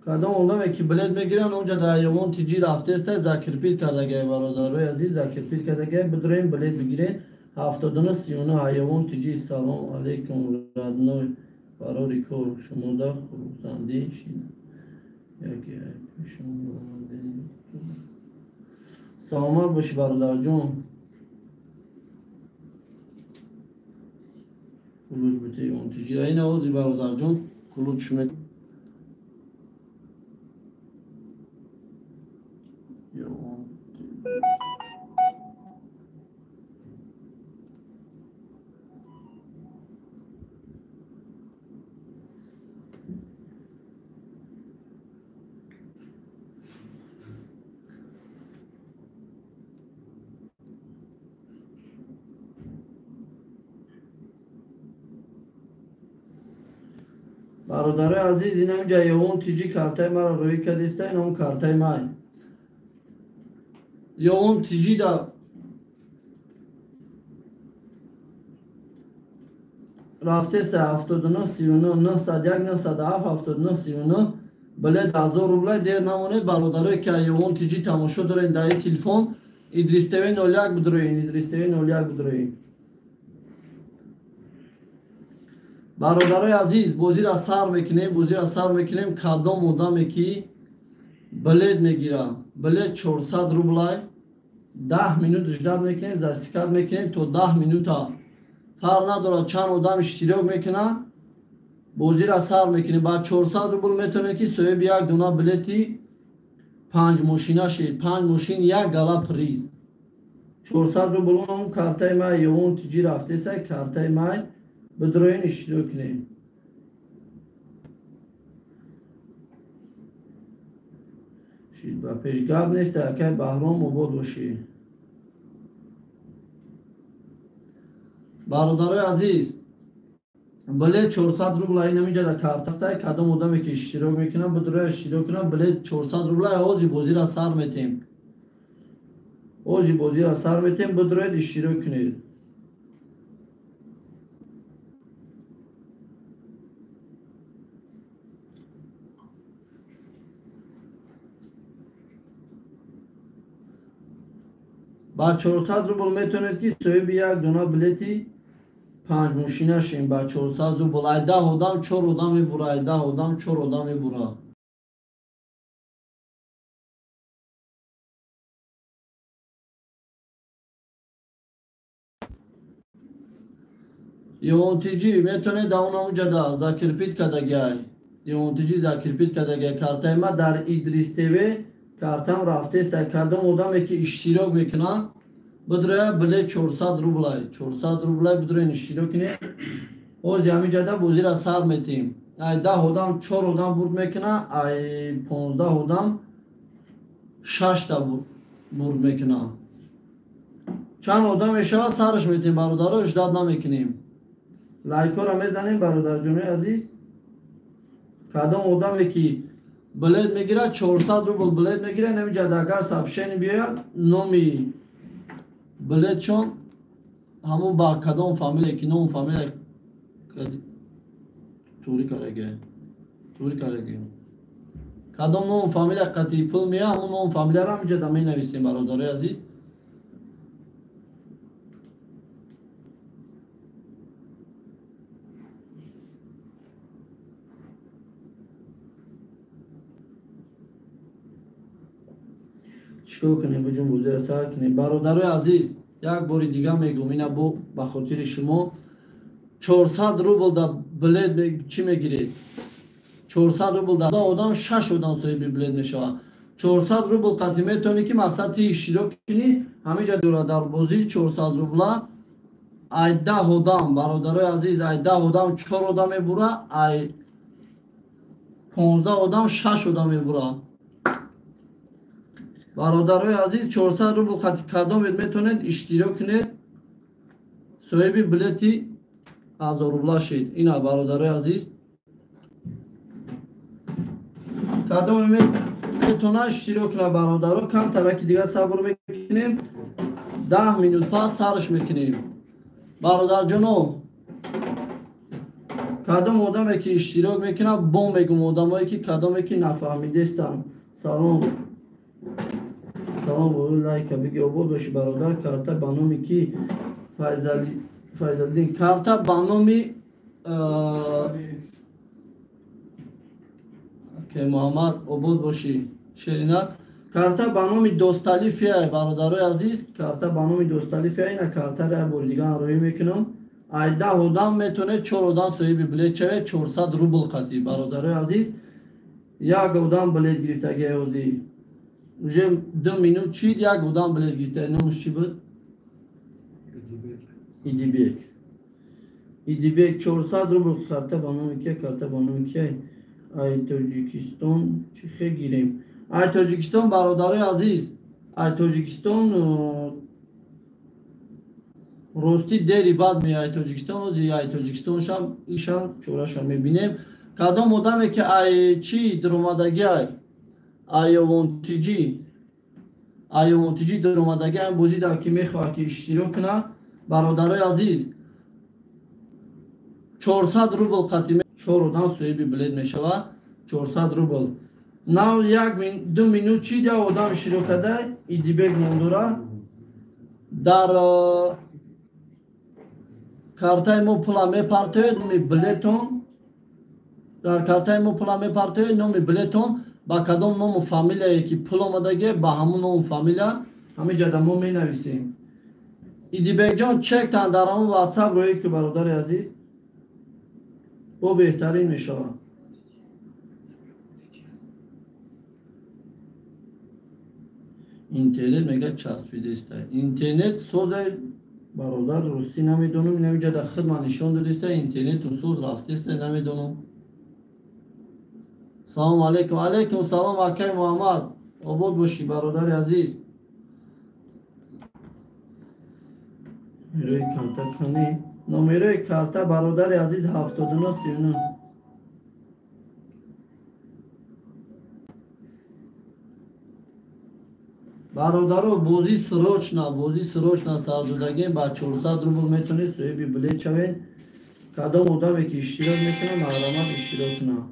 Кадом одаме ки билет мегиранд, онҷа дар Ҳайвон ТЖ рафтеста, закрепить кардагай, бародарои азиз, закрепить кардагай, бидроем билет бигирем. 79 39 Ҳайвон ТЖ. Салом алейкум, родной, барори кор шумода хурсандӣ шидам. Яке саломат бошӣ, бародарҷон. Ключ бите Ҳайвон ТЖ. Ин овози бародарҷон ключ ме Бародарои азиз, ин ҳаминҷа Ёвон ТЖ картаи маро рӯӣ кардиста, ин ҳамон картаи май. Ёвон ТЖ да рафтеста 79 39 901 907 79 39 билет 1000 рублай. Дер намонед, бародарое ки Ёвон ТЖ тамошо доред дар ин телефон, Идрис ТВ 01 бидроен, Идрис ТВ 01 бидроен. Бародарои азиз, бозиро сар мекунем, бозиро сар мекунем. Кадом одаме ки билет мегира, билет 400 рублай, 10 минут ждать мекунем, засекать мекунем то 10 минута. Фарқ надорад чанд одам иштирок мекунад, бозиро сар мекунем. Ба 400 рубл метавонед ки соҳиби як дона билети панҷ мошина шед, панҷ мошин, як гала приз. 400 рубл он картаи май Ёвон ТЖ рафтеста, картаи май бидроен иштирок кунем. Шид ба пеш гап нест, акай Баҳром, обод бошӣ. Бародарои азиз, билет 400 рубла, ин ҳаминҷа дар картаста. Кадом одаме ки иштирок мекунад, бидроя иштирок кунад, билет 400 рубла. Ози бозиро сар метем, ози бозиро сар метем, бидроед иштирок кунед. Ба 400 рубл метавонед ки соҳиби як дона билети панҷ мошина шем. Ба 400 рубл ай 10 одам чор одам мебура, ай 10 одам чор одам мебура. Ёвон ТЖ метавонед дар он ҳамунҷа да закрепить кардагиай. Ёвон ТЖ закрепить кардагиай картаи ма дар Идрис ТВ картам рафтеста. Кадом одаме ки иштирок мекунад, бидроя, билет 400 рублай, 400 рублай, бидроен иштирок кунед. Ози ҳаминҷа да бозиро сар метем. Ай 10 одам чор одам бурд мекунад, ай 15 одам шашта бурд мекунад. Чанд одам мешавад, сараш метем, бародаро, ждать намекунем. Лайкҳоро мезанем, бародарҷонои азиз. Кадом одаме ки билет мегирад, 400 рубл билет мегирад, ҳаминҷа агар сообщение биёяд, номи билетшон ҳамон ба кадом фамилия ки ному фамилия тури кардаги, тури кардаги, кадом ному фамилия қатъи пул меяд, ҳамон ному фамилияро ҳаминҷа да менависем, бародарои азиз. Чикор кунем, буҷум бозиро сар кунем. Бародарои азиз, як бори дига мегӯм, ина бо ба хотири шумо 400 рубл да билет чӣ мегиред? 400 рубл да одам шаш одам соҳиби билет мешавад. 400 рубл қатъи метавонӣ ки мақсад ти иштирок кунӣ, ҳаминҷа дора дар бозӣ 400 рубла. Ай 10 одам, бародарои азиз, ай 10 одам чор одам мебура, ай 15 одам шаш одам мебура. Бародарои азиз, 400 рубл қатъи кадомед метавонед иштирок кунед, соҳиби билети 1000 рубла шед. Ина, бародарои азиз, кадоме метавонад иштирок кунад, бародаро, камтараки дига сабр мекунем, 10 минут пас сарш мекунем. Бародарҷоно, Кадом одаме ки иштирок мекунад, бо мегум одамое ки кадоме ки нафаҳмидестанд. Салом. Салом, лайка биги, обод бошӣ бародар. Карта ба номи ки? Файзалиддин. Карта ба номи Муҳаммад, обод бошӣ. Шерина. Карта ба номи Досталифия, бародарои азиз, карта ба номи Досталифия. Ина картаро як бори дига роҳӣ мекунам. Ай 10 одам метавонед 4 одам соҳиби билет шавед, 400 рубл қатӣ, бародарои азиз. Як одам билет гирифтагӣ ҳозир. Уже 2 минут чид, як одам билет гирифта. Номаш чӣ буд? Идибек. Идибек 400 рубл. Карта ба номи кия? Карта ба номи кия? Ай Тоҷикистон чӣ хе гирем? Ай Тоҷикистон, бародарои азиз, ай Тоҷикистон ростӣ дери бад меяй. Ай Тоҷикистон ози, ай Тоҷикистон шам ишам чорашам мебинем. Кадом одаме ки ай чӣ даромадагӣ, ай Ёвонтиҷӣ, ай Ёвонтиҷӣ даромадагӣ, ам бозӣ дар ки мехоҳад ки иштирок кунад, бародарои азиз, 400 рубл қатӣ 4 одам соҳиби билет мешавад. 400 рубл. Нав 1-2 минут чид, як одам иштирок карда, Идибек ном дора. Дар картаи мо пула мепартоед, номи билетон. Дар картаи мо пула мепартоед, номи билетон ба кадом ному фамилияе ки пул омадагӣ, ба ҳамун ному фамилия ҳамин ҷода мо менависем. Идибекҷон, чектан дар ҳамун WhatsApp рӯӣ ки, бародари азиз, бо беҳтарин мешавад. Интернет мега часпидеста. Интернет созе, бародар, рустӣ намедонам, инамиҷа дар худ ман нишон додеста, интернету соз рафтеста, намедонам. Салом алейкум. Алейкум салом, акай Муҳаммад, обод бошӣ, бародари азиз. Номерои карта кани? Номерои карта, бародари азиз, 79 39. Бародаро, бозӣ срочно, бозӣ срочно сар додагем, ба 400 рубл метавонед соҳиби билет шавед. Кадом одаме ки иштирок мекунад, марҳамат иштирок кунад.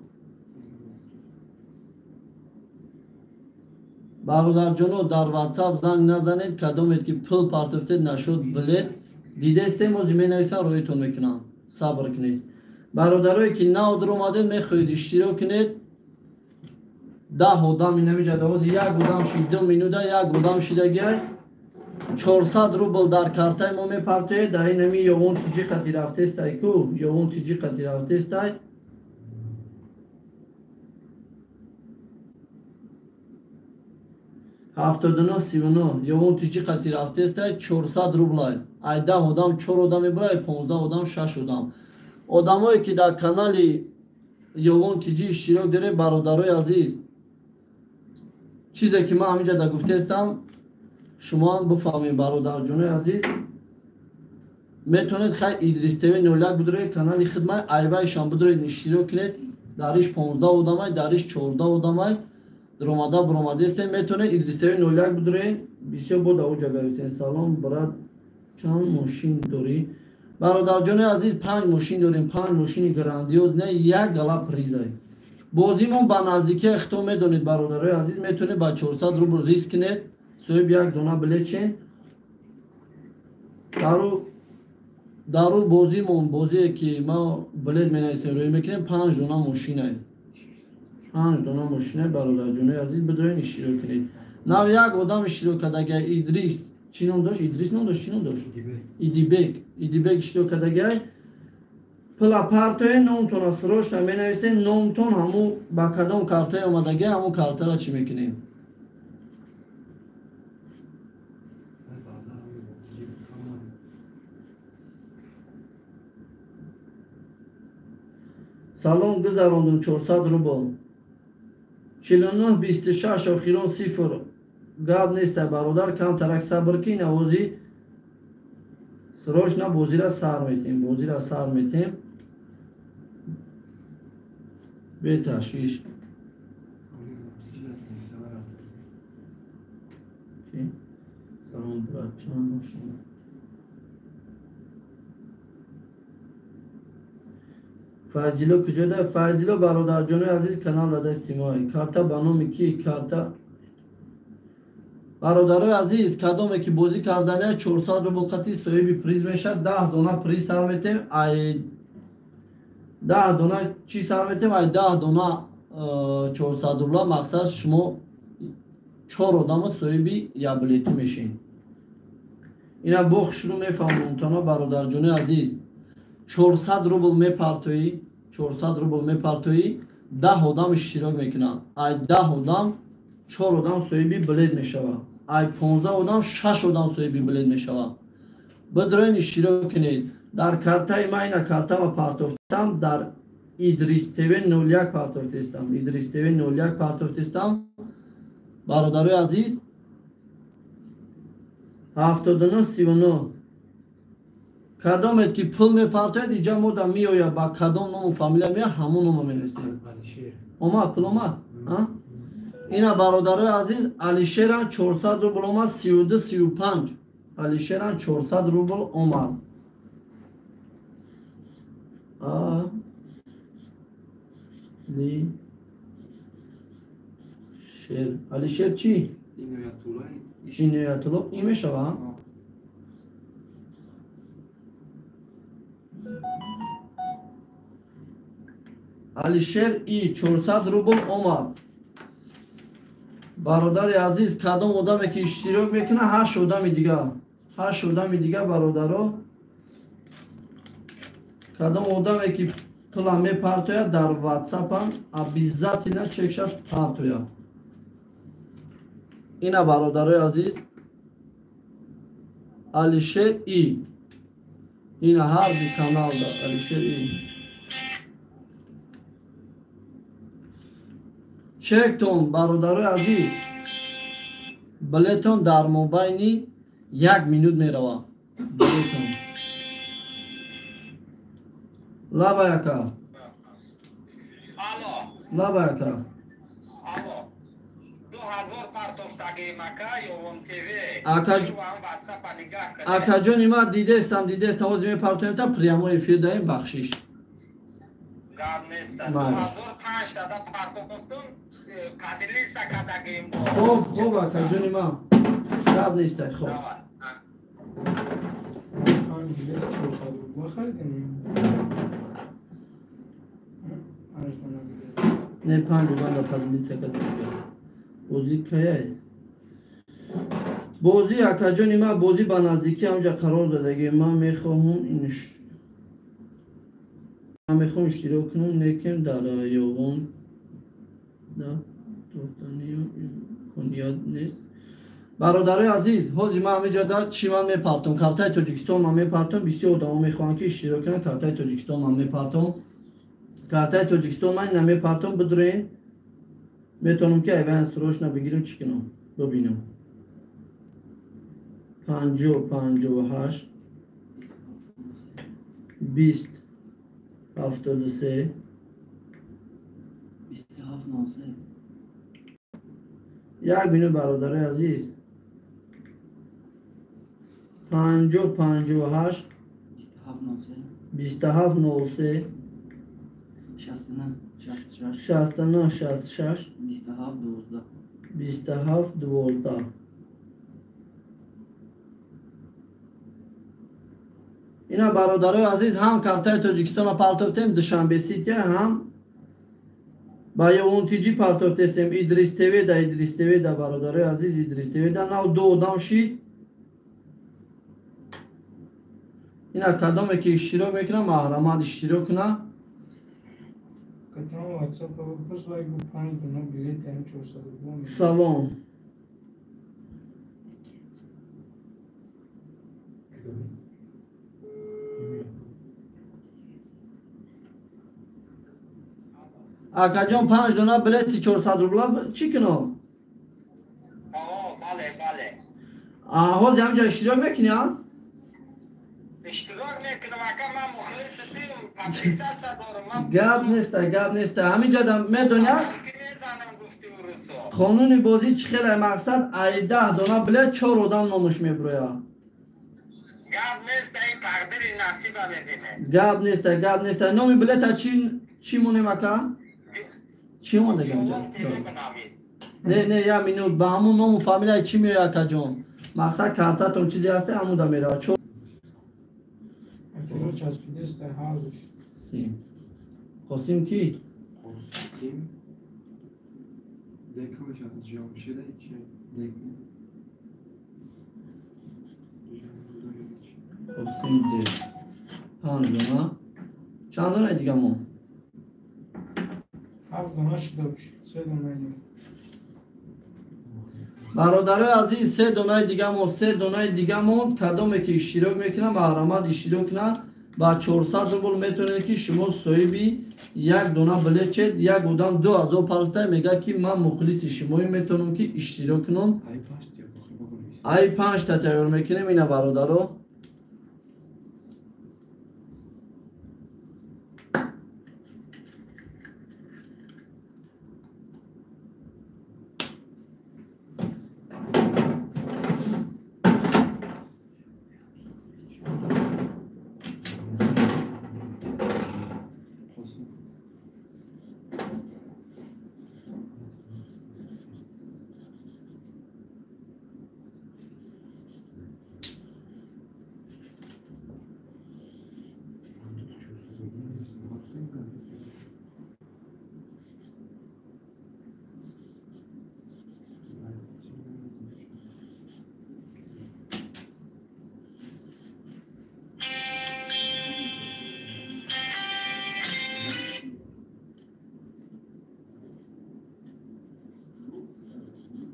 Бародарҷоно, дар WhatsApp занг назанед, кадомед ки пул партофтед нашуд билет. Дидестем, ози менависам, роҳитон мекунам. Сабр кунед. Бародарое ки нав даромадед, мехоҳед иштирок кунед, 10 одам инамиҷа ози як одам шид, 2 минута як одам шидагиай. 400 рубл дар картаи мо мепартоед, дар инами Ёвон тиҷи қати рафтестай ку, Ёвон тиҷи қати рафтестай. 79 39 Ёвон тиҷи қати рафтестай, 400 рублай. Ай 10 одам 4 одам мебурад, 15 одам 6 одам. Одамое ки дар канали Ёвон тиҷи иштирок доред, бародарои азиз, чизе ки ман ҳаминҷа да гуфтестам, шумоам бифаҳмед, бародарҷонои азиз. Метавонед хай Идрис ТВ 01 бидоред, канали хидмай айвайшам бидоред, иштирок кунед. Дариш 15 одамай, дариш 14 одамай, даромада баромадестем. Метавонед Идрис ТВ 01 бидоред, бисёр бо давоҷа гавистем. Салом брат, чанд мошин дорӣ? Бародарҷонои азиз, 5 мошин дорем, 5 мошини грандиоз, не як гала призай. Бозимон ба наздикии хито медонед, бародарои азиз, метавонед ба 400 рубл риск кунед, соҳиби як дона билет шен. Дару бозимон, бозие ки ма билет менависем, рӯй мекунем, 5 дона мошинай. 5 дона мошинай, бародарҷонои азиз, бидоред иштирок кунед. Нав як одам иштирок кардагиай, Идрис. Чӣ ном дошт? Идрис ном дошт, чӣ ном дошт? Идибек. Идибек иштирок кардагиай. Пула партоe, номтонро срочно менависем, номтон ҳамун ба кадом картае омадагиай, ҳамун картаро чӣ мекунем? Салом, гузарондум 400 рубл. 49 26 охирон 0. Гап нестай, бародар, камтарак сабр кин, овози срочно бозира сар метем, бозира сар метем. Беташвиш. Салом, брат, чанд мошин? Файзило куҷода? Файзило бародарҷонои азиз, канал дар дасти мо. Карта ба номи ки? Карта бародарои азиз, кадоме ки бозӣ кардания 400 рубл қати соҳиби приз мешавад. 10 дона приз сар метем, ай 10 дона чӣ сар метем? Ай 10 дона 400 рубла. Мақсад шумо 4 одамо соҳиби як билетӣ мешед. Ина бо хушрӯ мефаҳмонам тона бародарҷонои азиз. 400 рубл мепартоӣ, 400 рубл мепартоӣ, 10 одам иштирок мекунанд. Ай 10 одам 4 одам соҳиби билет мешавад. Ай 15 одам 6 одам соҳиби билет мешавад. Бидроен иштирок кунед. Дар картаи ман ина картама партофтам, дар Идрис ТВ 01 партофтестам. Идрис ТВ 01 партофтестам. Бародарои азиз, 79 39 кадомет ки пул мепартояд, иҷа мода меояд ба кадом ному фамилия меояд, ҳамон номо менависем. Омад, пул омад? Ина бародарои азиз, Алишеран 400 рубл омад, 32 35. Алишеран 400 рубл омад. Алишер. Алишер чӣ? Иноятулло. Ин мешава? Алишер И 400 рубл омад. Бародари азиз, кадом одаме ки иштирок мекунад, 8 одами дигар. 8 одами дигар бародаро. Кадом одаме ки пула мепартояд дар WhatsApp-ам обязательно чекша партояд. Ина бародарои азиз, Алишер И. Ина ҳар ду каналда Алишер И. Чектон бародарои азиз, билетон дар мобайни 1 минут мерава. Билетон. Лаба яка. Ало. Лаба яка. Ало. 2000 партофтаги мака Ёвон ТВ. Акаҷони ман дидестам, ҳозир мепартоем та прямой эфир даем, бахшиш. Гап нест. 2005 тада партофтум, кадилиса кадагим. Хоб, хоб акаҷони ман. Гап нест, хоб. Панҷ билет 400 рубл харидем. 5 дона билет. Не, 5 одам да поделиться кадагим. Бозӣ каяй? Бозӣ акаҷони ман, бозӣ ба наздикӣ ҳамҷа қарор додагӣ. Ман мехоҳам иштирок кунам, лекин дар Ёвон да тофтани имконият нест. Бародарои азиз, ҳозир ман ҳамиҷа да чӣ ман мепартом? Картаи Тоҷикистон ман мепартом. Бисёр одамо мехоҳанд ки иштирок кунанд. Картаи Тоҷикистон ман мепартом. Картаи Тоҷикистон ман ина мепартом, бидроен. Метавонам ки айван срочно бигирам, чӣ кунам? Бибинам. 50 58 20 73 27 03. Як минут бародарои азиз. 50 58 27 03 27 03 69 66 69 66 27 12 27 12. Ина бародарои азиз, ҳам картаи Тоҷикистонро партофтем Душанбе Сити, ҳам ба Ёвон ТЖ партофтесем Идрис ТВ да, Идрис ТВ да бародарои азиз, Идрис ТВ да нав ду одам шид. Ина кадоме ки иштирок мекунад, маҳрамат иштирок кунад. Катам WhatsApp бипурс, вай гуфт 5 дона билет ҳам 400 рубл. Салом. Акаҷон, 5 дона билети 400 рубла чӣ кунам? Бале, бале. Ҳозир ҳамҷа иштирок мекунӣ, а? Иштирок мекунам, ака, ман мухлиси тим, подписаться дорам. Гап нест, гап нест. Ҳаминҷа медоня? Мезанам гуфти урусо. Қонуни бозӣ чӣ хеле мақсад, ай 10 дона билет 4 одам номаш меброяд. Гап нест, ин тақдири насиба мебинем. Гап нест, гап нест. Номи билета чӣ монем, ака? Чӣ мондагам? Не, не, як минут, ба ҳамун ному фамилияи чӣ меояд, акаҷон? Мақсад картатон чизе ҳаста, ҳамуда меравад. Қосим ки? Қосим Қосим Д. Панҷ дона. Чанд дона дига мо? Ҳафт дона шуда, се дона. Бародарои азиз, се донаи дига мо, се донаи дига мо. Кадоме ки иштирок мекунад, маҳрамат иштирок кунад, ба 400 рубл метавонед ки шумо соҳиби як дона билет шед. Як одам 2000 партофта, мегӯяд ки ман мухлиси шумоӣ, метавонам ки иштирок кунам. Ай панҷта тайёр мекунем ина, бародаро.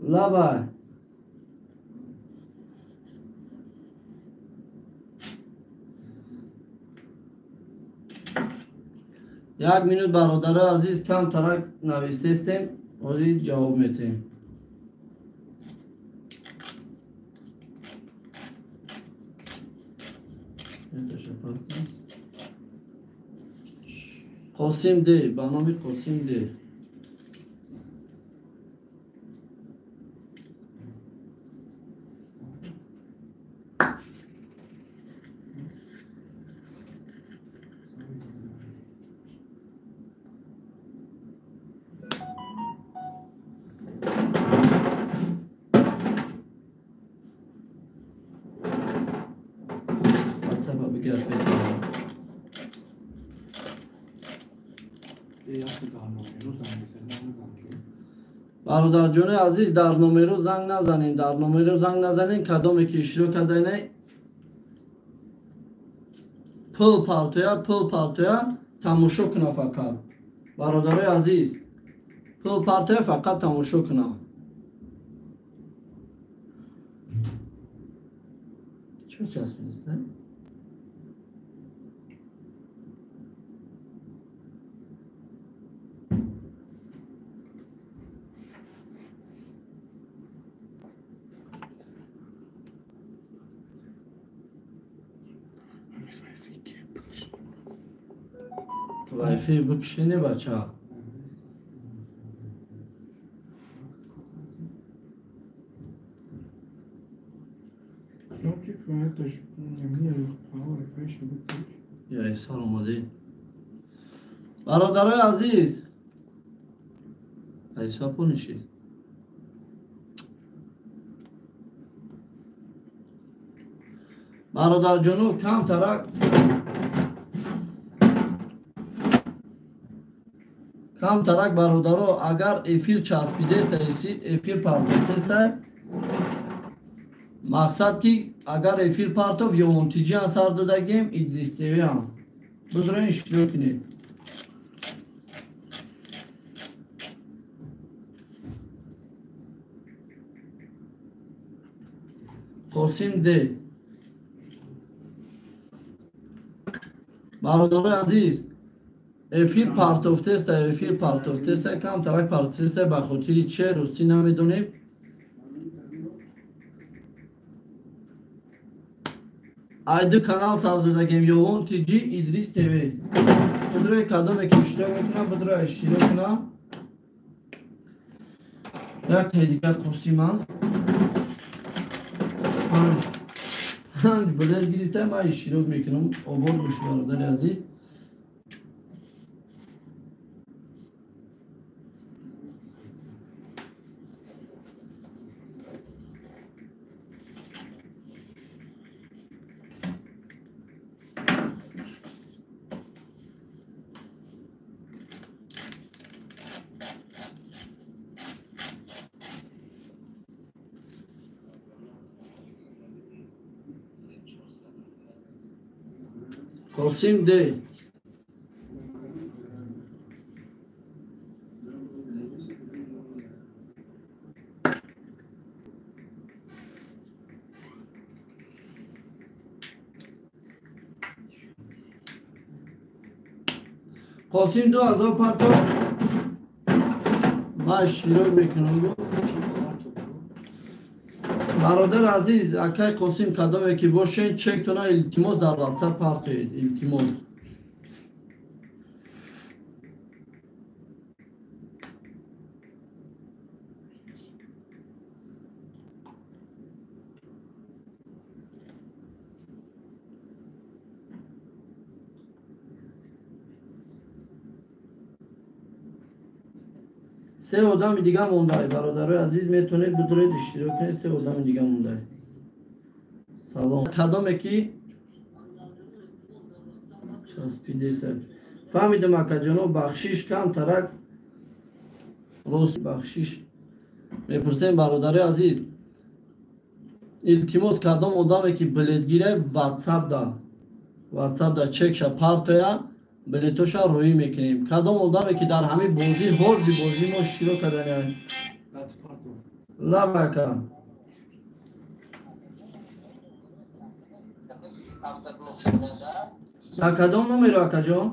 Лабай. Як минут, бародарои азиз, кам тарак навистестем, ҳозир ҷавоб метиҳем. Қосим Д, ба номи Қосим Д. Бародарҷони азиз, дар номеро занг назанед, дар номеро занг назанед. Кадоме ки иштирок кардаина, пул партоя, пул партоя, тамошо куна фақат. Бародарои азиз, пул партоя, фақат тамошо куна. Чӣ часписта? Вайфи бикшини, бача. Салом омадед, бародарои азиз. Айса понишед. Бародарҷону, камтарак камтарак, бародаро, агар эфир часпидеста, эфир партофтеста, мақсад ки агар эфир партоф, ёнтиҷиам сар додагем, Идрис ТВам. Бузроин, иштирок кунед. Қосим Д. Бародарои азиз, эфир партофтеста, эфир партофтеста, камтарак партофтеста, ба хотири че ростӣ намедонем. Ай ду канал сар додагем, Ёвон ТЖ, Идрис ТВ. Бидрои кадоме ки иштирок мекунам, бидрои иштирок кунам. Як таи дигар Қосима. Панҷ 5 билет гирифта, ман иштирок мекунам. Обод бошед, бародари азиз. Қосим Д. Қосим 2000 партов. Ман иштирок мекунам. Бародар азиз, акай Қосим, кадоме ки бошен, чектона илтимос дар WhatsApp партоед, илтимос. Се одами дига мондай, бародарои азиз, метавонед бидуред иштирок кунед, се одами дига мондай. Салом. Кадоме ки часпидеса. Фаҳмидам, акаҷоно, бахшиш камтарак рост бахшиш мепурсем, бародарои азиз. Илтимос, кадом одаме ки билетгира WhatsApp да чекша партоя, билетоша роӣ мекунем. Кадом одаме ки дар ҳамин бозӣ, ҳозир бозӣ мо иштирок кардани. Лабака. Дар кадом номеро, акаҷон?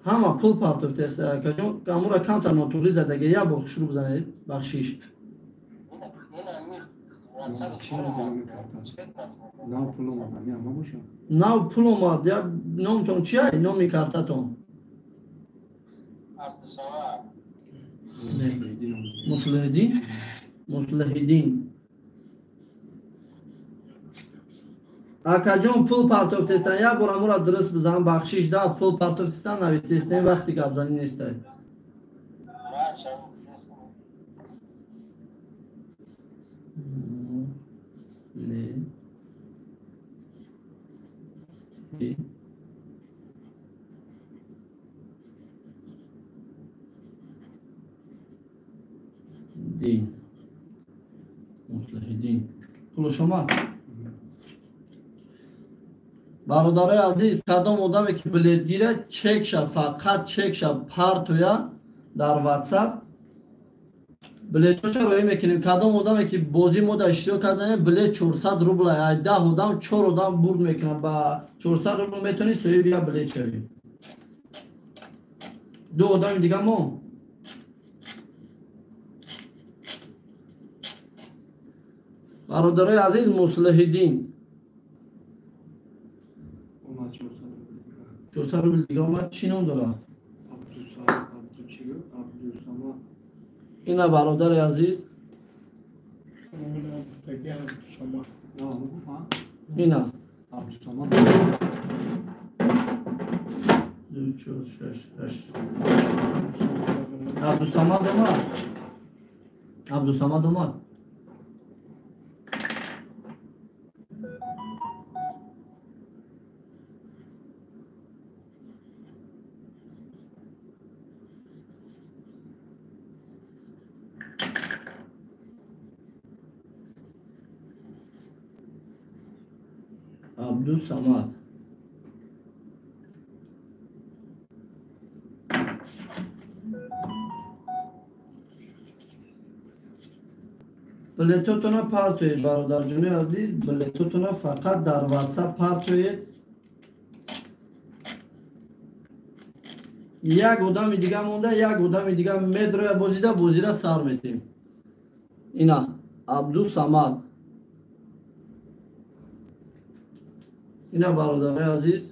Ҳама пул партофтест, акаҷон. Амура камтар нотуғрӣ задаги, як бор хушрӯ бизанед, бахшиш. Нав пул омад. Номтон чи ай? Номи картатон? Муслиҳиддин. Муслиҳиддин. Акаҷон, пул партофтестан, як бор амура дуруст бизан, бахшиш да, пул партофтестан, навистестен, вақти гапзанӣ нестай. Дин. Муслиҳиддин. Пулаш омад. Бародарои азиз, кадом одаме ки билет гирад, чекша, фақат чекша партоя дар WhatsApp билетоша роӣ мекунем. Кадом одаме ки бозӣ мода иштирок кардане, билет 400 рубл, ай 10 одам 4 одам бурд мекунад, ба 400 рубл метавонӣ соҳиби як билет шавӣ. Ду одами дига мо. Бародарои азиз, Муслиҳиддин 400 рубл дига омад. Чӣ ном дорад? Ина, бародари азиз, ина 2 4 6 8 Абдусамад омад. Абдусамад омад. Абдусамад. Билетотона партоед, бародарҷони азиз, билетотона фақат дар WhatsApp партоед. Як одами дига монда, як одами дига медроя бозида, бозира сар метем. Ина Абдусамад. Ина, бародарои азиз,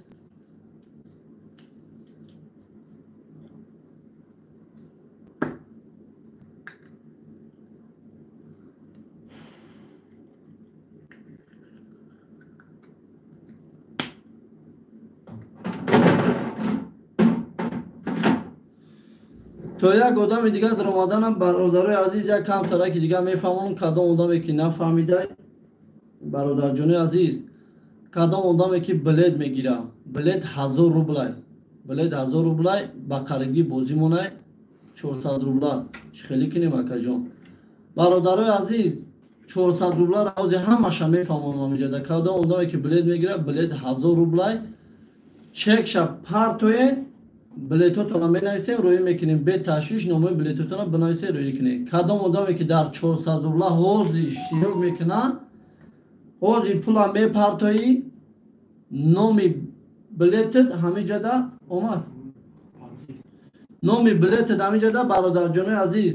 То як одами дигар даромаданам, бародарои азиз, як камтараки дигар мефаҳмонам, кадом одаме ки нафаҳмидай. Бародарҷони азиз, кадом одаме ки билет мегира, билет 1000 рублай, билет 1000 рублай, ба қарибӣ бозӣ монай 400 рубла. Чӣ хеле кунем, акаҷон? Бародарои азиз, 400 рубла ҳозир ҳамаша мефаҳмонам иҷода. Кадом одаме ки билет мегира, билет 1000 рублай, чекша партоед, билетотонро менависем, рӯӣ мекунем, бе ташвиш номои билетотонро бинависем, рӯӣ кунем. Кадом одаме ки дар 400 рубла ҳозир иштирок мекунад, ҳозир пула мепартоӣ, номи билетат ҳамиҷода омад, номи билетат ҳамиҷода, бародарҷонои азиз,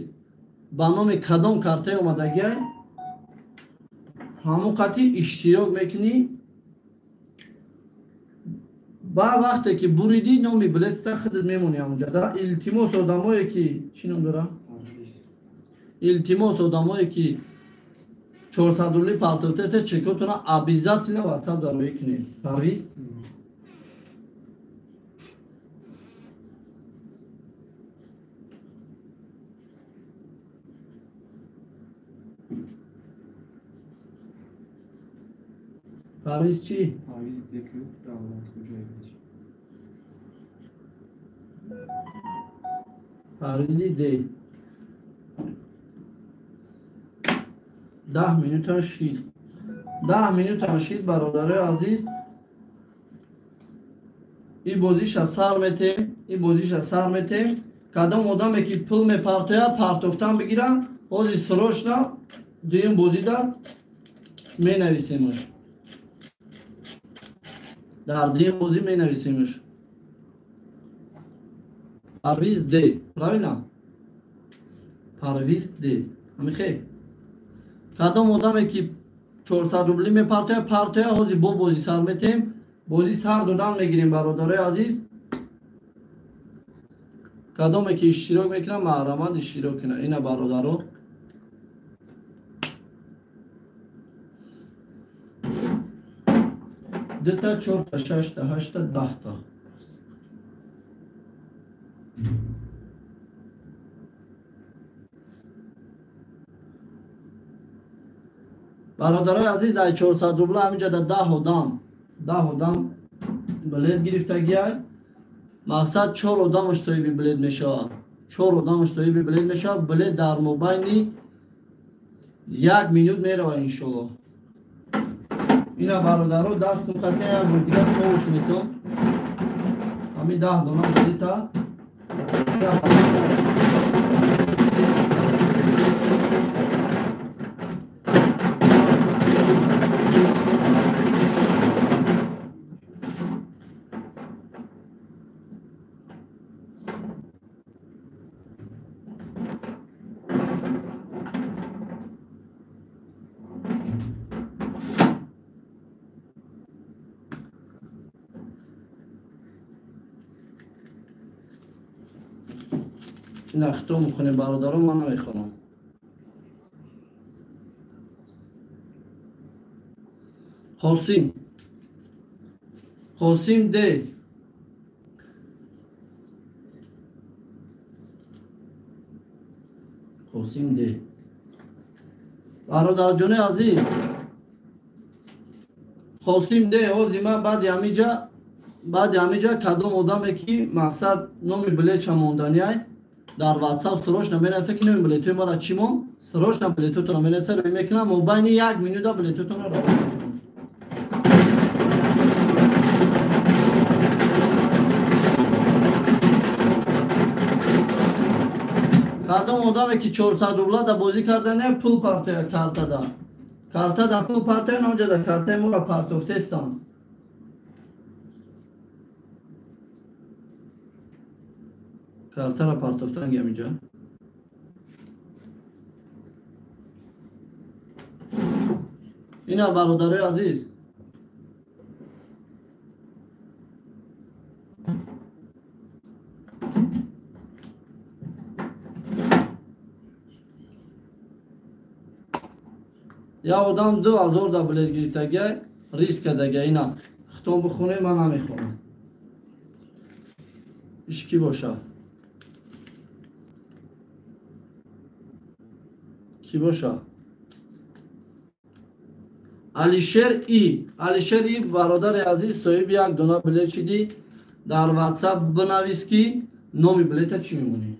ба номи кадом картаи омадагиай, ҳамон қатъи иштирок мекунӣ. Ба вақте ки буридӣ, номи билетата худат мемонӣ ҳамонҷода. Илтимос одамое ки чӣ ном дора? Илтимос одамое ки 400 рубли партофтасе, чекотона обязательно WhatsApp дар рӯӣ кунед. Парвиз? Парвиз чӣ? Парвиз Деку Давлат Хоҷаевич. Парвизи Д. 10 минута шид. 10 минута шид, бародарои азиз. Ин бозиша сар метем, ин бозиша сар метем. Кадом одаме ки пул мепартояд, партофтан бигира, ҳозир срочно дуюм бозида менависемаш. Дар дуюм бозӣ менависемаш. Парвиз Д, правильно? Парвиз Д. Ҳамихе. Кадом одаме ки 400 рубли мепартояд, партоя, ҳозир бо бозӣ сар метем. Бозӣ сар додан мегирем, бародарои азиз. Кадоме ки иштирок мекунад, маҳраманд иштирок кунад. Ина бародаро. Дута, чорта, шашта, ҳашта, даҳта. Бародарои азиз, ай 400 рубла ҳаминҷода 10 одам, 10 одам билет гирифтагиай. Мақсад 4 одамаш соҳиби билет мешавад. 4 одамаш соҳиби билет мешавад. Билет дар мобайни 1 минут меравад, иншоллоҳ. Ина бародаро, даст нуқате як бор дигар товуш метон. Ҳамин 10 дона билета. Ина хито мехонем, бародарон, ман намехонам. Қосим, Қосим Д. Қосим Д. Бародарҷони азиз, Қосим Д, ҳозир ман баъди ҳамиҷа кадом одаме ки мақсад номи билетша монданиай, дар WhatsApp срочно менависа ки номи билетҳои мара чӣ мон, срочно билетотонро менависа, рӯй мекунам, мобайни 1 минута билетотонро равон мекунам. Кадом одаме ки 400 рубла да бозӣ кардане, пул партоя картада. Картада пул партоя, номҷада картаи моро партофтестанд. Картара партофтан гамиҷа. Ина бародарои азиз, як одам 2000 да билет гирифтагиай, риск кардагиай. Ина хитон бихонем, ман намехонам. Иш кӣ бошад? Ки боша? Алишер И. Алишер И бародари азиз соҳиби як дона билет шидӣ. Дар WhatsApp бинавис ки номи билета чӣ мемонӣ.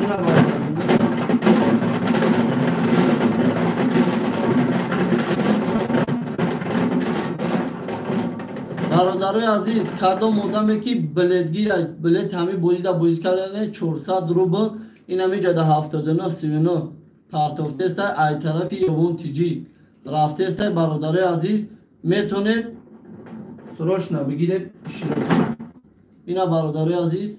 Ина бародарои азиз, кадом одаме ки билетгир, билет ҳамин бозида бозӣ кардане 400 рубл, ин ҳамиҷада 79,39 партофтестай ай тарафи Ёвон ТЖ рафтестай. Бародарои азиз, метонед срочно бигиред иштирок. Ина бародарои азиз,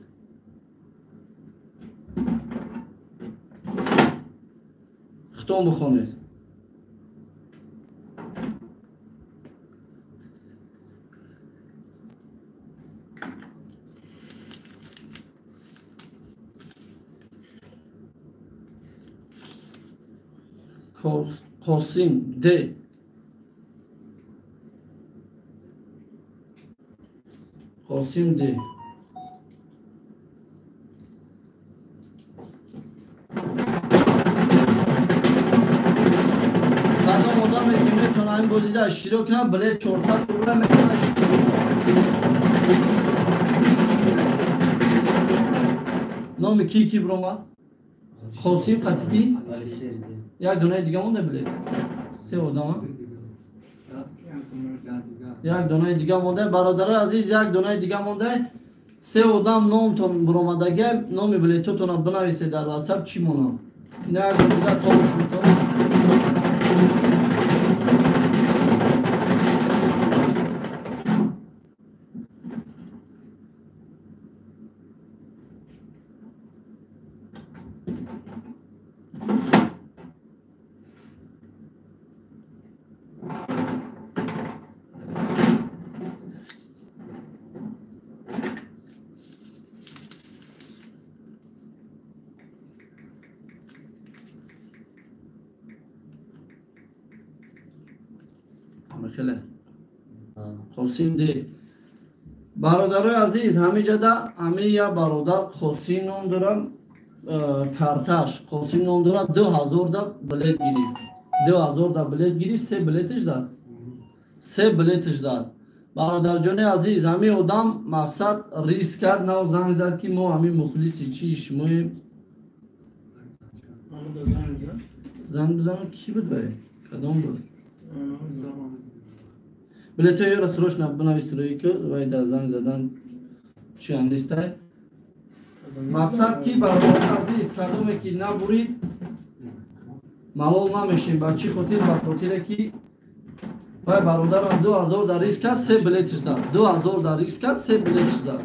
хитом бихонед. Қосим Д. Қосим Д. Кадом одаме ки метавонад ин бозида иштирок кунад, билет 400 рубла метавонад иштирок кунад. Номи ки ки биромад? Қосим қатики? Як донаи дига монда билет? Се одама? Як донаи дига монда. Бародарои азиз, як донаи дига монда. Се одам номтон биромадага, номи билетотонро бинависед дар WhatsApp чӣ монам. Ина як дона дига тобуш метавонад. Қосим Д. Бародарои азиз, ҳамиҷада ҳами я бародар Қосим ном дорам, карташ Қосим ном дорад, 2000 да билет гирифт. 2000 да билет гирифт, се билетиш дад. Се билетиш дад. Бародарҷони азиз, ҳами одам мақсад риск кард, нав занг зад ки мо ҳами мухлиси чи шумоем. Занг бизанам ки буд бай? Кадом буд? Билетҳои ёро срочно бинавис рӯи ки вай дар занг задан чи андистай. Мақсад ки бародари азиз, кадоме ки набурид малол намешем. Ба чӣ хотир? Ба хотире ки вай бародарам 2000 дар риск кард, се билетиш зад. 2000 дар риск кард, се билетиш зад.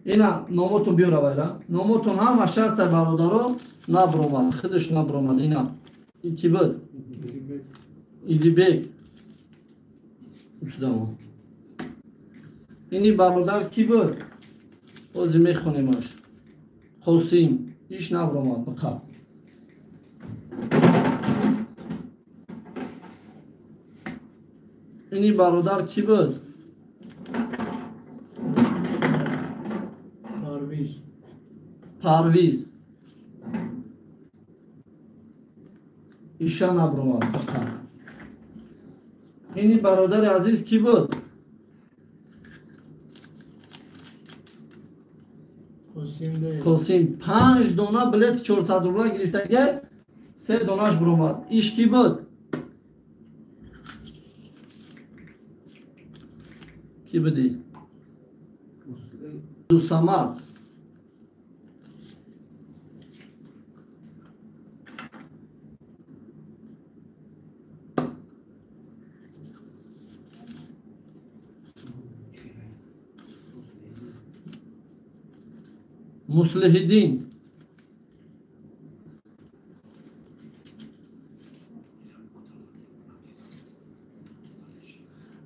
Ина номотон биёра вайра. Номотон ҳама шаста бародаро набромад, худаш набромад. Ина ки буд? Идибек. Усудамо. Ини бародар ки буд? Ози мехонемаш. Қосим. Иш набромад, биқаб. Ини бародар ки буд? Парвиз. Иша набромад. Ини бародари азиз ки буд? Қосим. 5 дона билети 400 рубла гирифтага, се донаш биромад. Иш ки буд? Ки будӣ? Дусамад. Муслиҳиддин.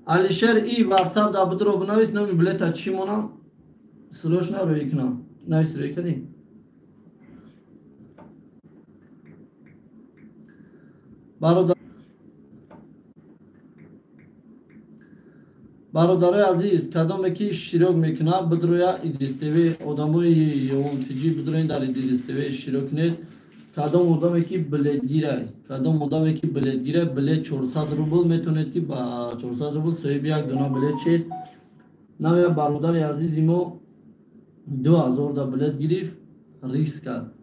Алишер И WhatsApp да будро бинавис номи билета чӣ монам? Срочно рӯй кунам. Навис рӯй кардӣ? Бародарои азиз, кадоме ки иштирок мекунад, бидроя Идрис ТВ, одамои ЮНТЖ бидроен дар Идрис ТВ иштирок кунед. Кадом одаме ки билетгирай, кадом одаме ки билетгирай, билет 400 рубл метавонед ки ба 400 рубл соҳиби як дона билет шед. Навя бародари азизи мо 2000 да билет гирифт, риск кард.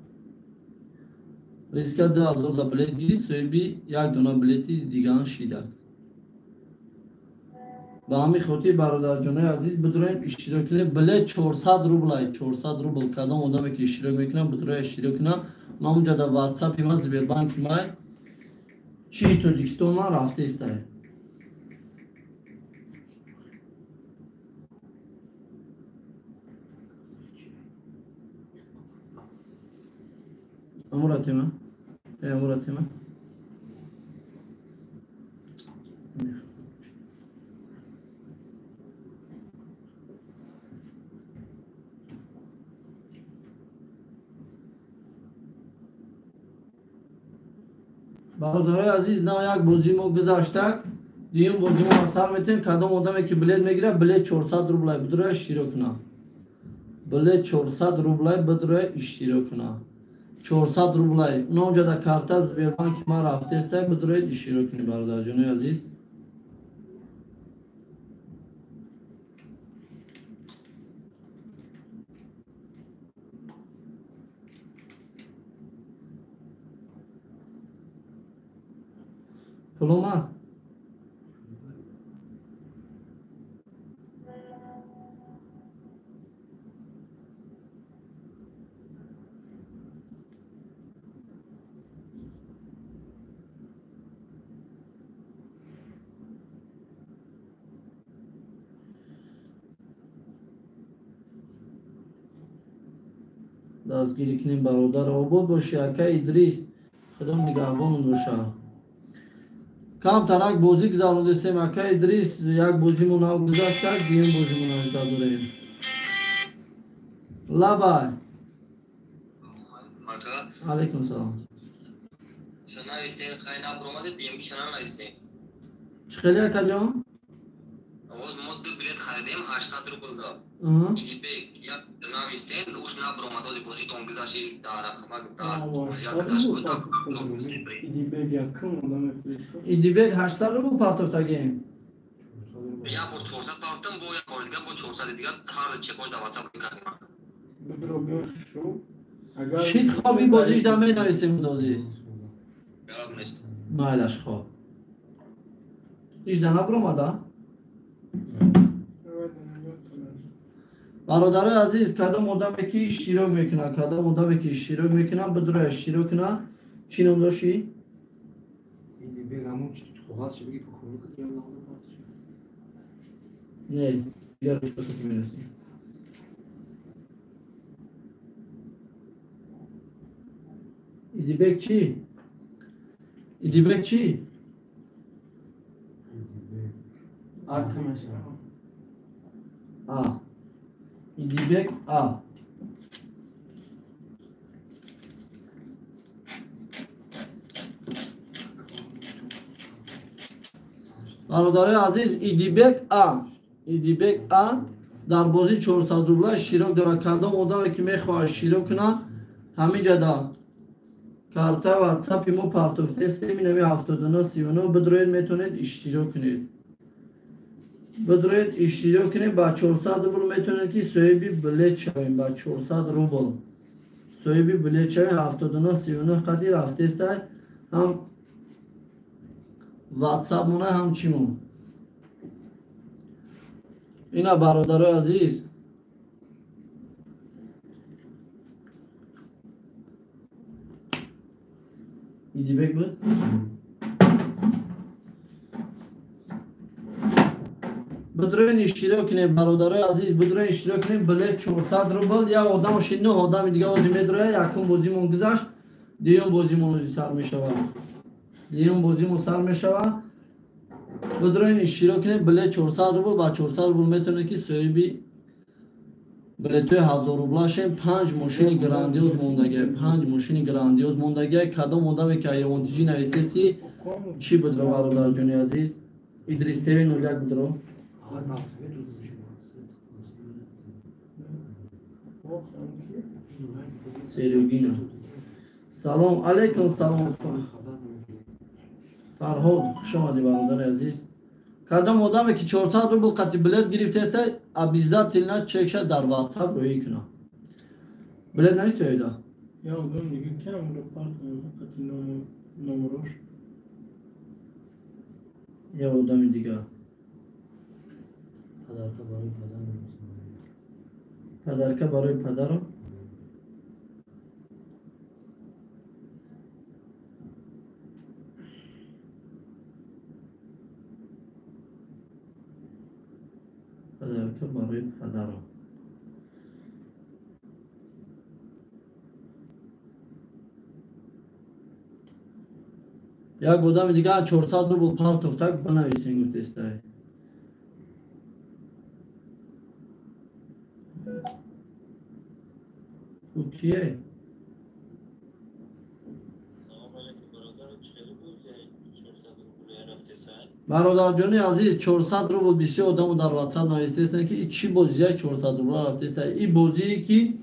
Риск кард 2000 да билет гирифт, соҳиби як дона билети диган шидак. Ба ҳамин хотир бародарҷонои азиз бидроем иштирок кунед. Билет 400 рублай, 400 рубл. Кадом одаме ки иштирок мекунад, бидроя иштирок кунад. Ман унҷа дар ватсапи ман Сбербанки май чи Тоҷикистон ман рафтаистай. Амура тема? Амура тема? Бародарои азиз, на як бозӣ мо гузаштак, дуюм бозӣ мо сар метем. Кадом одаме ки билет мегирад, билет 400 рублай бидроя иштирок кунад. Билет 400 рублай бидроя иштирок кунад. 400 рублай. Уна онҷа дар карта Сбербанки ман рафтестай, бидроед иштирок кунед, бародарҷонои азиз. Пул омад? Дастгирӣ кунем бародар. Обод бошӣ, ака Идрис. Худо нигаҳбонут боша. Камтарак бозӣ гузарондистем, ака Идрис. Як бозимон нав гузаштак, дуюм бозимон ажда дорем. Лабай. Алейкум салом. Чӣ хеле, акаҷон? Оз мо ду билет харидем 800 рубл да. Идибек як навистем, уш набромад, ози бозитон гузашти дар рақамак дар бозия гузашт буд. Идибек якум одаме фирифт. Идибек 800 рубл партофтагем. Як бор 400 партофтам, бо як бор дига бо 400 дига ҳар чекош дар WhatsApp мекардем. Бидро биё шу. Агар шид хоби бозиш да менависем дози. Гап нест. Майлаш хоб. Иш да набромада? Бародарои азиз, кадом одаме ки иштирок мекунад, кадом одаме ки иштирок мекунад, бидроя иштирок кунад. Чӣ ном дошти? Не, дигар мерасем. Идибек чӣ? Идибек чӣ? А. Идибек А. Бародарои азиз, Идибек А. Идибек А дар бозии 400 рубла иштирок дорад. Кадом одаме ки мехоҳад иштирок кунад, ҳамин ҷа дар карта ватсапи мо партофтестем, инами 7939 бидроед, метавонед иштирок кунед. Бидроед иштирок кунед, ба 400 рубл метавонед ки соҳиби билет шавем, ба 400 рубл соҳиби билет шавем. 7939 қати рафтестай, ҳам ватсап мона, ҳам чимон. Ина бародарои азиз, Идибек буд? Бидроен иштирок кунед, бародарои азиз, бидроен иштирок кунед. Билет 400 рубл. Як одам шид, 9 одами дига ози медрояд. Якум бозимон гузашт, дуюм бозимон ози сар мешавад. Дуюм бозимон сар мешавад. Бидроен иштирок кунед. Билет 400 рубл. Ба 400 рубл метавонед ки соҳиби билетҳои 1000 рубла шем. 5 мошини грандиоз мондагия, 5 мошини грандиоз мондагия. Кадом одаме ки айонтиҷи навистеси, чӣ бидро, бародарҷони азиз? Идрис ТВ 01 бидро. Серёгина. Салом алейкум, салом. Фарҳод, хуш омадӣ, бародари азиз. Кадом одаме ки 400 рубл қати билет гирифтааст, обязательно чекша дар WhatsApp рӯӣ кунад. Билет нависти оида? Я одам дига кам ро парт қати номрош. Я одами дига. Подарка барои падарам. Подарка барои падарам. Подарка барои падарам. Як одами дига 400 рубл партов так банависен гуфтестай. Ӯ кие? Бародарҷони азиз, 400 рубл бисёр одамо дар WhatsApp навистестанд, ки чӣ бозия 400 рубл рафтеста. И бозие ки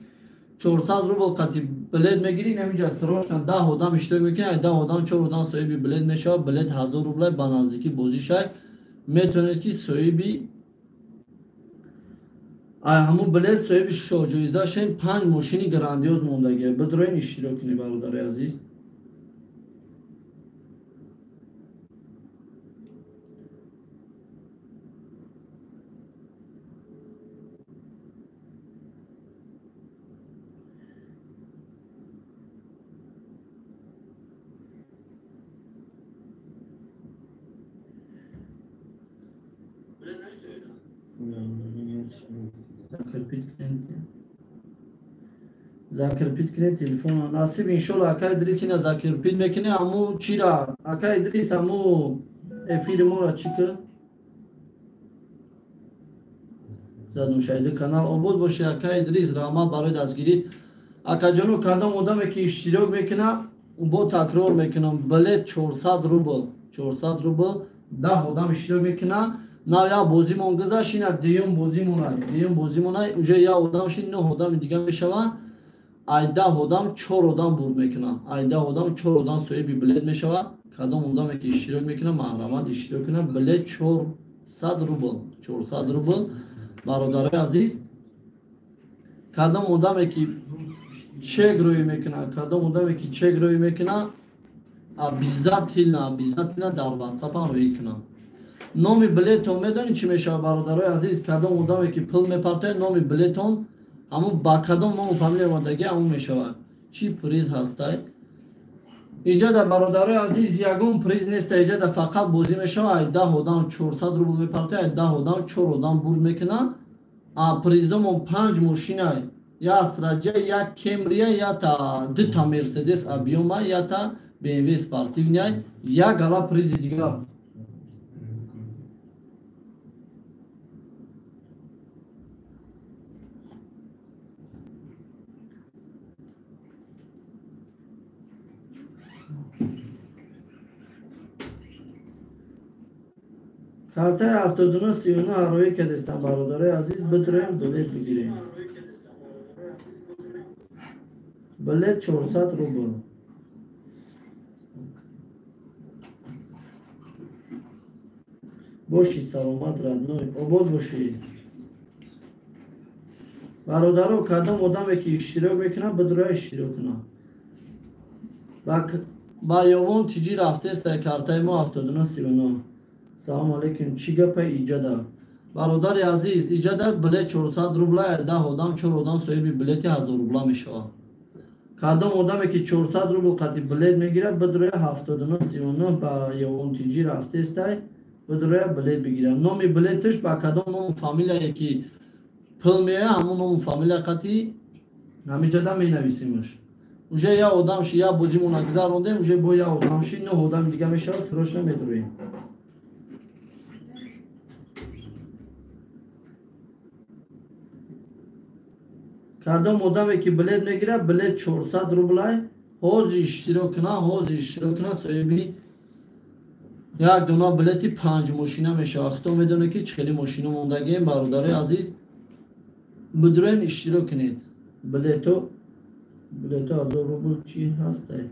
400 рубл қати билет мегирӣ, ҳаминҷа срочно 10 одам иштирок мекунад, 10 одам 4 одам соҳиби билет мешавад, билет 1000 рубла ба наздикӣ бозӣ шай. Метавонед ки соҳиби ҳамун билет соҳиби шоҳҷоиза шавед. 5 мошини грандиоз мондагия. Бидроин иштирок кунед, бародари азиз. Закрепить кунед телефонро. Насиб иншолло ака Идрис ина закрепить мекунед. Аму чира ака Идрис, аму эфири моро чӣ ки зад мушоҳида канал обод бошед. Ака Идрис, раҳмат барои дастгирӣ. Акаҷону, кадом одаме ки иштирок мекунад, бо такрор мекунам, билет 400 рубл, 400 рубл 10 одам иштирок мекунад. Нав як бозимон гузашт, ина дуюм бозимона, дуюм бозимона уже як одам шид, 9 одами дига мешаванд. Ай 10 одам 4 одам бурд мекунад. Ай 10 одам 4 одам соҳиби билет мешавад. Кадом одаме ки иштирок мекунад, маҳрамат иштирок кунад. Билет 400 рубл, 400 рубл. Бародарои азиз, кадом одаме ки чек рӯй мекунад, кадом одаме ки чек рӯй мекунад, обязательно, обязательно дар WhatsApp рӯй кунад. Номи билетон медонед чӣ мешавад, бародарои азиз? Кадом одаме ки пул мепартояд, номи билетон ҳамун ба кадом ному фамилия омадагӣ ҳамун мешавад. Чӣ приз ҳастай? Иҷода, бародарои азиз, ягон приз нест. Иҷода фақат бозӣ мешавад. Ай 10 одам 400 рубл мепартояд, ай 10 одам 4 одам бурд мекунад. А призомон 5 мошина, я Астраҷа, я Кемрия, я та дута Мерседес объёма, я та BMW спортивная, я гала призи дигар. Картаи 7939 ҳароӣ кардестам, бародарои азиз, бидроем билет бигирем. Билет 400 рубл. Боши саломат, родной, обод бошӣ. Бародаро, кадом одаме ки иштирок мекунад, бидроя иштирок кунад. Ба ёвон тиҷӣ рафтеста картаи мо 7939. Салом алейкум, чӣ гапа иҷода? Бародари азиз, иҷода билет 400 рубла, 10 одам 4 одам соҳиби билети 1000 рубла мешавад. Кадом одаме ки 400 рубл қати билет мегирад, бидроя 7939 ба ёвон тиҷӣ рафтестай, бидроя билет бигирад. Номи билеташ ба кадом ному фамилияе ки пул меояд, ҳамон ному фамилия қати ҳамиҷода менависемаш. Уже як одам ши, як бозимона гузарондем, уже бо як одам ши, 9 одами дига мешавад, срочно медроем. Кадом одаме ки билет мегирад, билет 400 рублай, ҳозир иштирок кунад, ҳозир иштирок кунад, соҳиби Як дона билети 5 мошина мешавад. Худо медонад ки чӣ хели мошина мондагием, бародарои азиз. Бидурен иштирок кунед. Билето 1000 рубл чӣ ҳастай?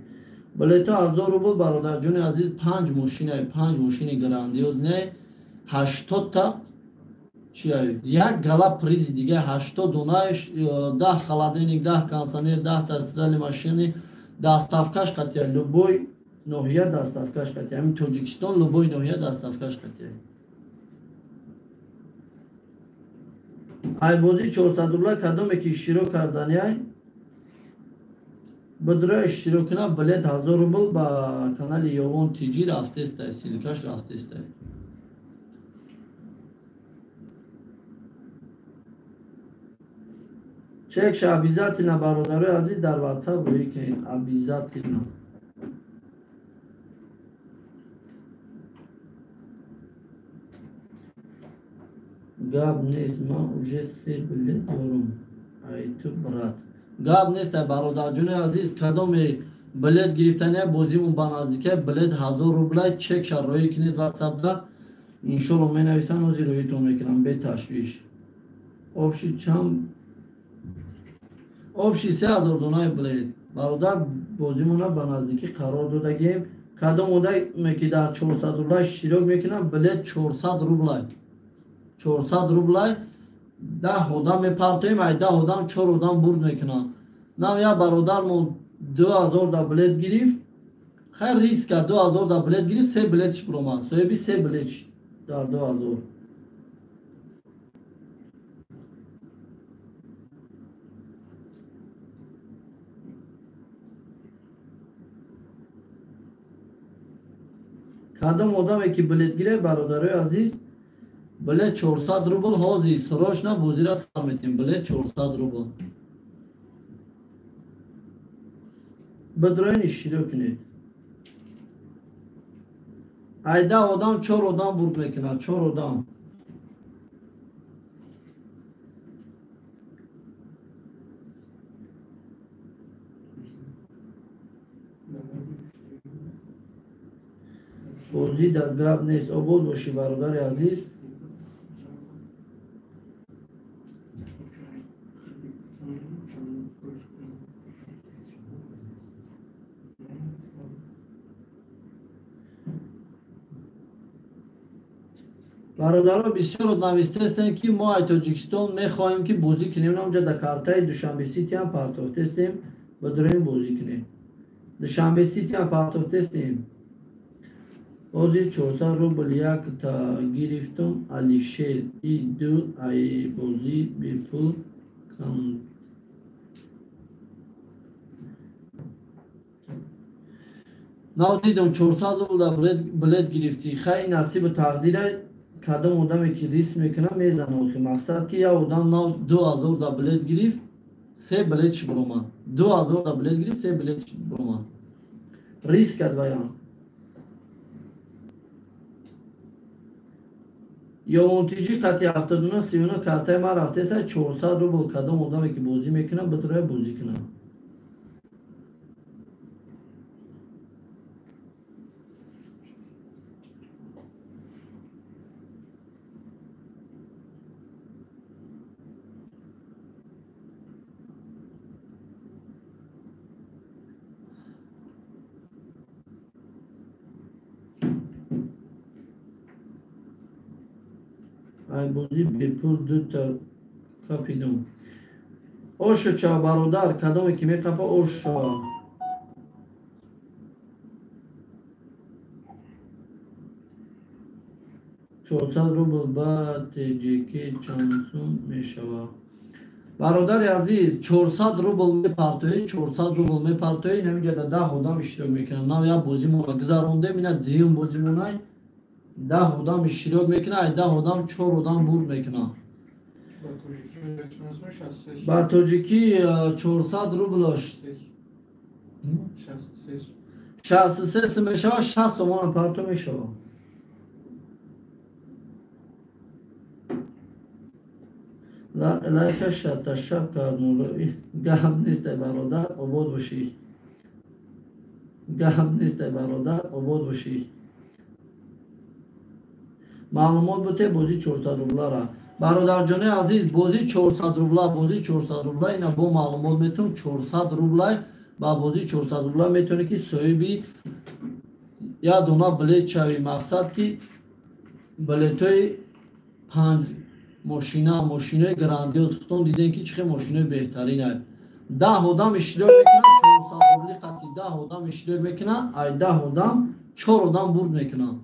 Билето 1000 рубл бародарҷони азиз 5 мошина, 5 мошини грандиозне, 80 та чи як гала призи дига 80 дона, 10 холодильник, 10 кондиционер, 10 та стиральный машини, доставкаш қатия любой ноҳия доставкаш қатия. Ҳамин Тоҷикистон любой ноҳия доставкаш қатия. Ай бозӣ 400 рубла кадоме ки иштирок карданиай бидра иштирок кунад, билет 1000 рубл ба канали Ёвон ТЖ рафтестай, ссылкаш рафтестай. Чекша обязательно бародарои азиз дар WhatsApp рӯй кунед, обязательно. Гап нест, ман уже 3 билет дорум. Ай ту брат. Гап нест, ай бародарҷони азиз, кадоме билет гирифтания бозимон ба наздика билет 1000 рубла чекша рӯй кунед WhatsApp-да. Иншолло менависам, ҳозир рӯйтон мекунам, бе ташвиш. Общий чанд? Общий 3000 донаи билет. Бародар, бозимона ба наздикӣ қарор додагием. Кадом одаме ки дар 400 рубла иштирок мекунад, билет 400 рубла. 400 рубла 10 одам мепартоем, ай 10 одам 4 одам бурд мекунад. Нам як бародармон 2000 да билет гирифт. Хайр риска 2000 да билет гирифт, 3 билетш буромад. Соҳиби 3 билет дар 2000. Кадом одаме ки билет гирад, бародарои азиз, билет 400 рубл ҳозир срочно бозира сар метем. Билет 400 рубл. Бидроин иштирок кунед. Ай 10 одам 4 одам бурд мекунад, 4 одам. Бозӣ дар гап нест, обод бошӣ бародари азиз. Бародаро бисёр навистестем ки мо ай Тоҷикистон мехоҳем ки бозӣ кунем. Онҷа дар картаи Душанбе Сити ҳам партофтестем, бидурем бозӣ кунем. Душанбе Сити ҳам партофтестем. Ҳозир 400 рубл як та гирифтум. Алишер и ду ай бозӣ бепул кам. Нав дидам 400 рубл дар билет гирифтӣ. Хай насибу тақдира кадом одаме ки риск мекунад мезанад. Охи мақсад ки як одам нав 2000 да билет гирифт, 3 билетш буромад. 2000 да билет гирифт, 3 билетш буромад. Риск кард ваян. Ёвонтиҷи қати 79 39 картаи ман рафтеса 400 рубл кадом одаме ки бозӣ мекунад бидроя бозӣ кунад. Ай бозӣ бепул дута капидум. Ошо ча бародар, кадоме ки меқапа ошо. 400 рубл ба ТЖК чанд сум мешавад? Бародари азиз, 400 рубл мепартоӣ, 400 рубл мепартоӣ, ҳаминҷа да 10 одам иштирок мекунанд. Нав як бозимонро гузарондем, ина дуюм бозимонай. 10 одам иштирок мекунад, ай 10 одам 4 одам бурд мекунад. Ба тоҷикӣ 400 рублаш 63 сум мешавад, 60 сомона парто мешавад. Лайка шаташаб кард. Гап нест, ай бародар, обод бошӣ. Гап нест, ай бародар, обод бошӣ. Маълумот буте бозӣ 400 рублара. Бародарҷони азиз, бозӣ 400 рубла, бозӣ 400 рубла, ина бо маълумот метавон 400 рубла ба бозӣ 400 рубла метавонӣ ки соҳиби як дона билет шавӣ. Мақсад ки билетҳои 5 мошина, мошинои грандиоз. Худтон дидем ки чӣ хел мошинои беҳтарин. 10 одам иштирок мекунад, 400 рубли қатъи 10 одам иштирок мекунад, ай 10 одам 4 одам бурд мекунад.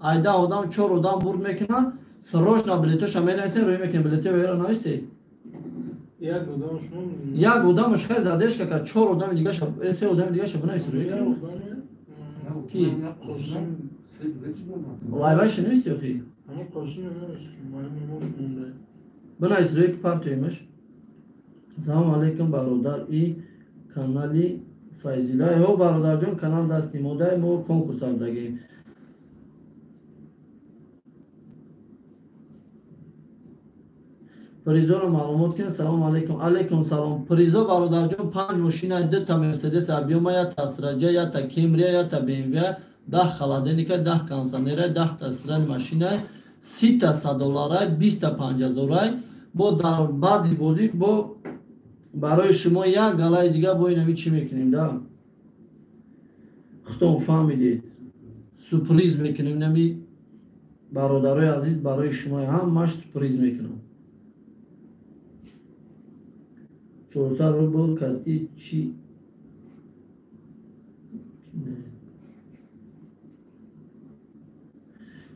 Ай 10 одам 4 одам бурд мекунад. Срочно билетоша менависем, рӯй мекунем. Билетои вайро нависте? Як одамаш як одамаш хай задешка кард, 4 одами дигаша, 3 одами дигаша бинавис рӯй кунем. Ки? Вай вайша нависти охи? Бинавис рӯй ки партоемаш. Салом алейкум бародар, и канали Файзилай. Ҳо бародарҷон, канал дасти модай, мо конкурс ардагем. Призоро маълумот кунед. Салом алейкум. Алейкум салом. Призо бародарҷон 5 мошина, 2 та Мерседес Абиома, 1 та Астраҷа, 1 та Кемрия, 1 та БМВ, 10 холодильника, 10 кондиционера, 10 та стиральная машина, 30 та 100 доллара, 20 та 5000. Бо дар баъди бозӣ бо барои шумо як галаи дига бо инами чӣ мекунем да? Худтон фаҳмидед. Сюрприз мекунем нами бародарои азиз, барои шумо ҳамаш сюрприз мекунам. 400 рубл кати чӣ?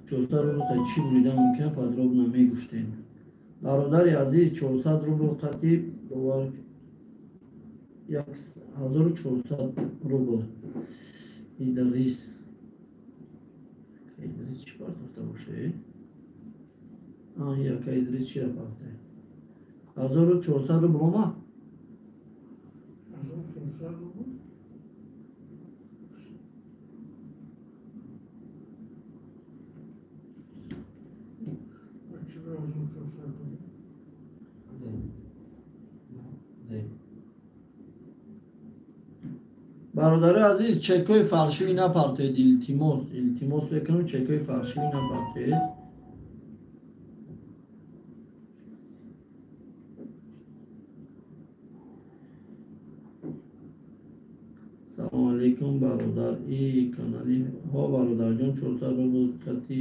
400 рубл кати чӣ бурида мумкин? Подробно мегуфтем. Бародари азиз, 400 рубл кати бовар 1400 рубл. Идрис. Идрис чӣ партофта боше? Яка Идрис чӣ партофта? 1400 рубл омад? 1400 рубл? Бародари азиз, чекҳои фаршивӣ напартоед, илтимос, илтимос мекунам, чекҳои фаршивӣ напартоед. Салом алейкум бародар, и канали ҳо бародарҷон, 400 рубл кати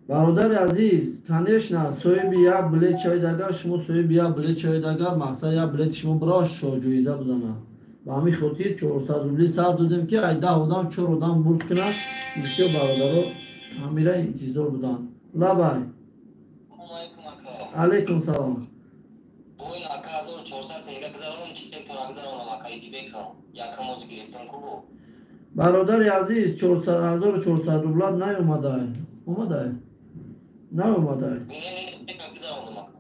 бародари азиз, конечно, соҳиби як билет шавед агар, шумо соҳиби як билет шавед агар, мақсад як билети шумо бираш шоҳ-ҷоиза бизанад. Ба ҳамин хотир 400 рубли сар додем ки ай 10 одам 4 одам бурд кунад. Бисёр бародаро ҳамира интизор буданд. Лабай. Алейкум салом. Боин ака 1400 синга гузаронам, чиктора гузаронам ака Идибека. Якам оз гирифтам ку. Бародари азиз, 1400 рублат наомадай. Омадай? Наомадай. Не, гузарондам ака.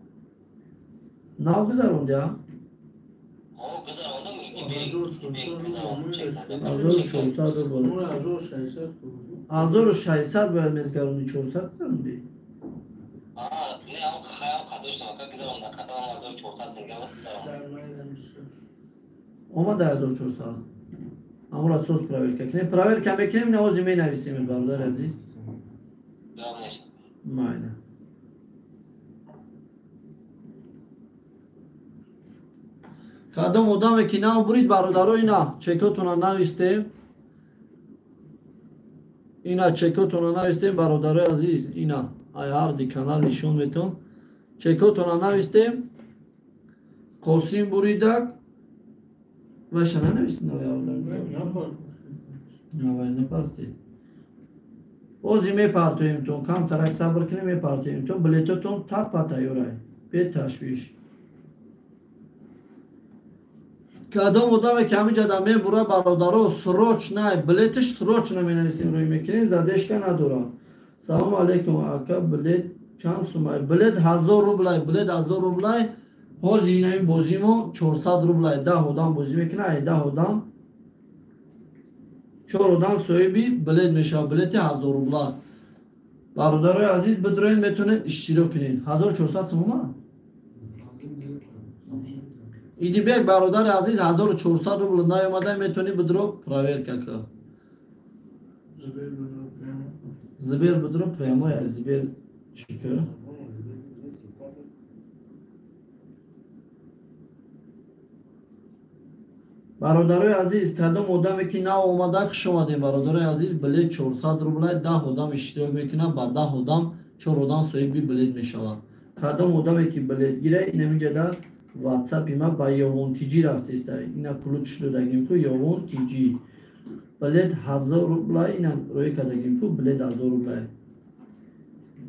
Нав гузаронди, а? Ҳо, гузарондам, Идибек гузарондам. 1400 рубл. 1600 бояд мезгаронди, 400 гузаронди? Не, ам хаям қадоштам ака, гузарондам, қадамам 1400 синга гузарондам. Омада 1400. Амура сос проверка кунем. Проверка мекунем, навози менависем, бародари азиз. Майна. Кадом одаме ки нав бурид, бародаро, ина чекотона навистем. Ина чекотона навистем, бародарои азиз, ина ай ҳарди канал нишон метон. Чекотона навистем. Қосим буридак. Ваша нанавистем, навай напартед. Ози мепартоемтон, камтарак сабр кунем, мепартоемтон, билетотон тапа тайёрай, бе ташвиш. Кадом одаме ки ҳамин ҷада мебура, бародаро, срочно билетиш срочно менависем, рӯй мекунем, задешка надорам. Салом алейкум ака, билет чанд сумай? Билет 1000 рублай, билет 1000 рублай. Ҳозир инами бозимо 400 рублай, 10 одам бозӣ мекунад, ай 10 одам 4 одам соҳиби билет мешавад, билети 1000 рубла. Бародарои азиз, бидроед, метавонед иштирок кунед. 1400 сум омад? Идибек бародари азиз 1400 рубл наёмада, метавонӣ бидро проверка кӣ. Сбер бидро прямо аз Сбер чӣ кӣ? Бародарои азиз, кадом одаме ки нав омада, хуш омадем бародарои азиз. Билет 400 рублай, 10 одам иштирок мекунад, ба 10 одам 4 одам соҳиби билет мешавад. Кадом одаме ки билет гира, инамиҷада WhatsApp-и ма ба Ёвон ТЖ рафтеста. Ина ключ додагим ку Ёвон ТЖ. Билет 1000 рублай, ина рӯй кардагим ку билет 1000 рублай.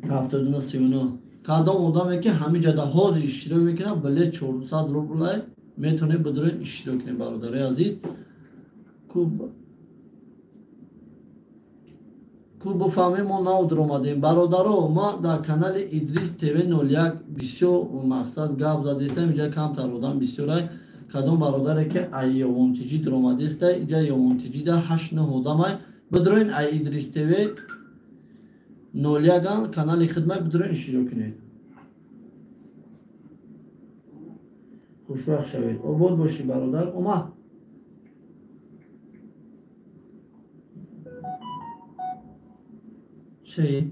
7939. Кадом одаме ки ҳамиҷада ҳозир иштирок мекунад, билет 400 рублай метавонед бидроед иштирок кунед бародарои азиз. Ку бифаҳмем мо нав дуромадем. Бародаро, ма дар канали Идрис ТВ 01 бисёр мақсад гап задестам, инҷа камтар одам бисёрай. Кадом бародаре ки ай Ёвон ТЖ дуромадеста, инҷа Ёвон ТЖ да 8-9 одамай. Бидроен ай Идрис ТВ 01 канали хидмат бидроен иштирок кунед. Хушвақт шавед. Обод бошӣ бародар. Омад. Чӣ?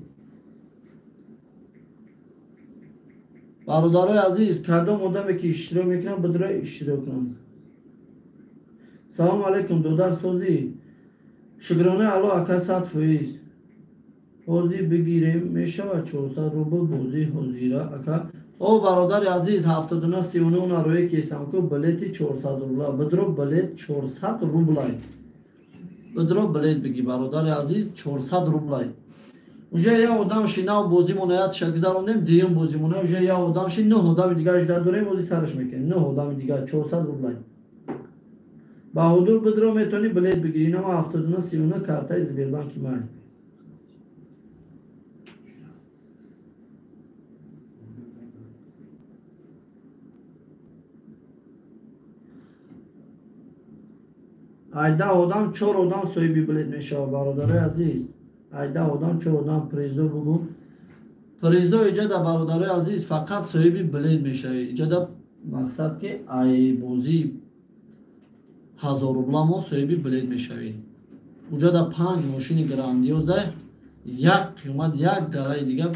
Бародарои азиз, кадом одаме ки иштирок мекунад, бидрои иштирок кунанд. Салом алейкум, додар созӣ. Шукронаи Аллоҳ ака 100%. Ҳозир бигирем мешавад 400 рубл бозӣ ҳозира ака. О бародари азиз, 7939 на рӯе кесам ку билети 400 рубла. Бидро билет 400 рублай. Бидро билет биги бародари азиз 400 рублай. Уже я одам ши нав бозимона ятша гузарондем, дуюм бозимона уже я одам ши 9 одами дигар жда дорем, бози сараш мекунем. 9 одами дигар 400 рублай. Баҳодур бидро метавонӣ билет бигирӣ. Инама 7939 картаи Сбербанки ма аст. Айда одам 4 одам соҳиби билет мешавад бародарои азиз. Айда одам 4 одам призо бугу. Призо иҷода бародарои азиз фақат соҳиби билет мешавад. Иҷода мақсад ки ай бозӣ 1000 рубла мо соҳиби билет мешавед. Уҷода 5 мошини грандиоза, як қимат, як галаи дига.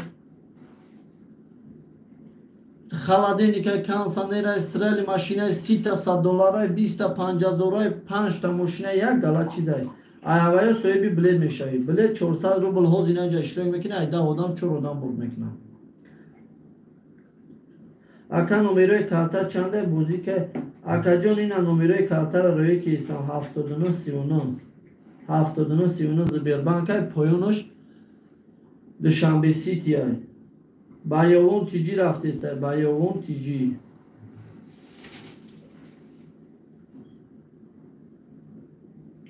Холодильника, кондиционера, стрели, машина, 30 100 долларай, 20 5000-ай, 5 та мошина, як гала чизай. Ай ҳаваё соҳиби билет мешавӣ. Билет 400 рубл ҳозир инҷа иштирок мекунӣ, ай 10 одам 4 одам бурд мекунад. Ака номерои карта чанда бозӣ ка? Акаҷон, ина номерои картаро рӯе ки истам 7939. 7939 Сбербанкай, поёнаш Душанбе Ситиай. Ба Ёвон ТЖ рафтеста, ба Ёвон ТЖ.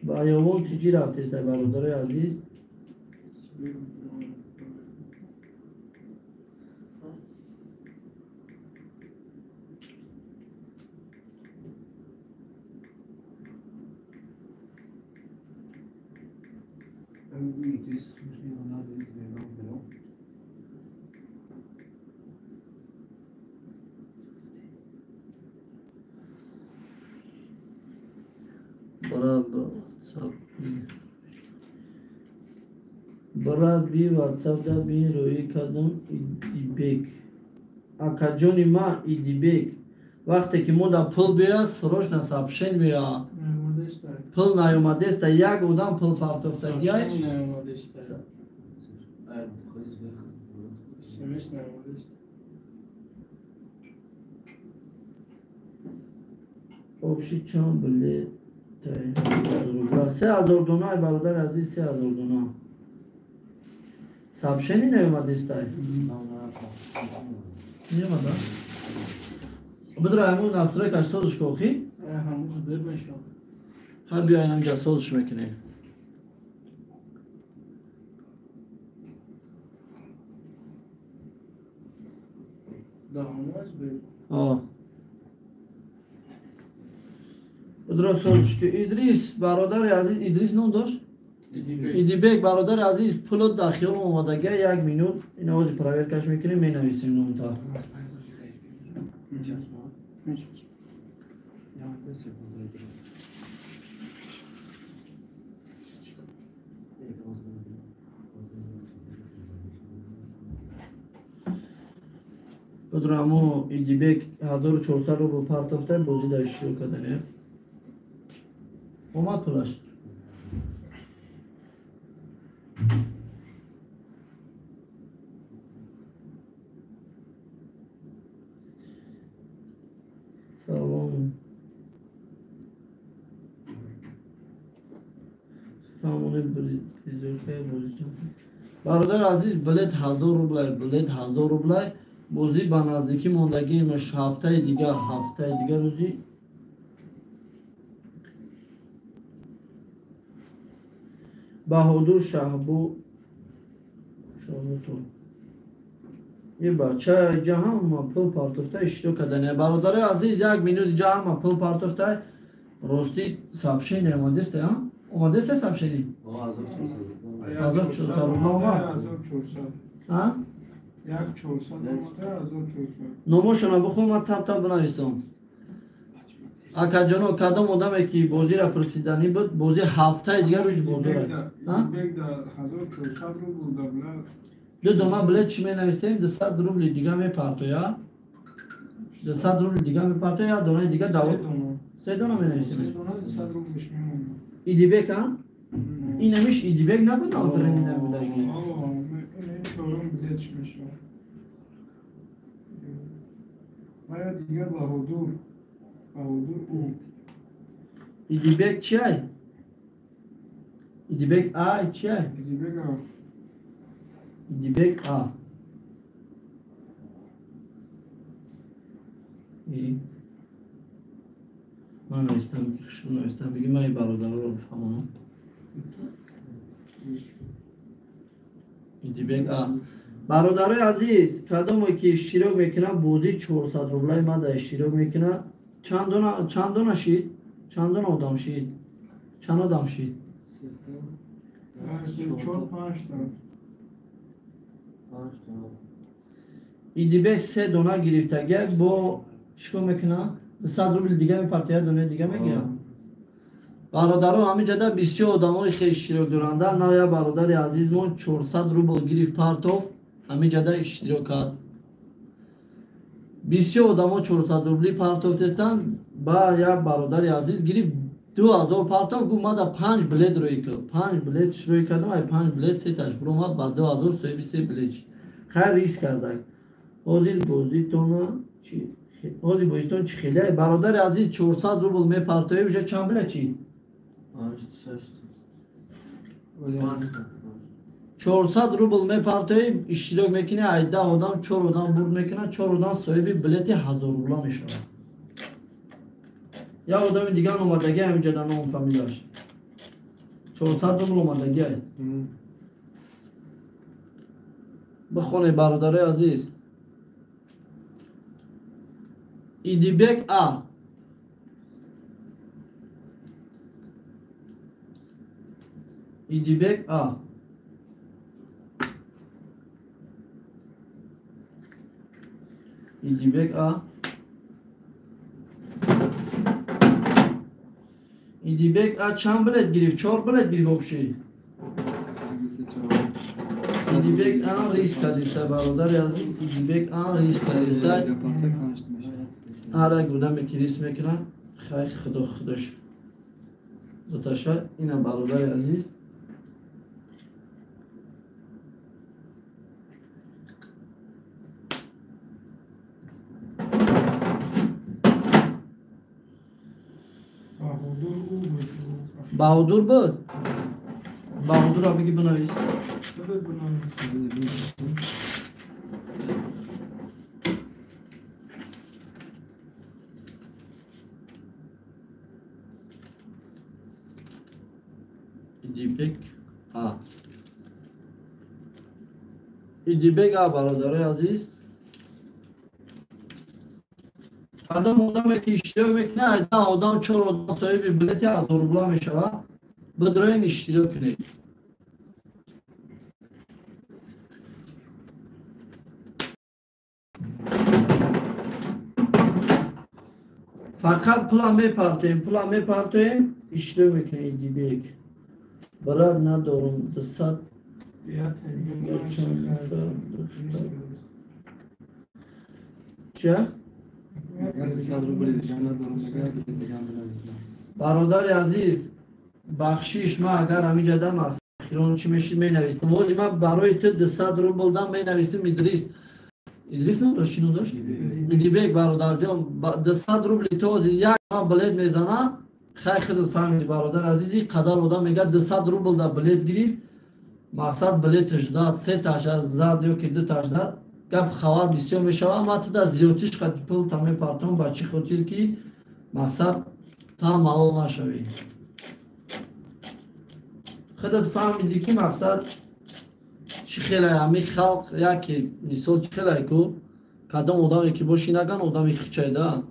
Ба Ёвон ТЖ рафтеста, бародарои азиз. Брат би WhatsApp да би рӯӣ кардам Идибек. Акаҷони ма Идибек. Вақте ки мо да пул биёяд, срочно сообщение меояд. Пул наёмадеста, як одам пул партофтагиай. Общий чанд билет? 3000 дона, бародар азиз, 3000 дона. Сообщение наёмадестай? Наёмада? Бидро ҳамун настройкаш созиш кохи? Ҳар биёен ҳамҷа созиш мекунем. Бидро созиш ки Идрис бародари азиз, Идрис ном дошт? Идибек бародари азиз, пулот дар хиёлам омадагия, як минут ина ҳозир проверкаш мекунем, менависем номта. Бадрамо Идибек 1400 рубл партофта бозӣ дар иштирок кардане. Омад пулаш. Салом. Фаҳмоне призёркаи бозӣ. Бародар азиз, билет 1000 рублай, билет 1000 рублай. Бозӣ ба наздикӣ мондагиимаш ҳафтаи дигар, ҳафтаи дигар рӯзи Баҳодур Шаҳбу Шаҳбутов. Е бача иҷа ҳама пул партофта иштирок кардане. Бародарои азиз, як минут иҷа ҳама пул партофта. Ростӣ сообщение омадеста, а? Омадеста сообщение? 1400 рубла омад. 1400. А? 1400 омада, 1400. Номошона бихон, ман тап-тап бинависам. Акаҷоно, кадом одаме ки бозиро пурсиданӣ буд, бозӣ ҳафтаи дигар рӯзи бозора. Идибек да 1400 рубл да била. Ду дона билет чӣ менависем, 200 рубли дига мепартоя. 200 рубли дига мепартоя, як донаи дига се дона менависем. Се дона 200 рублиш мемонад. Идибек, а? Инамиш Идибек набуд, навтрени набудаги. Ин чорум билет чӣ мешавад? Ва дигар Баҳодур. Баҳодур ӯ. Идибек чи ай? Идибек ай чи ай? Идибек а. Идибек а. Ман навистам, ки хушбу навистам, биги ман бародароро бифаҳмонам. Идибек а. Бародарои азиз, кадоме ки иштирок мекунад, бозӣ 400 рублаи ман дар иштирок мекунад. Чанд дона шид? Чанд дона одам шид? Чанд одам шид? 4-5 та. Идибек се дона гирифтага, бо чикор мекунад? 200 рубли дига мепартояд, донаи дига мегирад. Бародаро, ҳамин ҷода бисёр одамои хел иштирок доранда. На як бародари азизмон 400 рубл гирифт партоф, ҳамин ҷода иштирок кард. Бисёр одамо 400 рубли партофтестанд. Ба як бародари азиз гирифт 2000 партоф, гуфт мада 5 билет рӯй кард. 5 билет рӯй кардам, ай 5 билет сеташ буромад, ба 2000 соҳиби се билет шид. Хайр, риск кардак. Ҳозир бозитона чи? Ҳозир бозитон чи хеле? Бародари азиз, 400 рубл мепартоӣ, уже чанд билет чи? 400 рубл мепартоӣ, иштирок мекунӣ, ай 10 одам 4 одам бурд мекунад, 4 одам соҳиби билети 1000 рубла мешавад. Як одами дигар омадагӣ ҳаминҷа дар ном фамилияш. 400 рубл омадагӣ. Бихонед, бародарои азиз. Идибек а. Идибек а. Идибек а. Идибек а чанд билет гирифт? 4 билет гирифт общий. Идибек а риск кардиста, бародари азиз. Идибек а риск кардиста. Ҳар як одаме ки риск мекунад, хай худо худаш буташа. Ина бародари азиз. Баҳодур буд? Баҳодурро биги бинавис. Идибек а. Идибек а, бародарои азиз. Кадом одаме ки иштирок мекунад, 10 одам 4 одам соҳиби билети 1000 рубла мешавад. Бидроен иштирок кунед. Фақат пула мепартоем, иштирок мекунем. Идибек брат, надорум 200. Ча? Бародари азиз, бахшиш, ман агар ҳаминҷа дам ахирон чӣ мешид менавистам. Ҳозир ман барои ту 200 рубл дам менавистам. Идрис, Идрис ном дошт, чӣ ном дошт? Идибек бародарҷон, 200 рубли ту ҳозир як билет мезана. Хай худат фаҳмиди бародар азиз, ин қадар одам мегӯяд 200 рубл да билет гирифт, мақсад билеташ зад, се таш зад ё ки ду таш зад, гап хабар бисёр мешавад. Ман туда зиёдтиш қади пул та мепартом, ба чӣ хотир ки мақсад та малол нашавӣ. Худат фаҳмидӣ ки мақсад чӣ хеле ҳамин халқ, яке мисол чӣ хеле ку кадом одаме ки бошӣ наган одами хичайда.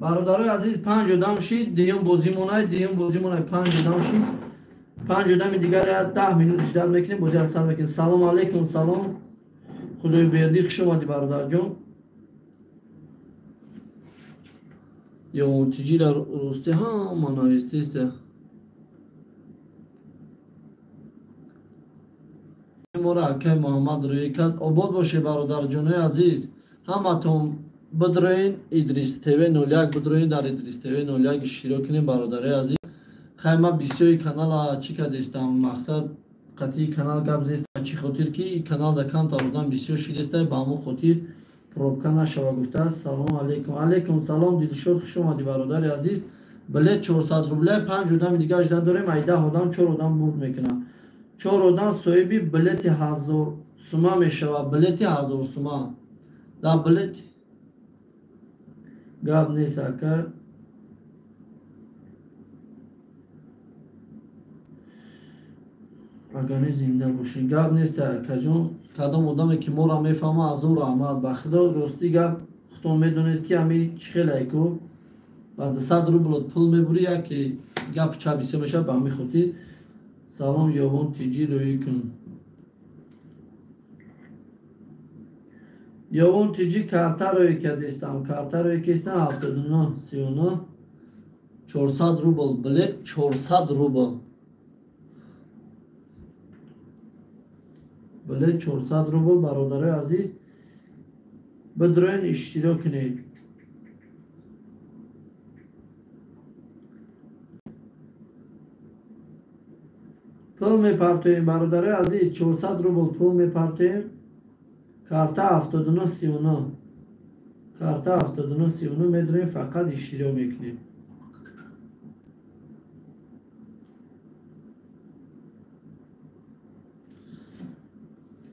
Бародарои азиз, 5 одам шид, дуюм бозимонай, 5 одам шид. 5 одами дигар 10 минут ждат мекунем, бозӣ аз сар мекунем. Салом алейкум, салом. Худои бердӣ, хуш омадӣ бародарҷон. Ё тиҷира рости ҳама навистиста. Мора акай Муҳаммад рӯй кард. Обод боше бародарҷонои азиз. Ҳаматон бидроин Идрис ТВ 01, бидроин дар Идрис ТВ 01 иштирок кунем бародарои азиз. Хай ман бисёри канала чӣ кардестам, мақсад қатъии канал гап зестам, чӣ хотир ки канал да камтар одам бисёр шидеста, ба ҳамон хотир пробка нашава гуфтааст. Салом алейкум. Алейкум салом, Дилшод, хуш омадӣ бародари азиз. Билет 400 рубля, 5 одами дигар жда дорем, ай 10 одам 4 одам бурд мекунад. 4 одам соҳиби билети 1000 сума мешавад, билети 1000 сума. Да билет гап нест ака. Агар не зинда бошӣ, гап нест акаҷон. Кадом одаме ки моро мефаҳма, аз ӯ раҳмат. Ба худо ростӣ гап худтон медонед ки ҳамин чӣ хеле ку ба 200 рубл пул мебурӣ, яке гап ча бисёр мешавад, ба ҳамин хотир. Салом ёвон тиҷӣ рӯӣ кун. Ёвон тиҷӣ карта рӯй кардистам, карта рӯй кистам 79 39 400 рубл, билет 400 рубл. Билет 400 рубл бародарои азиз, бидроин иштирок кунед. Пул мепартоем бародарои азиз, 400 рубл пул мепартоем. Карта 79 39, карта 79 39 медроем, фақат иштирок мекунем.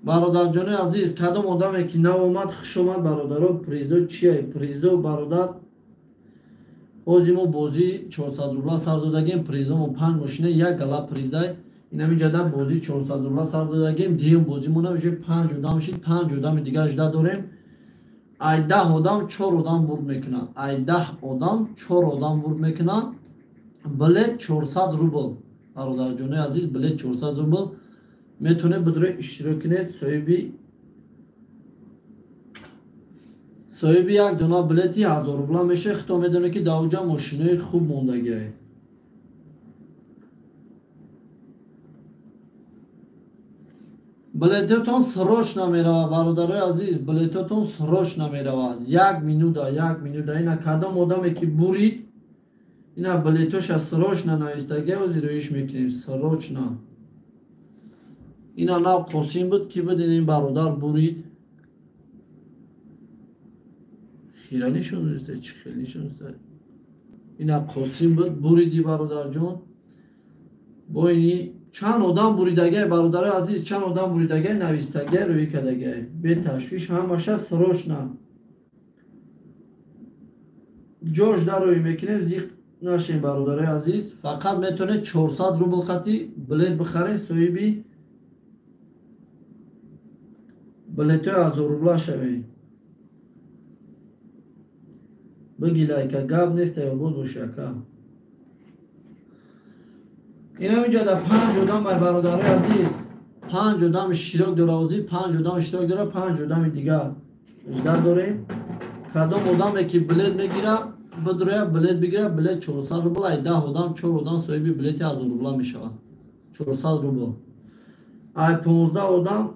Бародарҷонои азиз, кадом одаме ки нав омад, хуш омад бародаро. Призо чие? Призо бародар, ҳозир мо бозӣ 400 рубла сар додагем, призомо 5 мошина, як гала призай. Инамин ҷада бозӣ 400 рубла сар додагем, дуюм бозимона уже 5 одам шид, 5 одами дигар жда дорем. Ай 10 одам 4 одам бурд мекунад. Ай 10 одам 4 одам бурд мекунад. Билет 400 рубл. Бародарҷонои азиз, билет 400 рубл. Метавонед бидрои иштирок кунед, соҳиби як дона билети 1000 рубла мешавед. Худтон медонед ки дар оҷа мошинои хуб мондагиае. Билетотон срочно меравад бародарои азиз, билетотон срочно меравад. Як минута, як минута. Ина кадом одаме ки бурид, ина билетоша срочно навистагия, ҳозир рӯиш мекунем срочно. Ина нав Қосим буд ки буд, ин бародар бурид. Хира нишон дод, чӣ хел нишон дод. Ина Қосим буд, буриди бародарҷон. Бо ини чанд одам буридагай бародарои азиз, чанд одам буридагай, навистагай, рӯй кардагай. Беташвиш ҳамаша срочно. Ҷош дароӣ мекунем, зиқ нашем бародарои азиз. Фақат метавонед 400 рубл хати билет бихаред, соҳиби билетҳои 1000 рубла шавед. Биги лайка, гап нест, обод боши ака. Инам инҷа да 5 одам ай бародарои азиз, 5 одам иштирок дора, озӣ 5 одам иштирок дора, 5 одами дигар ждар дорем. Кадом одаме ки билет мегира, бидроя билет бигира, билет 400 рубл, ай 10 одам 4 одам соҳиби билети 1000 рубла мешавад. 400 рубл. Ай 15 одам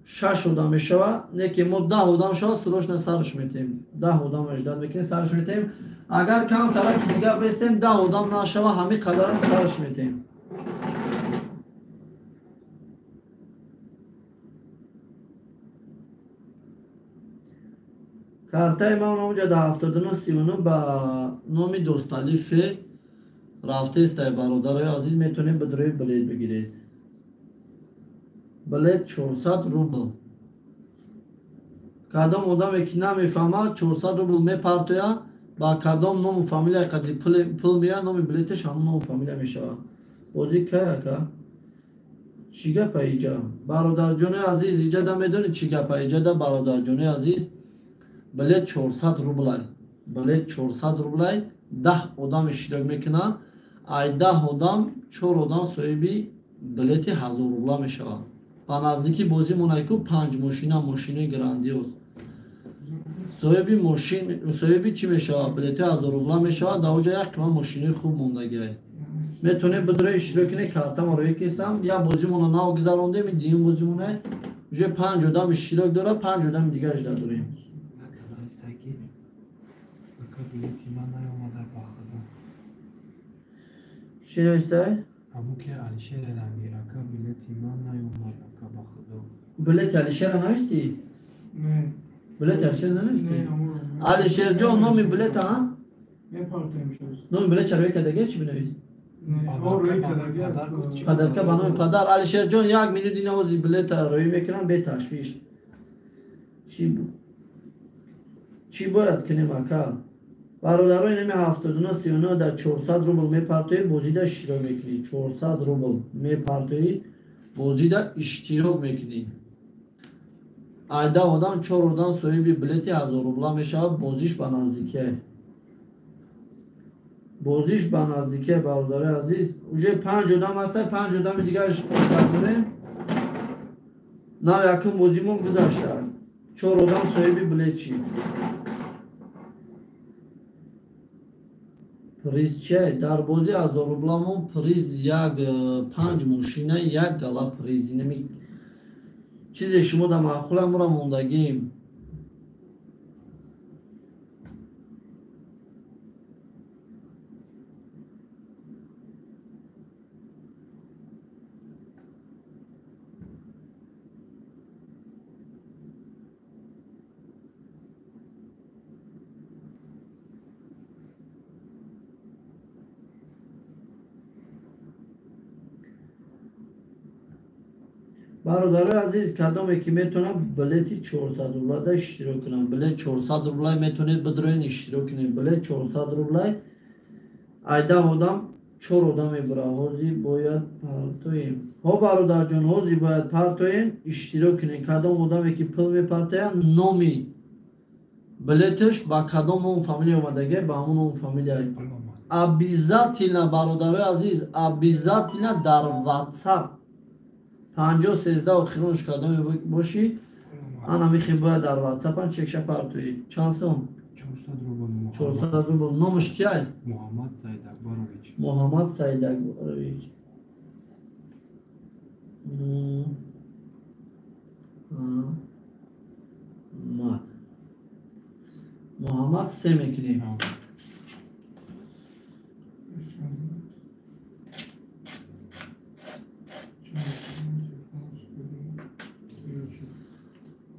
6 одам мешавад, не ки мо 10 одам шава, срочно сарш метем. 10 одам ждат мекунем, сарш метем. Агар камтара ки дигар бестем, 10 одам нашава, ҳамин қадарам сарш метем. Картаи ман онҷа да 7939 ба номи Досталифе рафтестай бародарои азиз, метавонед бидрои билет бигиред. Билет 400 рубл. Кадом одаме ки намефаҳмад, 400 рубл мепартояд, ба кадом ному фамилия қадри пул меяд, номи билеташ ҳамон ному фамилия мешавад. Бозӣ кай ака? Чӣ гапа иҷа? Бародарҷонои азиз, иҷада медонед чӣ гапа? Иҷада бародарҷонои азиз, билет 400 рублай. Билет 400 рублай, 10 одам иштирок мекунанд. Ай 10 одам 4 одам соҳиби билети 1000 рубла мешавад. Ба наздики бозӣ монайку 5 мошина, мошинои грандиоз. Соҳиби мошин, соҳиби чӣ мешавад? Билети 1000 рубла мешавад. Дар оҷа як қима мошинои хуб мондагиай. Метавонед бидрои иштирок кунед, картамо роӣ кистам. Як бозимонро нав гузарондем, ин дуюм бозимона. Уже 5 одам иштирок дорад, 5 одами дигар жда дорем. Билети ман наёмада ба худо. Чӣ навистай? Ҳамун ки Алишер рангир ака, билети ман наёмад ака ба худо. Билети Алишера навистӣ? Не. Билети Алишер нанавистӣ? Алишерҷон, номи билета, а? Номи билет чаро кардагия чӣ бинавис? Падарка ба номи падар. Алишерҷон, як минут инавози билета роӣ мекунам, беташвиш. Чӣ бояд кунем ака? Бародарои нами 7939 дар 400 рубл мепартоӣ, бозида иштирок мекунӣ. 400 рубл мепартоӣ, бозида иштирок мекунӣ. Ай 10 одам 4 одам соҳиби билети 1000 рубла мешавад, бозиш ба наздикия. Бозиш ба наздикия, бародарои азиз. Уже 5 одам ҳаста, 5 одами дигараш дорем. Нав якум бозимон гузашта. 4 одам соҳиби билет шид. Приз чай? Дар бозӣ 1000 рубламон приз як 5 мошина, як гала приз. Инами чизе шумо да маъқула мура мондагим. Бародарои азиз, кадоме ки метавонад билети 400 рублада иштирок кунам. Билет 400 рублай метавонед бидроен иштирок кунед. Билет 400 рублай, ай 10 одам 4 одам мебура. Ҳозир бояд партоем. Ҳо бародарҷон, ҳозир бояд партоем, иштирок кунед. Кадом одаме ки пул мепартояд, номи билеташ ба кадом ному фамилия омадагия, ба ҳамон ному фамилия. Обязательно бародарои азиз, обязательно дар WhatsApp 5013 охиронш кадоме бошӣ, ана михи бояд дар WhatsApp-ан чекша партоӣ. Чанд сом? 400 рубл. 400 рубл. Номаш кияй? Муҳаммад Саидакбарович. Муҳаммад Саидакбарович. Муҳаммад. Муҳаммад се мекунем.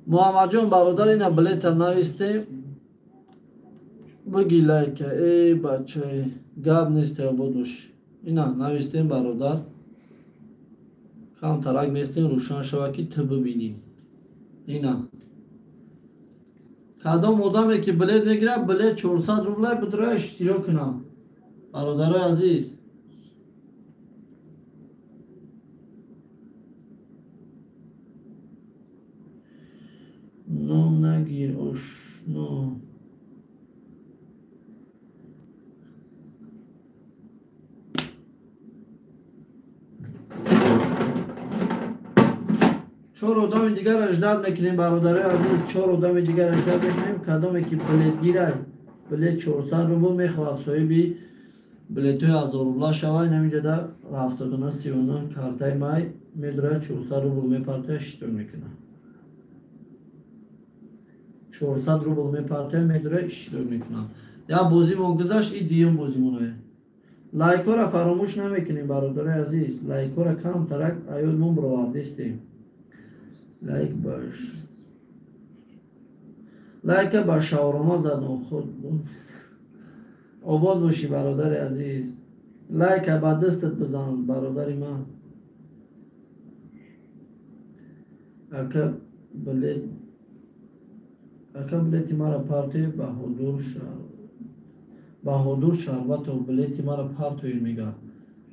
Муҳаммадҷон бародар, ина билета навистем. Биги лайка, эй бачаи, гап нест, обод бош. Ина навистем бародар. Камтарак местем, рӯшан шава ки ту бибинӣ. Ина. Кадом одаме ки билет мегирад, билет 400 рубла бидроя иштирок кунам. Бародарои азиз. Ном нагир, ошно. Чор одами дигар ждать мекунем, бародарои азиз, чор одами дигар ждать мекунем. Кадоме ки билет гирай, билет 400 рубл мехоҳад, соҳиби билетҳои 1000 рубла шавад. Ҳаминҷода 79 39 картаи май медурад, 400 рубл мепартояд, иштирок мекунад. 400 рубл мепартояд, медурад, иштирок мекунад. Як бозимон гузашт, и дуюм бозимонае. Лайкҳоро фаромӯш намекунем, бародарои азиз. Лайкҳоро камтарак аёдмон бировардистем. Лайк баш. Лайка ба шаврома задам худ. Обод бошӣ, бародари азиз. Лайка ба дастат бизан, бародари ман. Ака билет, ака билети мара партои Баҳодур шаҳр. Баҳодур Шарбатов билети мара партои мега.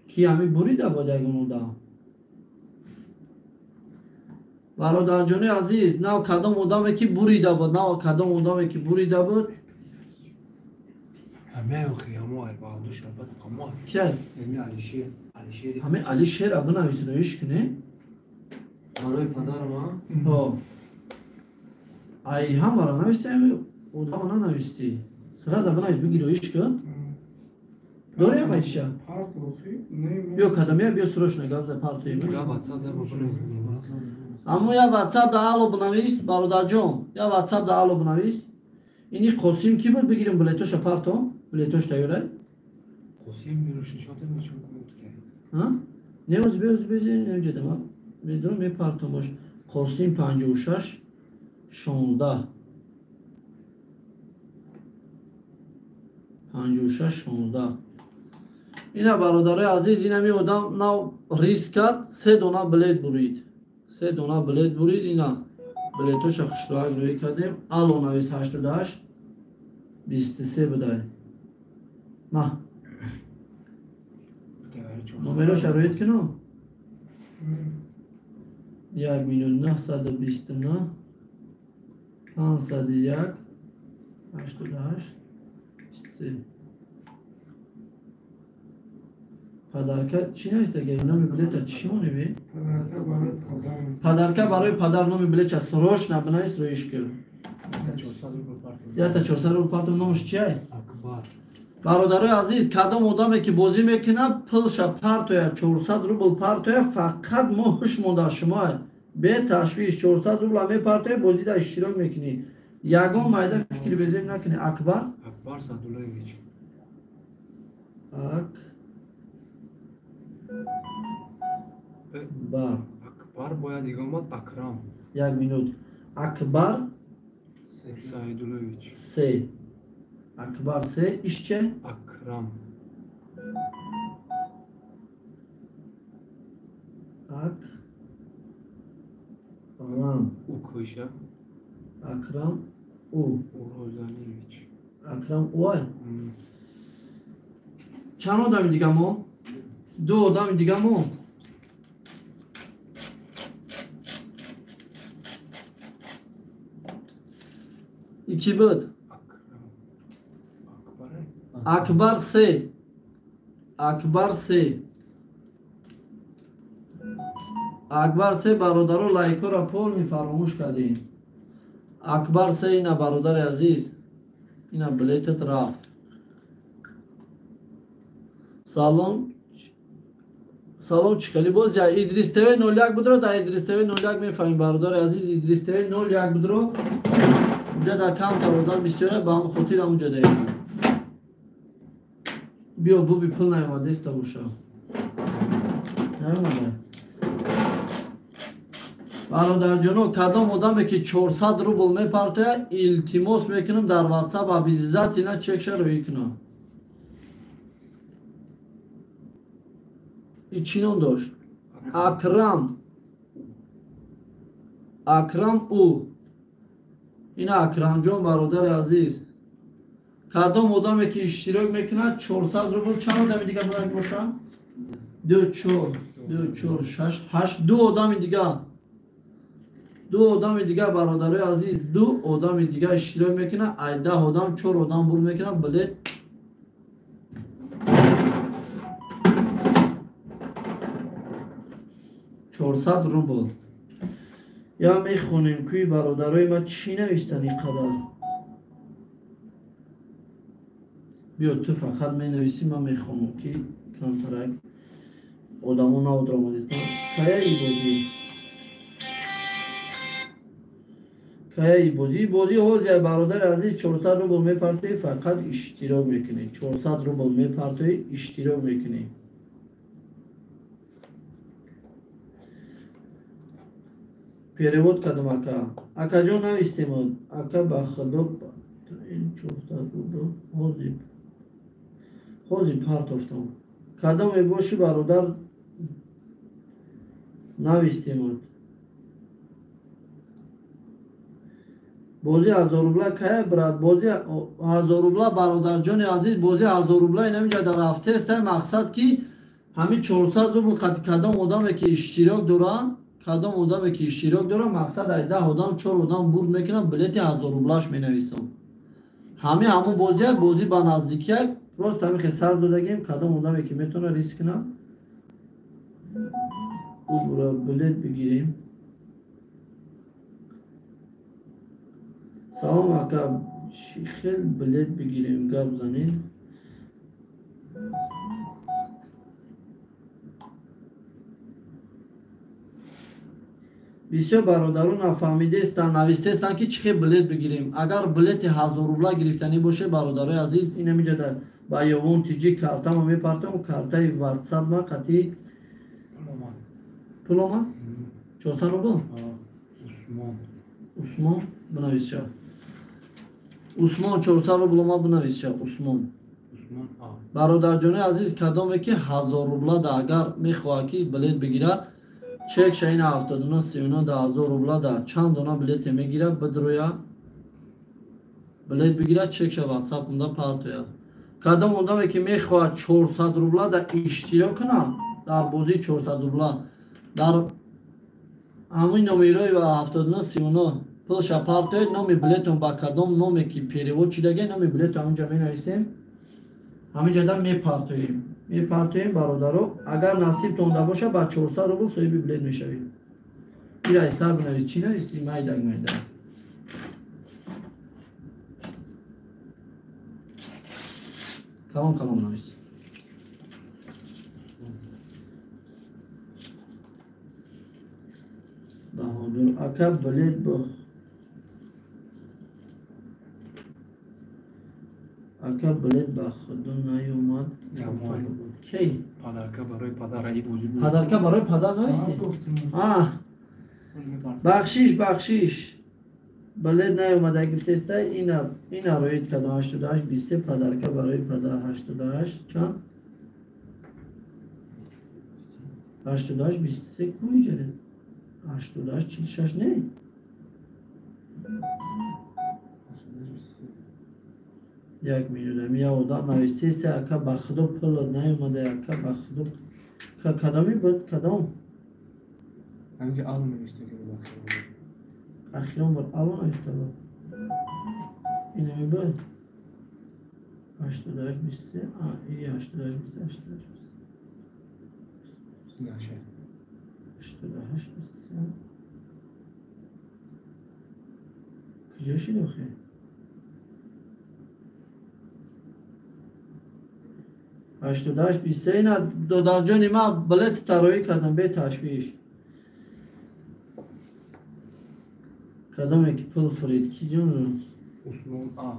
Ки ҳами бурида буд ягон одам? Бародарҷони азиз, нав кадом одаме ки бурида буд, нав кадом одаме ки бурида буд? Кия? Ҳамин Алишер бинавис, роиш кунем. Барои падарам, а? Ҳо. Ай ҳамаро нависти, ҳами одама нанавистӣ. Сразу бинавис, биги роиш кун. Дори ҳама чиша? Биё кадомия, биё срочно гап за партои. Аммо я WhatsApp да ало бинавис, бародарҷон, я WhatsApp да ало бинавис. Ини Қосим ки буд, бигирем билетоша партом, билетош тайёрай. Қосим мирушнишоте мечон кунут ке. Ҳа? Не, оз биё, оз биё, намеҷадам, а? Медонам, мепартомош. Қосим 56 16. 56 16. Ина бародарои азиз, ин ҳами одам нав риск кард, се дона билет бурид. Се дона билет бурид, ина билетоша хушроак рӯй кардем. Ало навис 88 23 будай. Ма. Номероша рӯид кунам? 1 минут 929 501 88 23. Падарка чӣ нависта ки номи билета чӣ моневи? Падарка барои падар номи билетча срочно бинавис, роиш кун. Ята 400 рубл партом, номаш чиай? Акбар. Бародарои азиз, кадом одаме ки бозӣ мекунад, пулша партоя, 400 рубл партоя, фақат мо ҳуш монда шумо. Бе ташвиш 400 рубла мепартоя, бозида иштирок мекунӣ. Ягон майда фикри безеб накунӣ. Акбар? Акбар Садуллоевич. Акбар. Акбар бояд дига омад Акрам. Як минут. Акбар Саидуллоевич. Се. Акбар се ишче? Акрам. Акрам. У кӯша. Акрам у. Урозалиевич. Акрам уай. Чанд одами дига мо? Ду одами дига мо? И ки буд? Акбар се. Акбар се. Акбар се, бародаро, лайкҳоро полни фаромӯш кардем. Акбар се, ина бародари азиз. Ина билетат рафт. Салом. Салом, чӣ хеле боз я Идрис ТВ 01 будро, дар Идрис ТВ 01 мефаҳмем, бародари азиз, Идрис ТВ 01 будро. Унҷа дар камтар одам бисёре, ба ҳам хотир ҳамунҷа даем. Биё буби пул наомадеста боша. Наомада. Бародарҷоно, кадом одаме ки 400 рубл мепартояд, илтимос мекунам дар WhatsApp обязательно чекша рӯӣ кунам. И чӣ ном дошт? Акрам. Акрам у. Ина Акрамҷон, бародари азиз. Кадом одаме ки иштирок мекунад, 400 рубл. Чанд одами дига бояд бошанд? 2 4 2 4 6 8. Ду одами дига. Ду одами дига, бародарои азиз, ду одами дига иштирок мекунад. Ай 10 одам 4 одам бур мекунад билет. 400 рубл. Я мехонем, кӯи бародарои ма чӣ навистан ин қадар? Биё, ту фақат менависӣ, ман мехонам, ки камтарак одамо наодромадистан. Каяи бозӣ? Каяи бозӣ? Бозӣ ҳозир, бародари азиз, 400 рубл мепартоӣ, фақат иштирок мекунӣ. 400 рубл мепартоӣ, иштирок мекунӣ. Перевод кардам, ака. Акаҷон, навистем, ака, ба худо 400 рубл ҳозир партофтам. Кадоме боши, бародар, навистем. Бозӣ 1000 рубла кая, брат? Бозӣ 1000 рубла, бародарҷони азиз, бозӣ 1000 рубла инамиҷа дар рафтеста. Мақсад ки ҳамин 400 рубл кадом одаме ки иштирок дора, кадом одаме ки иштирок дора, мақсад ай 10 одам 4 одам бурд мекунам, билети 1000 рублаш менависам. Ҳамин ҳамун бозия, бозӣ ба наздикия, просто ҳамин хел сар додагем, кадом одаме ки метавона риск кунад, ӯ билет бигирем. Салом, ака, чӣ хел билет бигирем, гап занед. Бисёр бародарон нафаҳмидаестанд, навистаестанд, ки чӣ хел билет бигирем. Агар билети 1000 рубла гирифтанӣ боше, бародарои азиз, инамиҷа ба Ёвон ТЖ картамо мепартам, картаи ватсап ма қатъи пул омад? 400 рубл? Усмон, бинависша. Усмон 400 рубл омад, бинависша, Усмон. Бародарҷони азиз, кадоме ки 1000 рубла да агар мехоҳад ки билет бигирад, чек шаина 79 39 да 1000 рубла да чанд дона билете мегирад, бидроя билет бигирад, чекша ватсап унда партояд. Кадом одаме ки мехоҳад 400 рубла да иштирок кунад дар бозии 400 рубла, дар ҳамин номерои 79 39 пулша партояд, номи билетон ба кадом номе ки перевод шидаге, номи билетон ҳаминҷа менависем, ҳаминҷа мепартоем. Мепартоем, бародаро, агар насибтон да боша, ба 400 рубл соҳиби билет мешавед. Ира сар бинавис, чӣ нависти? Майдак, майдак. Калон калон навис. Баҳодур ака, билет бо ака, билет ба худо наёмад. Кей? Падарка барои падар аи бозӣ буд. Падарка барои падар нависти? Бахшиш, бахшиш. Билет наёмада гуфтеста, ина роид кардам 88 23 падарка барои падар 88 чанд? 88 23 куҷа? 88 46 не? Як минутам, я одам навистеста, ака, ба худо пул наёмада, ака, ба худо. Кадоми буд? Кадом? Ҳаминҷа ало нависта ки буд ахирон. Ахирон бор ало нависта буд. Инами буд? 88 23, а, и 88 23, 88 23. Наша. 88 23. Куҷо шид охир? 88 23. Ина додарҷони ман билет тароӣ кардам бе ташвиш. Кадоме ки пул фурид, ки ҷон? Усмон А.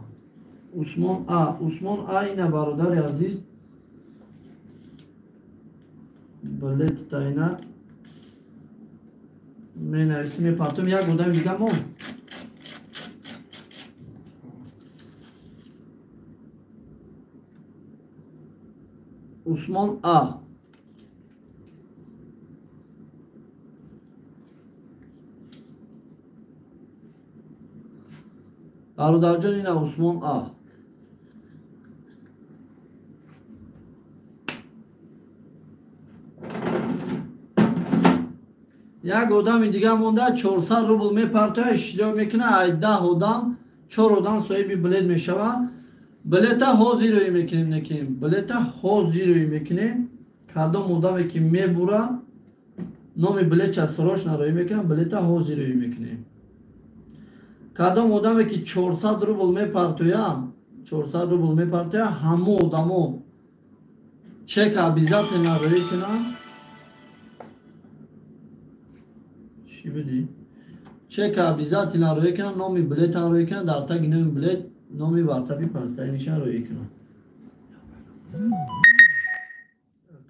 Усмон А, Усмон А, ина бародари азиз, билет тайна менависем, мепартом. Як одами дига мон. Усмон А. Бародарҷон, ина Усмон А. Як одами дига монда, 400 рубл мепартояд, иштирок мекунад, ай 10 одам 4 одам соҳиби билет мешаванд. Билета ҳозир рӯй мекунем, некем. Билета ҳозир рӯй мекунем. Кадом одаме ки мебура, Номи билетча срочно роӣ мекунам, билета ҳозир роӣ мекунем. Кадом одаме ки 400 рубл мепартоя, 400 рубл мепартоя, ҳамо одамо чек обязательно роӣ кунам. Чӣ буди? Чек обязательно роӣ кунам, номи билетам роӣ кунам, дар таги номи билет номи ватсапи пастаринишам роӣ кунам.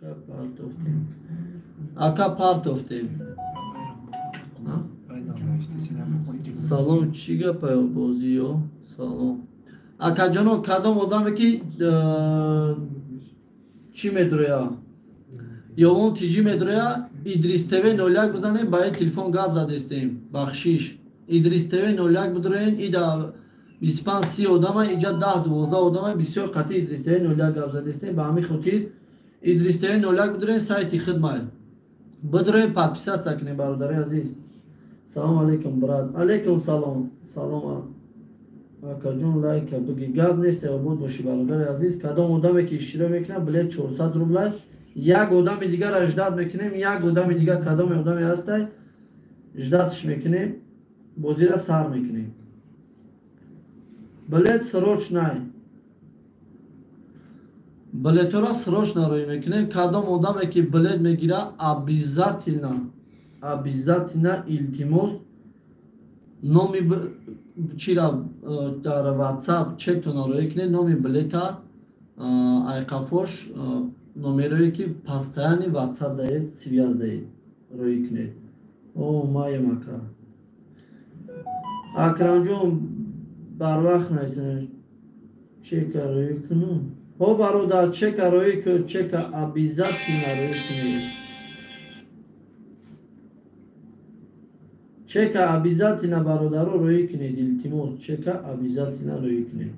Ака партофтем. Ака партофтем. Салом, чӣ гапа бозиё? Салом. Акаҷоно, кадом одаме ки чӣ медроя? Ёвон тиҷӣ медроя, Идрис ТВ 01 бизанем, ба телефон гап задестем. Бахшиш. Идрис ТВ 01 бидроен, ида 25-30 одама, иҷа 10-12 одама, бисёр қатъи Идрис ТВ 01 гап задестем. Ба ҳамин хотир Идрис ТВ 01 бидроен, сайти хидмай. Бидроен, подписаться кунем, бародари азиз. Салом алейкум, брат. Алейкум салом. Салом акаҷон, лайка биги. Гап нест, обод бошӣ, бародари азиз. Кадом одаме ки иштирок мекунад, билет 400 рубла. Як одами дигарро ждат мекунем, як одами дигар кадоме одаме ҳастай, ждатш мекунем, бозиро сар мекунем. Билет срочнай. Билетҳоро срочно роӣ мекунем. Кадом одаме ки билет мегира, обязательно, обязательно илтимос номи чира дар WhatsApp чектона роӣ кунед, номи билета айқафош номерое ки постоянно WhatsApp даед, связь даед, роӣ кунед. О, маем ака. Акрамҷон, барвақт нависен. Чека роӣ кунум. Ҳо бародар, чека роӣ кун, чека обязательно роӣ кунед. Чека обязательно бародаро роӣ кунед, илтимос, чека обязательно роӣ кунед.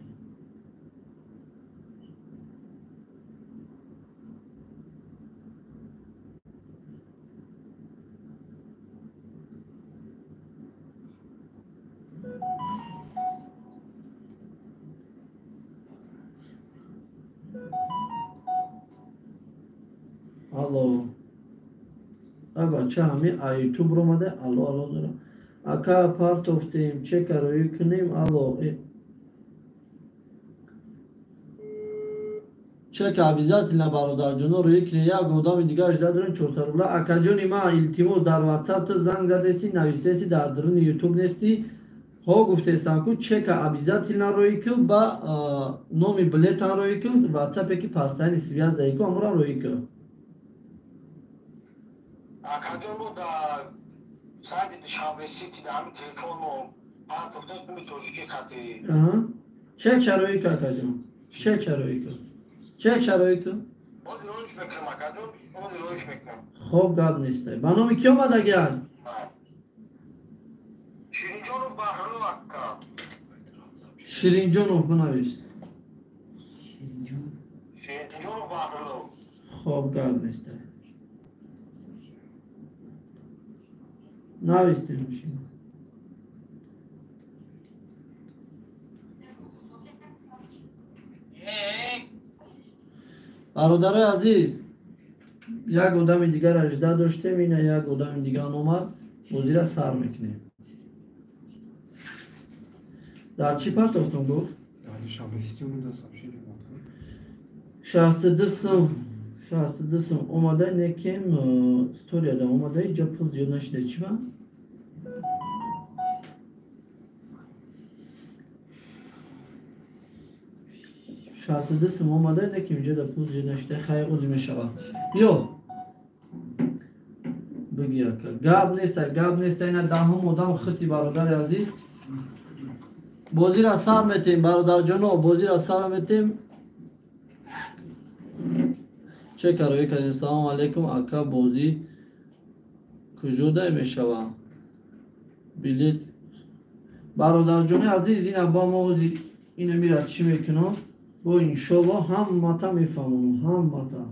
Алло. Бача ҳами ютуб ромада, алло алло дора. Ака партофтем, чека роӣ кунем, алло. Чека обязательно бародарҷоно роӣ кунем, як одами дигар жда дорем 400 рубла. Акаҷони ма, илтимос, дар WhatsApp ту занг задести, навистести, дар даруни YouTube нести. Ҳо гуфтестам ку чека обязательно роӣ кун, ба номи билетан роӣ кун, WhatsApp-е ки постоянно связь даи ку, амура роӣ кун. Акаҷон, мо дар сайти Душанбе Сити дар ҳамин телефон мо партофтем, номи тоҷикӣ хати. Чек шароӣ ку, акаҷон. Чек шароӣ ку. Чек шароӣ ку. Ҳозир роиш мекунам, акаҷон, ҳозир роиш мекунам. Хоб, гап нестай. Ба номи кӣ омадагиан? Ширинҷонов Баҳром ака. Ширинҷонов бинавис. Ширинҷонов Баҳром. Хоб, гап нестай. Навистем шина. Бародарои азиз, як одами дигарро жда доштем, ина як одами дигар омад, бозиро сар мекунем. Дар чӣ партофтон гуфт? 62 сум, 62 сум омада, некем сторияда омада, иҷо пул зиёд нашида, чӣ ба? 62 сум омада, некем иҷода пул зиёд нашида, хайр ӯзи мешавад. Биё. Биги ака. Гап неста, гап неста, ина даҳум одам хити бародари азиз. Бозиро сар метем, бародарҷоно, бозиро сар метем. Чека роӣ кардем. Салом алейкум, ака, бозӣ куҷо дай мешава? Билет. Бародарҷони азиз, ина бо мо ози ина мира чӣ мекунам? Бо иншоллоҳ ҳаммата мефаҳмонам, ҳаммата.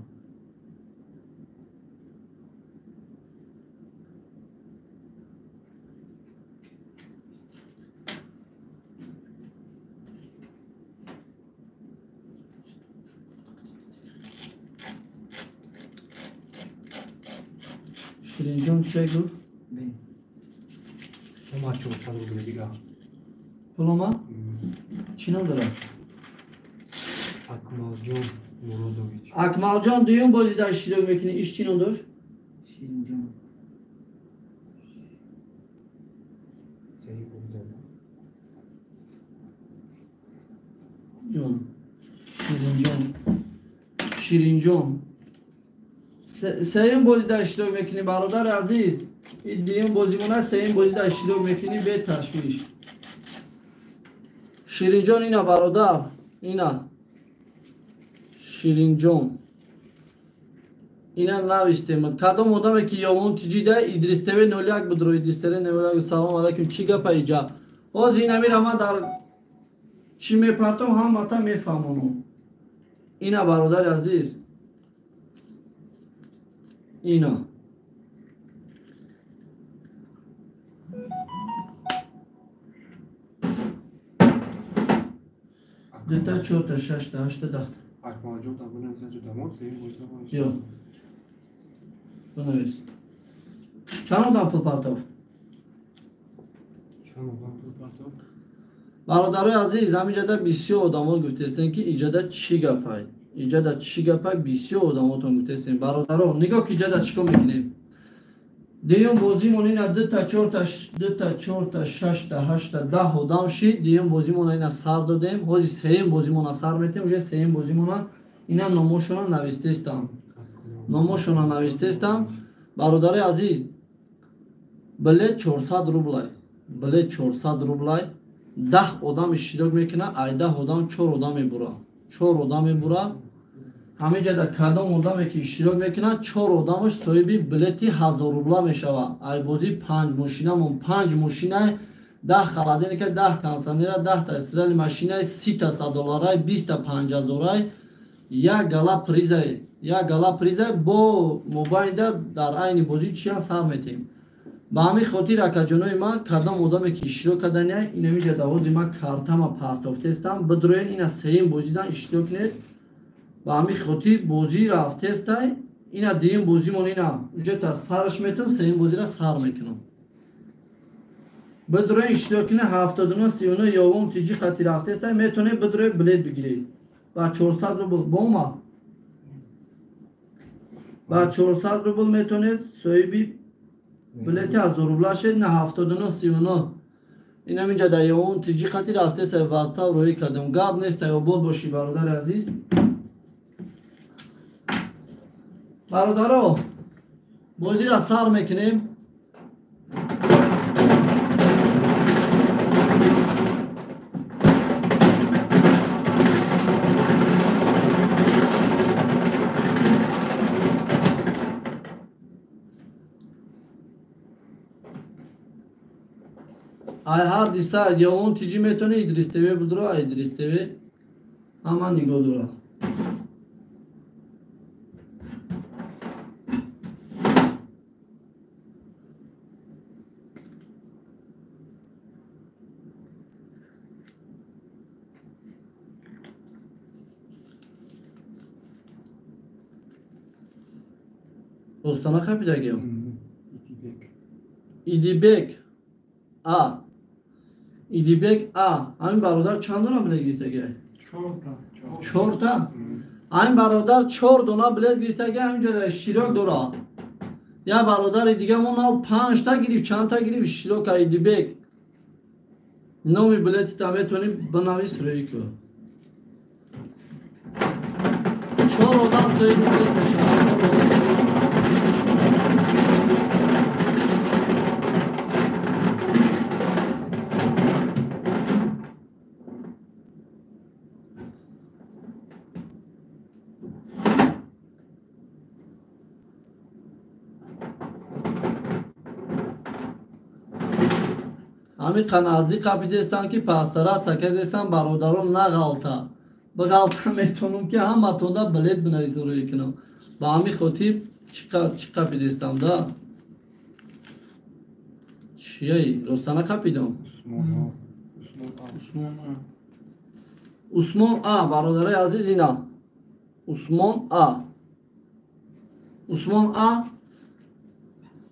Ширинҷон чӣ гуфт? Омад 400 рубли дига. Пул омад? Чӣ ном дорад? Акмалҷон Муродович. Акмалҷон дуюм бозида иштирок мекунӣ. Иш чӣ ном дошт? Ширинҷон. Ҷон. Ширинҷон. Ширинҷон. Сеюм бозида иштирок мекунӣ, бародари азиз. Ин дуюм бозимона, сеюм бозида иштирок мекунӣ бе ташвиш. Ширинҷон ина бародар, ина. Ширинҷон. Ина навистем. Кадом одаме ки ёвон тиҷида Идрис ТВ 01 будро, Идрис ТВ 01. Салом алайкум. Чӣ гапа иҷа? Ҳозир ина мира ман дар чӣ мепартом ҳамата мефаҳмонам. Ина бародари азиз. Ина. Дута, чорта, шашта, ҳашта, даҳта. Акмалҷон та бинависад ҷудамон, сеюм бозида бозида. Ё. Бинавис. Чанд одам пул партофт? Чанд одам пул партофт? Бародарои азиз, ҳаминҷода бисёр одамо гуфтестем ки иҷода чӣ гапай? Иҷода чӣ гапай? Бисёр одамотон гуфтестем. Бародаро, нигоҳ ки иҷода чӣ кор мекунем? Дуюм бозимон ина дута, чорта, дута, чорта, шашта, ҳашта, даҳ одам шид. Дуюм бозимона ина сар додем. Ҳозир сеюм бозимона сар метем. Уже сеюм бозимона ина номошона навистестанд. Номошона навистестанд. Бародари азиз, билет 400 рублай. Билет 400 рублай. 10 одам иштирок мекунад, ай 10 одам 4 одам мебура. 4 одам мебура. Ҳаминҷода кадом одаме ки иштирок мекунад, 4 одамаш соҳиби билети 1000 рубла мешавад. Ай бозӣ 5 мошинамон, 5 мошинай, 10 холодильника, 10 кондиционера, 10 та стиральный машинай, 30 та 100 долларай, 20 та 5000-ай, як гала призай, як гала призай бо мобайнда дар айни бозӣ чиян сар метем. Ба ҳамин хотир акаҷонои ман, кадом одаме ки иштирок кардания, инамиҷа ҳозир ман картама партофтестам, бидроен ина сеюм бозидан иштирок кунед. Ба ҳамин хотир бозӣ рафтестай, ина дуюм бозимон ина уже та сараш метам, сеюм бозира сар мекунам. Бидроен иштирок кунед, 79 39 ёвум тиҷи қати рафтестай, метавонед бидроен билет бигиред. Ба 400 рубл бома. Ба 400 рубл метавонед соҳиби билети 1000 рубла шед, на 79 39. Инам инҷа дар ёвум тиҷи қати рафтестай, ватсап роҳӣ кардам. Гап нест, обод бошӣ бародари азиз. Бародаро, бозиро сар мекунем. Ай ҳар диса ёвон тиҷи метавонӣ Идрис ТВ будро, ай Идрис ТВ ҳама нигоҳ дорад. Остана қапидагиё? Идибек. Идибек А. Идибек А. Ҳамин бародар чанд дона билет гирифтагиай? Чорта. Ҳамин бародар 4 дона билет гирифтагиай, ҳаминҷода иштирок дорад. Як бародари дигамо нав 5 та гирифт, чанд та гирифт иштирок кард Идибек. Номи билетита метавонӣ бинавис рӯй кун. 4 одам соҳиби билет мешавад. Ҳамин наздик қапидестам ки пастаратса кардестам, бародарон нағалта. Бағалта метавонам ки ҳаматонда билет бинависам рӯй кунам. Ба ҳамин хотир чӣ қапидестам да? Чияй? Ростана қапидам? Усмон А, бародарои азиз ина. Усмон А. Усмон А.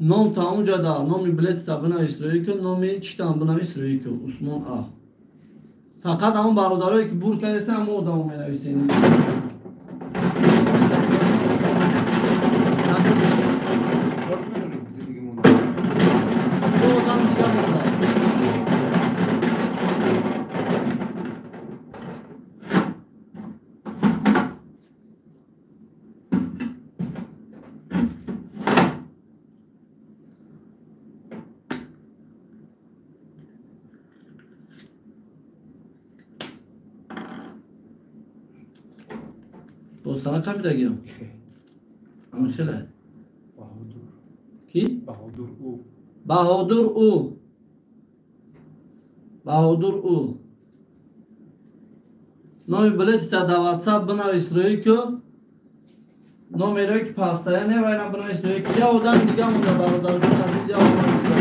Ном та онҷа да номи билетта бинавис рӯӣ ку, номи читам бинавис рӯӣ ку. Усмон А. Фақат ҳамон бародарое ки бур кардеста, ҳамон одамо менависен. Одам дига монда. Достана қабидагиам? Амихеле. Баҳодур. Ки? Баҳодур ӯ. Баҳодур ӯ. Баҳодур ӯ. Номи билетита дар WhatsApp бинавис рӯӣ ку. Номерои ки пастая не вайна бинавис рӯӣ ку. Я одами дига монда, бародарҷон азиз, я одами дига.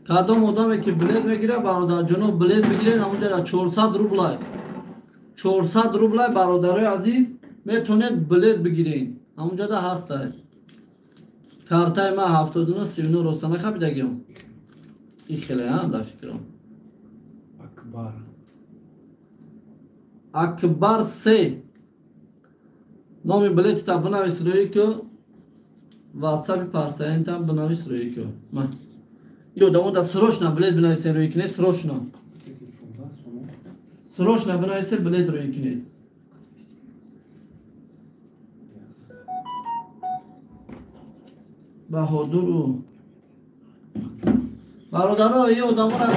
Кадом одаме ки билет мегирад, бародарҷоно, билет бигиред, ҳамонҷа дар 400 рублай. 400 рублай, бародарои азиз, метавонед билет бигиред. Ҳамонҷа да ҳастай. Картаи ман 79 39 роста нахабидагиам. И хеле, а, дар фикрам. Акбар. Акбар се. Номи билетита бинавис рӯӣ ку. WhatsApp-и пастаентам бинавис рӯӣ ку. Ма. Ё дамо да срочно билет бинависен рӯи кинед, срочно. Срочно бинависен билет рӯи кинед. Баҳодур ӯ. Бародаро, ин одаморо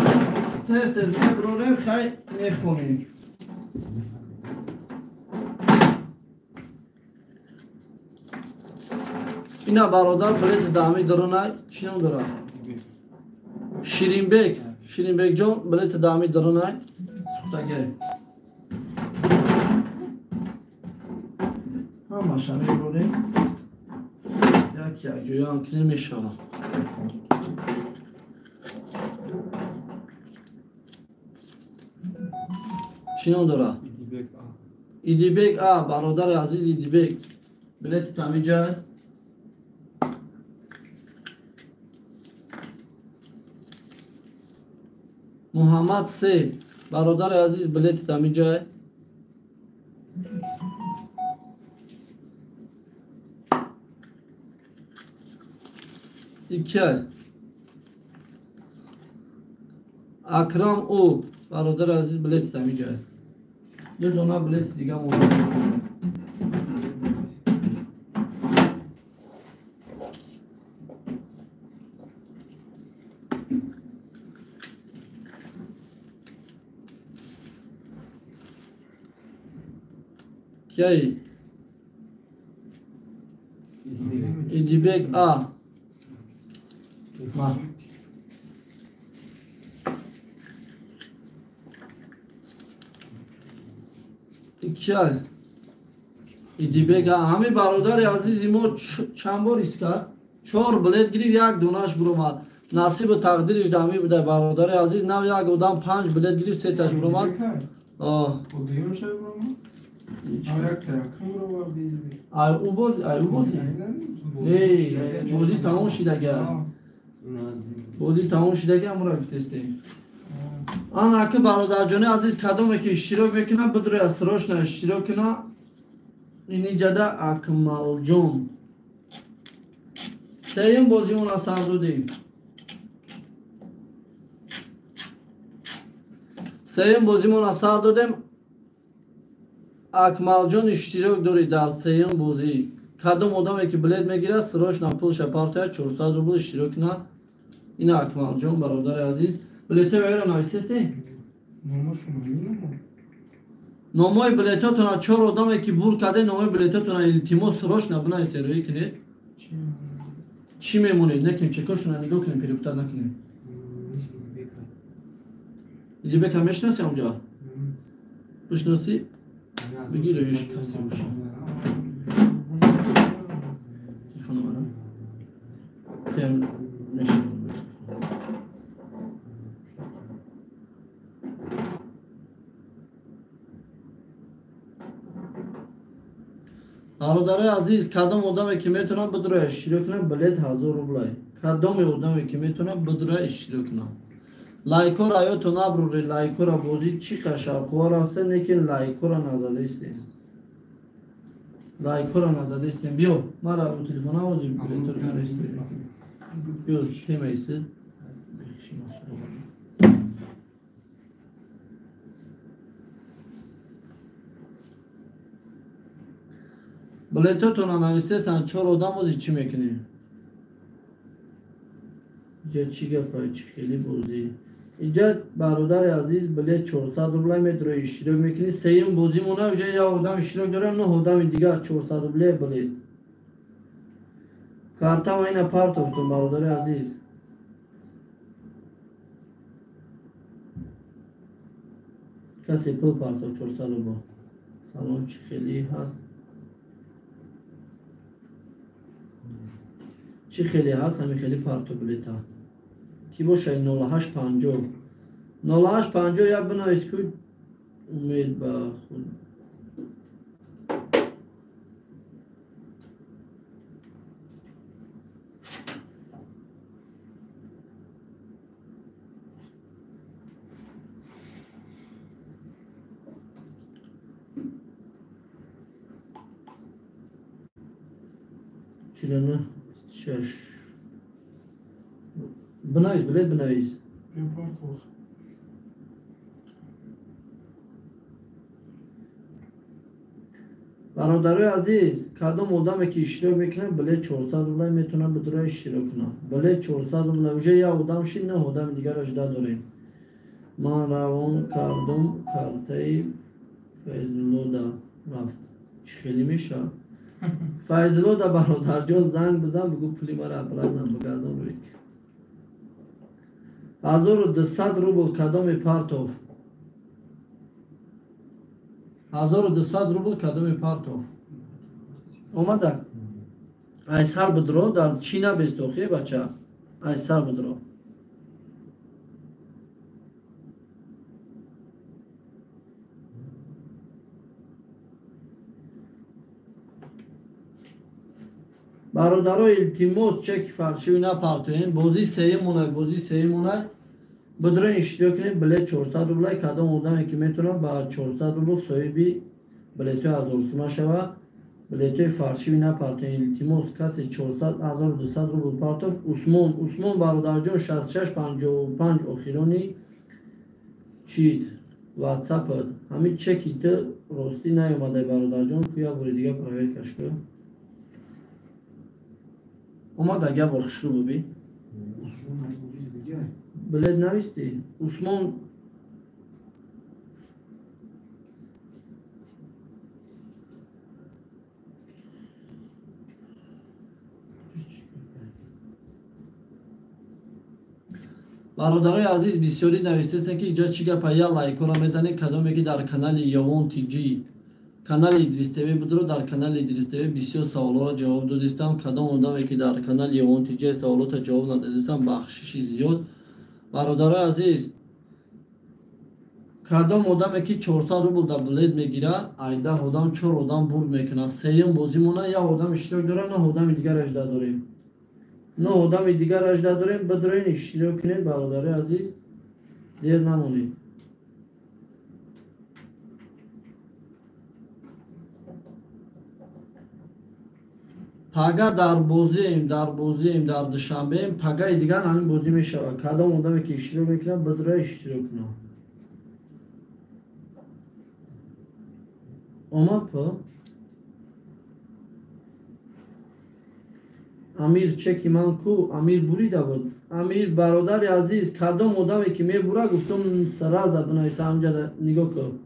тез тез мебурорем, хай мехонем. Ина бародар билети даҳами дарунай, чӣ ном дорад? Ширинбек, Ширинбекҷон, билети даҳами дарунай, сухтагай. Ҳамаша мебурем. Як як ҷоям ки намешавад. Чӣ ном дорад? Идибек А. Идибек А, бародари азиз Идибек. Билети тамиҷай. Муҳаммад Се, бародари азиз, билети тамиҷай. Иккай. Акрам Ӯ, бародари азиз, билети тамиҷай. Ду дона билети дига монда. Кияи? Идибек А. Ма. Кияй? Идибек А. Ҳамин бародари азизи мо чанд бор ис кард? 4 билет гирифт, як донаш буромад. Насибу тақдириш даҳмӣ буда, бародари азиз. Нав як одам 5 билет гирифт, сеташ буромад. Ай ӯ бози, ай ӯ бози. Эй, бозӣ тамом шидага. Бозӣ тамом шидага, амро гуфтестем. Ана аки бародарҷони азиз, кадоме ки иштирок мекунад, бидроя срочно иштирок кунад. Иниҷада Акмалҷон. Сеюм бозимона сар додем. Сеюм бозимона сар додем. Акмалҷон иштирок дорӣ дар сеюм бозӣ. Кадом одаме ки билет мегирад, срочно пулша партояд, 400 рубл иштирок кунад. Ина Акмалҷон, бародари азиз. Билетҳои вайро нависестем? Номои билетотона 4 одаме ки бур карде, номои билетотона илтимос срочно бинависе, рӯӣ кунед. Чӣ мемонед? Некем чекошона нигоҳ кунем, перепутать накунем. Идибека мешиноси онҷо? Бишноси? Бигир рӯиш касе боша. Мешавад. Бародарои азиз, кадом одаме ки метавонад бидура иштирок кунад, билет 1000 рублай. Кадоме одаме ки метавонад бидура иштирок кунад. Лайкора аёто набруре, лайкора бозӣ чӣ қашавқува рафта, лекин лайкора назадистем. Лайкора назадистем. Биё, мара бо телефон авози билетро нависем. Биё, темаиси. Билетотонро навистесан, чор одам ози чӣ мекунем? Иҷа чӣ гапа, чӣ хеле бозӣ? Иҷа бародари азиз, билет 400 рубла метро иштирок мекунӣ. Сеюм бозимона уже як одам иштирок дорам, 9 одами дигар 400 рубле билет. Картама ина партофтум, бародари азиз. Касе пул партофт 400 рубл. Салом, чӣ хеле ҳаст? Чӣ хеле ҳаст, ҳамин хеле парто билета. Ки бошад 0850. 0850 як бинавис ку умед ба худ. Чилу шаш. Бинавис, билет бинавис. Бародарои азиз, кадом одаме ки иштирок мекунад, билет 400 рубла метавонад бидура иштирок кунад. Билет 400 рубла. Уже як одам шид, 9 одами дигарро жда дорем. Ман равон кардум, картаи Файзуллода рафт. Чӣ хеле мешавад? Файзуллода бародарҷон занг бизан, бигӯ пули мара обратно бигардон рӯй. 1200 рубл кадоми партов? 1200 рубл кадоми партов? Омадак. Ай сар бидро, дар чӣ набест охи бача? Ай сар бидро. Бародаро, илтимос, чеки фаршиви напартоем. Бозӣ сеюмона, бозӣ сеюмона. Бидроин иштирок кунед, билет 400 рубла. Кадом одаме ки метавонад ба 400 рубл соҳиби билетҳои 1000 сума шавад. Билетҳои фаршиви напартоем. Илтимос, касе 400 1200 рубл партофт. Усмон, Усмон бародарҷон 6655 охирони чид WhatsApp. Ҳамин чеки ту ростӣ наёмадай бародарҷон, ку як бори дига проверкаш кун. Омад, як бор хушрӯ буби. Билет навистӣ? Усмон бародарои азиз, бисёрӣ навистестанд ки иҷа чӣ гапа, я лайкора мезанед, кадоме ки дар канали Явон ТЖ, канали Идрис ТВ будро, дар канали Идрис ТВ бисёр саволҳоро ҷавоб додистам. Кадом одаме ки дар канали Явон ТЖ саволота ҷавоб надодистам, бахшиши зиёд. Бародарои азиз, кадом одаме ки 400 рубл дар билет мегирад, айда одам 4 одам бурд мекунад. Сеюм бозимона як одам иштирок дорад, 9 одами дигар ажда дорем. 9 одами дигар ажда дорем, бидроин иштирок кунед, бародарои азиз, дер намонед. Пага дар бозием, дар бозием, дар душанбеем, пагаи дигар ҳамин бозӣ мешавад. Кадом одаме ки иштирок мекунад, бидрои иштирок кунад. Омад пул? Амир чеки ман ку? Амир бурида буд. Амир бародари азиз, кадом одаме ки мебура, гуфтум сразу бинависа ҳамҷа нигоҳ кун.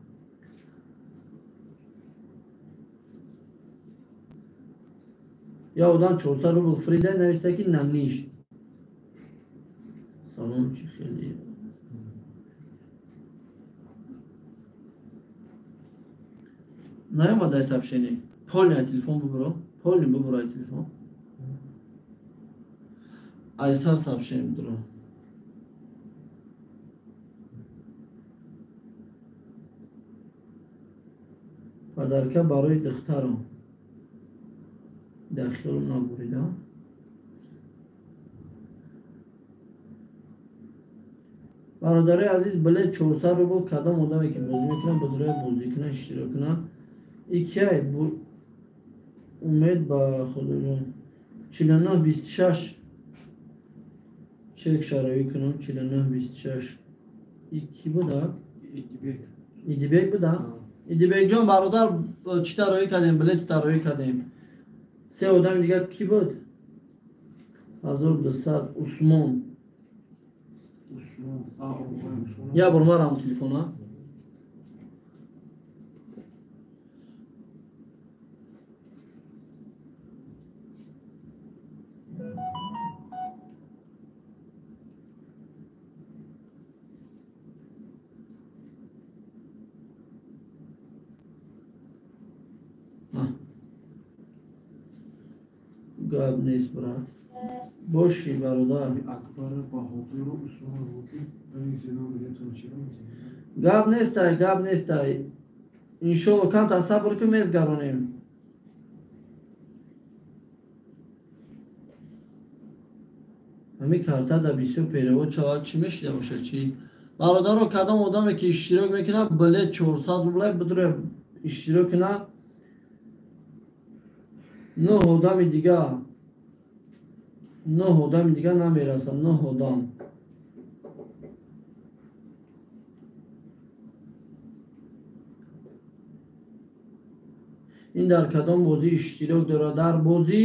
Я одам 400 рубл фрида нависта ки наниш. Салом, чӣ хеле наёмадай сообщение. Полный телефон бубро, полный бубро телефон. Айсар сообщение дро. Подарка барои духтарам. Дар хиёлам набурида. Бародарои азиз, билет 400 рубл кадом одаме ки бозӣ мекунад, бадроя бозӣ кунад, иштирок кунад. Икияй умед ба худоҷон. 49 26 чек шароӣ кунам. 49 26 ики буда? Идибек. Идибек буда? Идибекҷон, бародар, чӣ тароӣ кардем? Билети тароӣ кардем. Се одами дигар кӣ буд? 1200 Усмон. Усмон. А, Усмон. Я бор марам телефона. Гап нест, брат. Боши, бародар. Акбар Баҳодуру Усмон Руки. Гап нестай, гап нестай. Иншолло, камтар сабр кун, мезгаронем. Ҳамин карта да бисёр перевод шавад, чӣ мешида бошад, чӣ? Бародаро, кадом одаме ки иштирок мекунад, билет 400 рублай бидуре иштирок кунад. Нӯҳ одами дигар, нӯҳ одами дигар намерасад, нӯҳ одам. Ин дар кадом бозӣ иштирок дорад? Дар бозӣ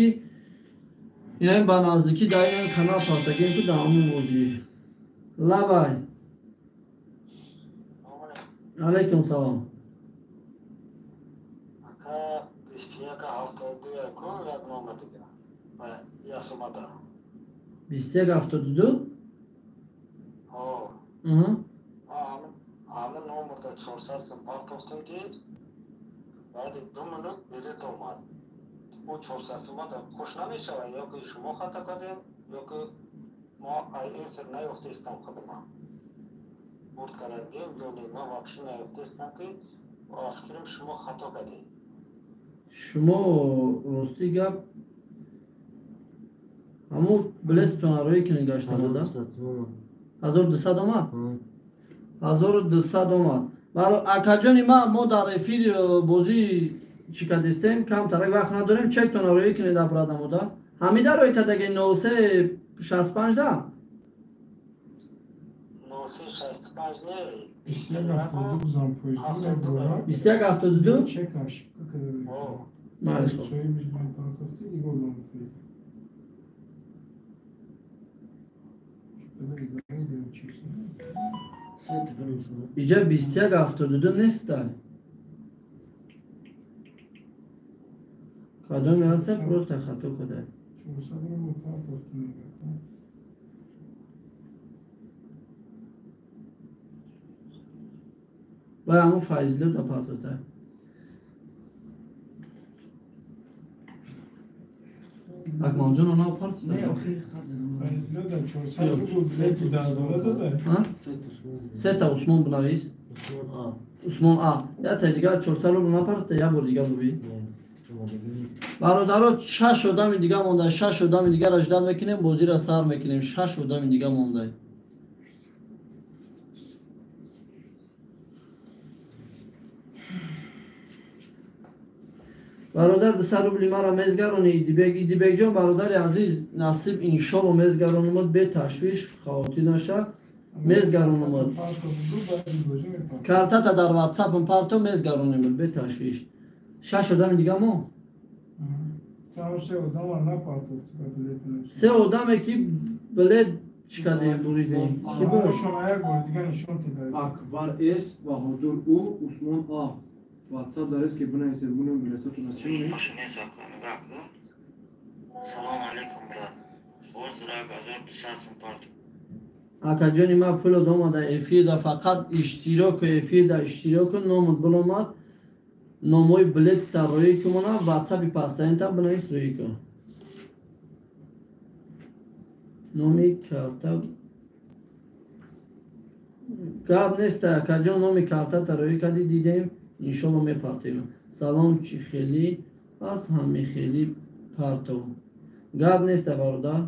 инаи ба наздикӣ дар ин канал партагем ку, дар ҳамон бозӣ. Лабай, алайкум салом. Ака, 21 72 яку як номер дига ва ясумада. 21 72? Ҳо. Ҳамин номерда 400 сум партофтум, ки баъди 2 минут билет омад. Ӯ 400 сумада хуш намешавад, ё ки шумо хато кардем, ё ки мо ай эфир наёфтаистам, худма бурд кардагем ё не, ма вообще наёфтаистам, ки фикрам шумо хато кардем. Шумо, рости гап, ҳамун билетитон роӣ кунед, гаштамада 1200 омад, 1200 омад. Баро акаҷони ма, мо дар эфир бозӣ чӣ кардистем, камтарак вақт надорем. Чектон роӣ кунед, абрадамода ҳамида роӣ кардаги 03 65 да. 03 65 не. 21 72 зампоизд. 21 72. Чек ошибка карда. Майли, хоб. Соҳибиш партофти, дига одам фирид. Сет бинависам. Иҷа 21 72 неста, кадоме ҳаста, просто хато када. 400 рубл партофти, мегӯяд. Вай ҳамун Файзилё да партофта. Акмалҷон, она партофта. Не, охир хат задам. Файзилё да 400 рубл билети даҳазора дада. Сет Усмон. Сета Усмон бинавис. Усмон А. Усмон А. Ята дига 400 рубл напартофта, як бор дига бубин. Не, омодагӣ нест. Бародаро, шаш одами дига монда, шаш одами дигарро ждать мекунем, бозиро сар мекунем. Шаш одами дига монда. Бародар, 200 рубли маро мезгарони, Идибек. Идибекҷон, бародари азиз, насиб, иншолло, мезгаронумад, беташвиш, хавотир наша, мезгаронумад. Партофту, баъди бозӣ мепартофт. Картата дар ватсапам парто, мезгаронемад, беташвиш. Шаш одами дига мо. Само се одама напартофти ба билет навишта. Се одаме ки билет чӣ кардем, буридем, ки буд? Шумо як бор дига нишон дида. Акбар С, Баҳодур У, Усмон А. Ватсап дар ки бинависед, бунем билетотон аз чӣ монед? Салом алейкум, брат. Боз рак 1200 сум парт. Акаҷони ман, пулот омада эфирда, фақат иштироку, эфирда иштироку, номут биломад, номои билетта роӣ кумона, ватсапи пастаинта бинавис, роӣ кун. Номи карта гап нест, акаҷон, номи карта тароӣ кардӣ, дидем, иншолло мепартоем. Салом, чӣ хелӣ аст, ҳами хелӣ партов. Гап нест, бародар.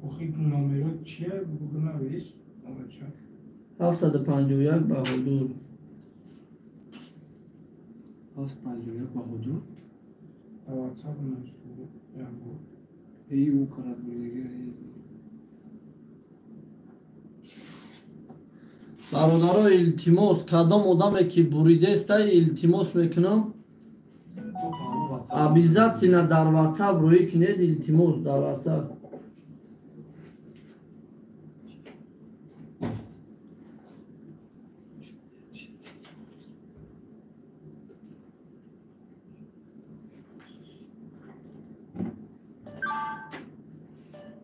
Охи номеро чия? Бугу навис. Номерча. 751 Баҳодур. 751 Баҳодур. Дар WhatsApp навис. Як бор. Эй, ӯ карад буридаги. Бародаро, илтимос, кадом одаме ки буридеста, илтимос мекунам, обязательно дар WhatsApp рӯӣ кунед, илтимос, дар WhatsApp.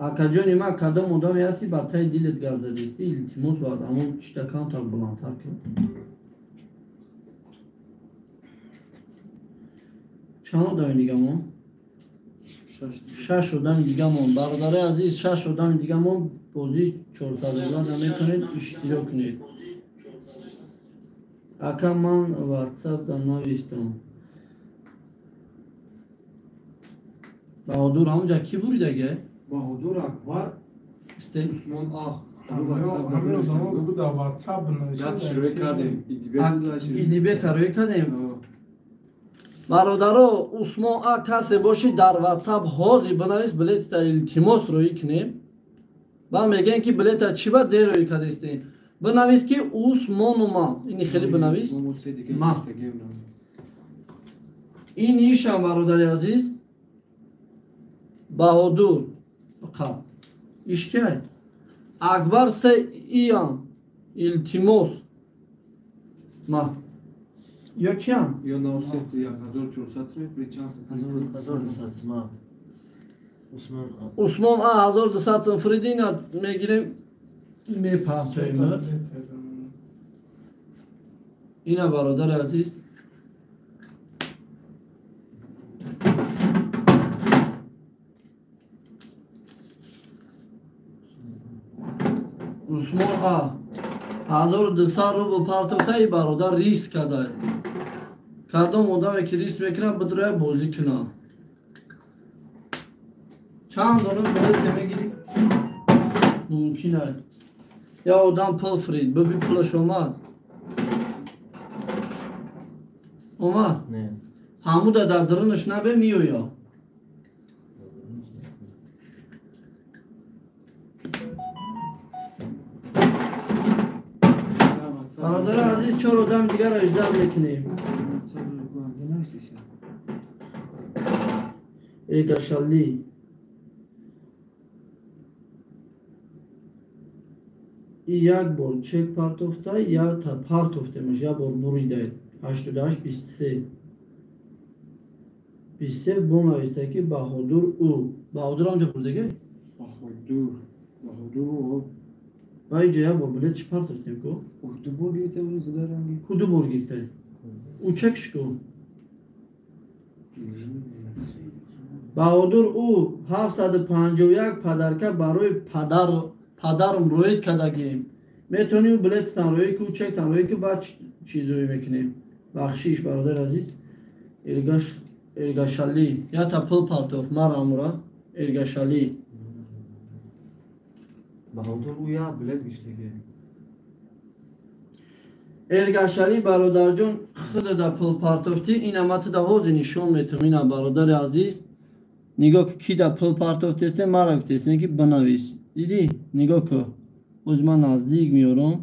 Акаҷони ман, кадом одаме ҳастӣ, ба таи дилет гап задистӣ, илтимос, бояд ҳамон чита камтар баландтар кун. Чанд одами дигамон? Шаш одами дигамон. Бародарои азиз, шаш одами дигамон, бозии 400 рублада метавонед иштирок кунед. Ака, ман ватсапда навистам. Баҳодур, ҳамонҷа кӣ буридаге? Баҳодур Акбар Усмон А. Ҳамин одамо бугу дар WhatsApp навис. Шурӯъ кардем. Идибека рӯй кардем. Бародаро, Усмон А касе боши, дар WhatsApp ҳозир бинавис, билетта илтимос рӯй кунем. Баъд мегӯем ки билета чӣ ба дер рӯй кардистем. Бинавис ки Усмонума. Ини хеле бинавис. Ма. Ин ишам, бародари азиз. Баҳодур қаб. Ишкай. Акбар се иян. Илтимос. Ма. Ё киян? Ё навсет 1400 сум, причан 1200 сум. Усмон А. Усмон А 1200 сум фридина мегирем, мепартоем. Ина, бародари азиз. Усмон А 1200 рубл партофта, и бародар риск карда. Кадом одаме ки риск мекунад, бидроя бозӣ кунад. Чанд дона билете мегирӣ? Мумкин аст. Я одам пул фрид, биби пулаш омад. Омад? Не. Ҳамуда дар дарунаш набе меоя. Бародари азиз, чор одам дигарро иждат мекунем. Эргашалӣ. И як бор чек партофта, як та партофтемаш, як бор буридаед. 88 23. 23 бо нависта ки Баҳодур ӯ. Баҳодур онҷо бурдаге? Баҳодур. Баҳодур ӯ. Ва иҷо як бор билет чӣ партофтем ку? Ӯ ду бор гирифта, ӯ зада ранги. Ку ду бор гирифта? Ӯ чекш ку? Баҳодур ӯ 751 падарка барои падарам рӯид кардагим. Метавонем билетатан рӯӣ ку, чектан рӯӣ ку, баъд чиз рӯӣ мекунем. Бахшиш, бародари азиз. Эргашалӣ. Якта пул партоф, мара амура. Эргашалӣ. Баҳодур ӯ як билет гирифтаги. Эргашалӣ, бародарҷон, худада пул партофтӣ, ина ма туда ҳозир нишон метавам. Ина, бародари азиз, нигоҳ ку, ки да пул партофтесте, мара гуфтесте ки бинавис. Дидӣ? Нигоҳ ку. Боз ман наздик меорам.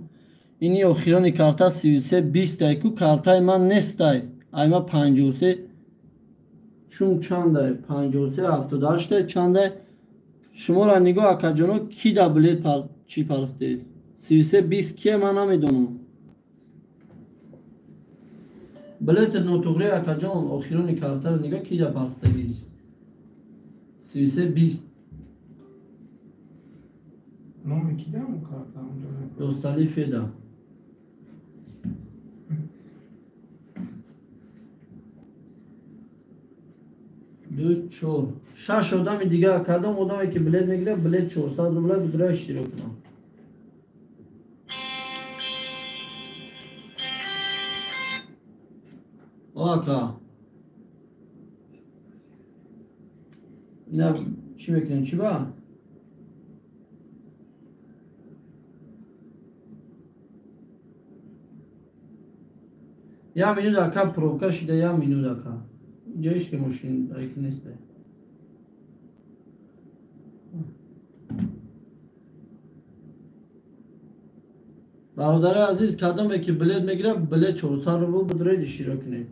Ини охирони карта 33 20 ку, картаи ман нестай. Ай ма 53 чун чандай? 53 78 чандай? Шуморо нигоҳ, акаҷоно, ки да билет чӣ партофтед? 33 20 кие, ман намедонам. Билети нотуғри, акаҷон, охирони картаро нигоҳ, ки да партофтагист? 33 20. Номи ки дам карта онҷо? Достали Феда. 2, 4, 6 одами дига. Кадом одаме ки билет мегирад, билет 400 рубла бидура иштирок кунам. Ака. Ина чӣ мекунем, чӣ ба? Я минут ака, пробка шида, я минут ака. Ҷоиш ки мошин айки неста. Бародари азиз, кадоме ки билет мегирад, билет 400 рубл бидуред иштирок кунед.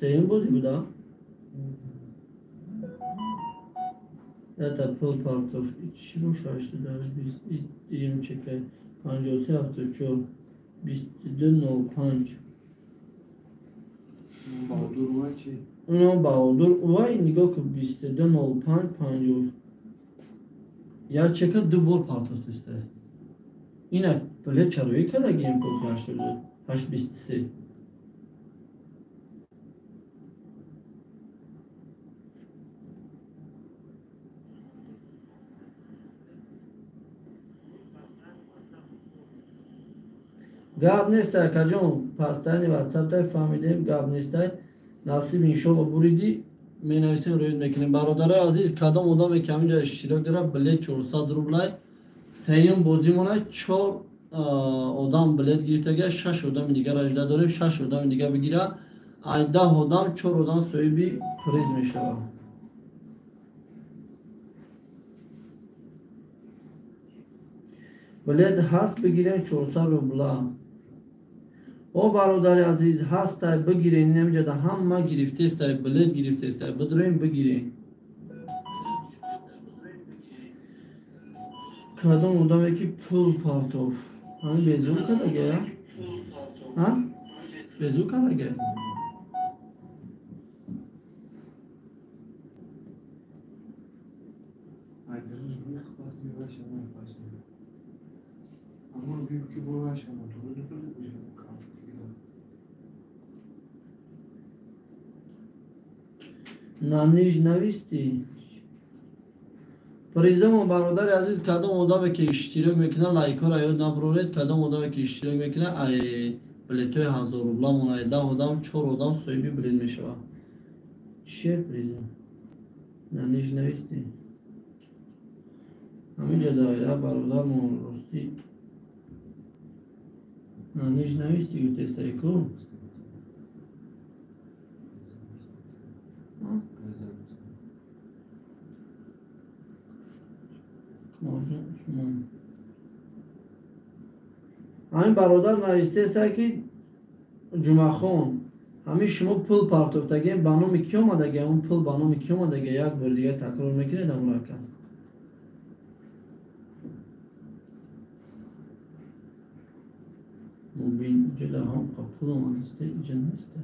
Сеюм бозӣ буда? Это пул партов. Чӣ боша? 88 20 чекай. 53 74 22 05. Баҳодур вай чи? Но Баҳодур вай нигоҳ кун 22 05 50. Я чека ду бор партофтеста. Ина билет чароӣ кардагием кохи 82 823. Гап нестай, акаҷон, пастани ватсаптай фаҳмидем, гап нестай. Насиб иншолло буридӣ, менависем, рӯид мекунем. Бародарои азиз, кадом одаме ки ҳаминҷа иштирок дорад, билет 400 рублай. Сеюм бозимона 4 одам билет гирифтага, 6 одами дигар ажда дорем, 6 одами дигар бигира. Ай 10 одам, 4 одам соҳиби приз мешавад. Билет ҳаст бигирем 400 рубла. О бародари азиз, ҳастай бигирен, инамҷада ҳама гирифтестай, билет гирифтестай, бидурем бигирен. Кадом одаме ки пул партоф? Ҳамин безур кардага? Ҳа? Безур кардага? Наниж навистӣ? Призамон бародари азиз, кадом одаме ки иштирок мекунад, лайкҳоро ёд набуроред. Кадом одаме ки иштирок мекунад, ай билетҳои 1000 рубламон, ай 10 одам, 4 одам соҳиби билет мешавад. Чие призам? Наниж навистӣ? Ҳаминҷа да бародармон ростӣ наниж навистӣ гуфтестай ку? Ҳамин бародар навистеста ки Ҷумъахон, ҳамин шумо пул партофтагем, ба номи кӣ омадаге? Он пул ба номи кӣ омадаге? Як бор дигар такрор мекунед амро ака? Мобил иҷода ҳам пул омадаста, иҷа неста.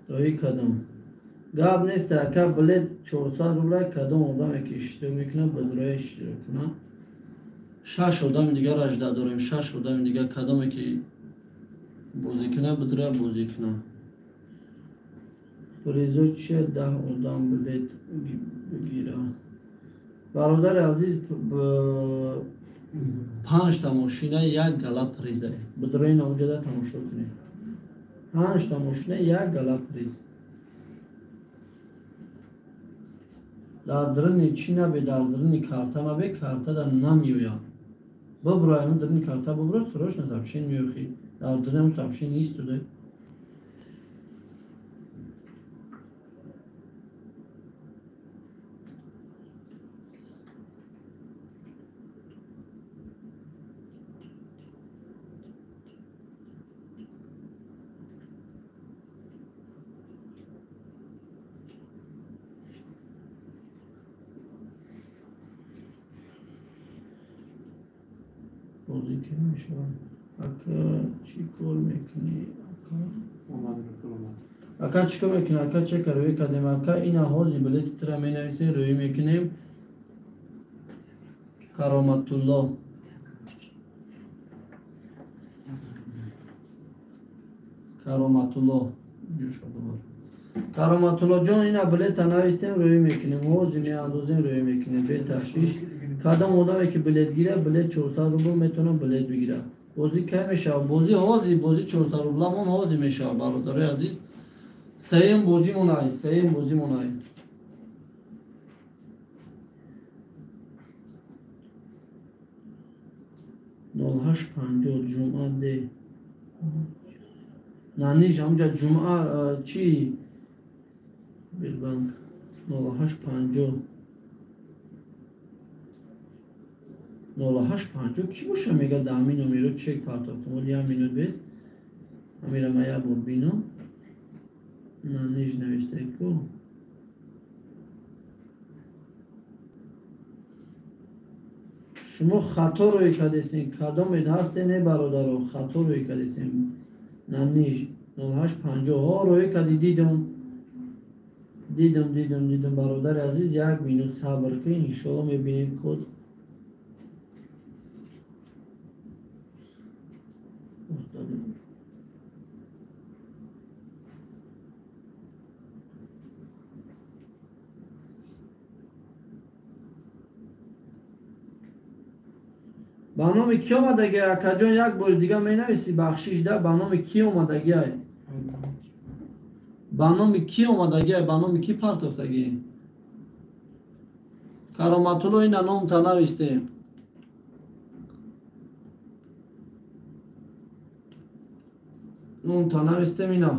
Дои кадом гап нест, ака билет 400 рубла. Кадом одаме ки иштирок мекунад, ба дуроя иштирок кунад. 6 одами дигар ажда дорем, 6 одами дигар кадоме ки бозӣ кунад, ба дуроя бозӣ кунад. Призо чия 10 одам билет бигира. Бародари азиз, 5 та мошина як гала приза. Ба дурои наонҷода тамошо кунед. 5 та мошина як гала приз. Дар даруни чӣ набе, дар даруни карта набе, картада намеояд. Бибуро, даруни карта бибуро, срочно сообщение меохи. Дар даруни сообщение истода. Бозӣ ки мешавад? Ака, чӣ кор мекунӣ? Ака, чӣ кор мекунӣ? Ака, чека рӯӣ кардем. Ака, ина ҳози билети тира менависем, рӯӣ мекунем. Кароматулло. Кароматулло. Кароматулло ҷон, ина билета навистем, рӯӣ мекунем. Ҳози меандозем, рӯӣ мекунем. Беташвиш. Кадом одаме ки билет гирад, билет 400 рубл метавонад билет бигирад. Бозӣ кай мешавад? Бозӣ ҳози, бозӣ 400 рубламон ҳози мешавад, бародарои азиз. Сеюм бозимон ай, сеюм бозимон ай. Нол ҳашт панҷоҳ ҷумъа де. Наниш, ҳамҷа ҷумъа чӣ? Билбанк. Нол ҳашт панҷоҳ. Нол ҳашт панҷоҳ ки боша мега да ҳамин номеро чек партофтам. Оли як минут бес. Ҳамира ма як бор бинам. Наниш навиштае ку. Шумо хато рӯй кардесем. Кадомед ҳасте не бародаро? Хато рӯй кардесем. Наниш нол ҳашт панҷоҳ. Ҳо, рӯй кардӣ, дидам. Дидам, дидам, дидам, бародари азиз, як минут сабр кун, иншоалло мебинем код. Ба номи ки омадагӣ, акаҷон, як бори дига менависӣ, бахшиш да, ба номи ки омадагӣ ай? Ба номи ки омадагӣ ай? Ба номи ки партофтагӣ? Кароматулло, ина номта навистем. Номта навистем ина.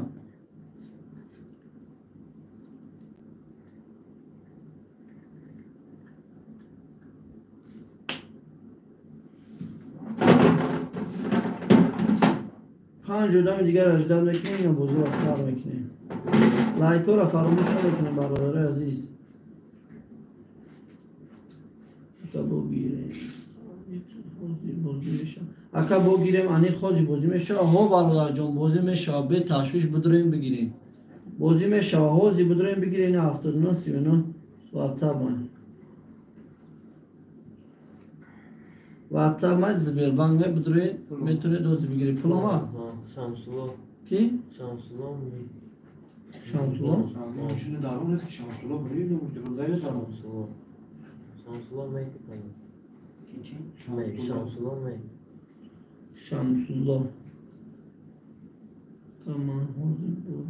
Панҷ одами дигар аждад мекунем, ё бозиро сар мекунем. Лайкҳоро фаромӯш намекунем, бародарои азиз. Ака богирем. Бозӣ мешавад. Ака богирем, аниқ ҳози бозӣ мешавад. Ҳо, бародарҷон, бозӣ мешавад. Бе ташвиш бидурем бигирем. Бозӣ мешавад. Ҳози бидурем бигирем 79 39 WhatsApp ман. WhatsApp ман Сбербанк ме бидуред, метавонед ҳози бигиред. Пул омад? Шамсулло. Ки? Шамсулло. Шамсулло? Шамсулло дарун нест ки Шамсулло билӣ номуш дигар Шамсулло. Шамсулло мек. Шамсулло мек. Шамсулло. Ман ҳозир бурд.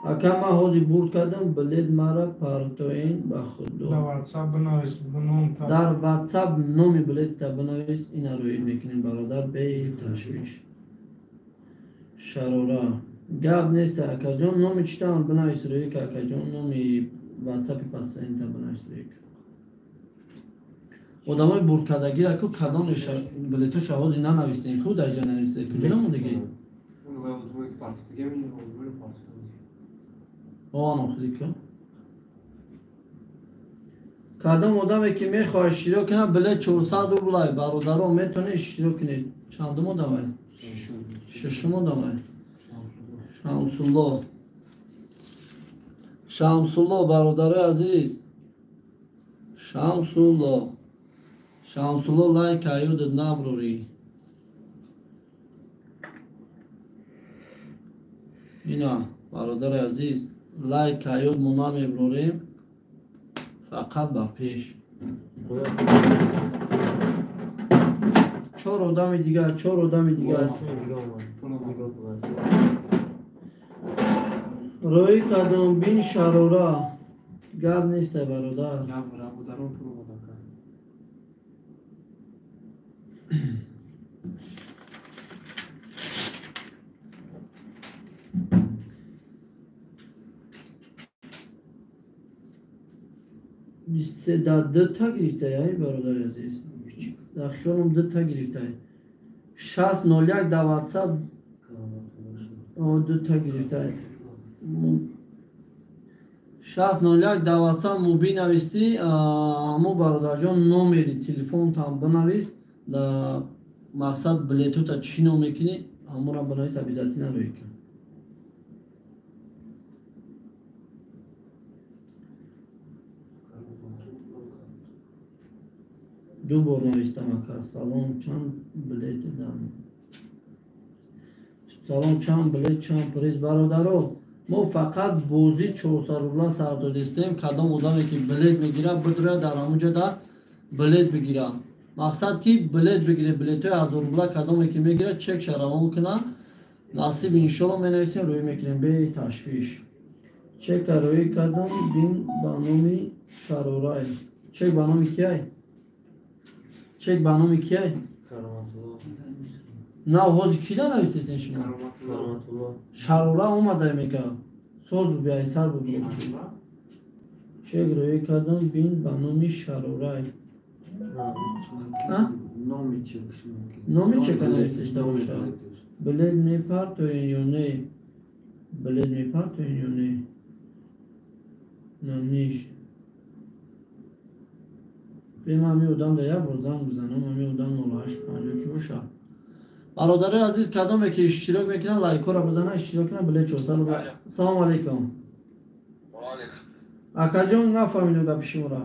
Ака, ман ҳозир бурд кардам, билет мара партоен ба худо. Дар WhatsApp бинавис ном та. Дар WhatsApp номи билетта бинавис, ина рӯй мекунем, бародар, бе ташвиш. Шарора. Гап нест, акаҷон, номи читам бинавис рӯй ка, акаҷон, номи WhatsApp-и пассаинта бинавис рӯй ка. Одамои бурдкардагира ку кадом билетоша ҳозир нанавистем, ку дар ҷа нанавистем, куҷо намондагӣ? Кадом одаме ки мехоҳад иштирок кунад, билет 400 рублай, бародаро, метавонед иштирок кунед. Чандум одамай? Шашум одамай. Шамсулло. Шамсулло, бародарои азиз. Шамсулло. Шамсулло, лайк аюдат наброрӣ. Ина, бародари азиз, лайк аюд мо намеброрем, фақат ба пеш. Чор одами дигар, чор одами дигар. Рӯи кардам бин шарора. Гап нестай, бародар. Бист дута гирифтай, ай бародари азиз. Дар хиёлам дута гирифтай. 601 дар WhatsApp дута гирифтай. 601 дар WhatsApp муби навистӣ, ҳамо бародарҷон номери телефонтам бинавис. Мақсад билетота чӣ ном мекунӣ, ҳамонро бинавис, обязательно рӯй кун. Ду бор навистам ака. Салом, чанд билет дам? Салом, чанд билет, чанд приз? Бародаро, мо фақат бозӣ 400 рубла сар додистем. Кадом одаме ки билет мегирад, бидура дар ҳамон ҷода билет бигирад. Мақсад ки билет бигиред, билетҳои 1000 рубла кадоме ки мегирад, чекша равон кунад. Насиб иншолло менависем, рӯй мекунем бе ташвиш. Чека рӯй кардам, бин ба номи Шарорай. Чек ба номи кияй? Чек ба номи кияй? На, ҳозир кида нависесен шумо? Шарора омадай мека. Соз бу биайсар бу. Чек рӯй кардам, бин ба номи Шарорай. Номи чек. Номи чека нависешта боша. Билет мепартоен ё не? Билет мепартоен ё не? Наниш. Бема ами одам да як бор занг бизанам, ами одам 0850 ки боша. Бародарои азиз, кадоме ки иштирок мекунанд, лайкҳоро бизананд, иштирок кунанд, билет 400 рубла. Салому алейкум. Ва алейкум. Акаҷон, нафаҳмидам гапи шуморо.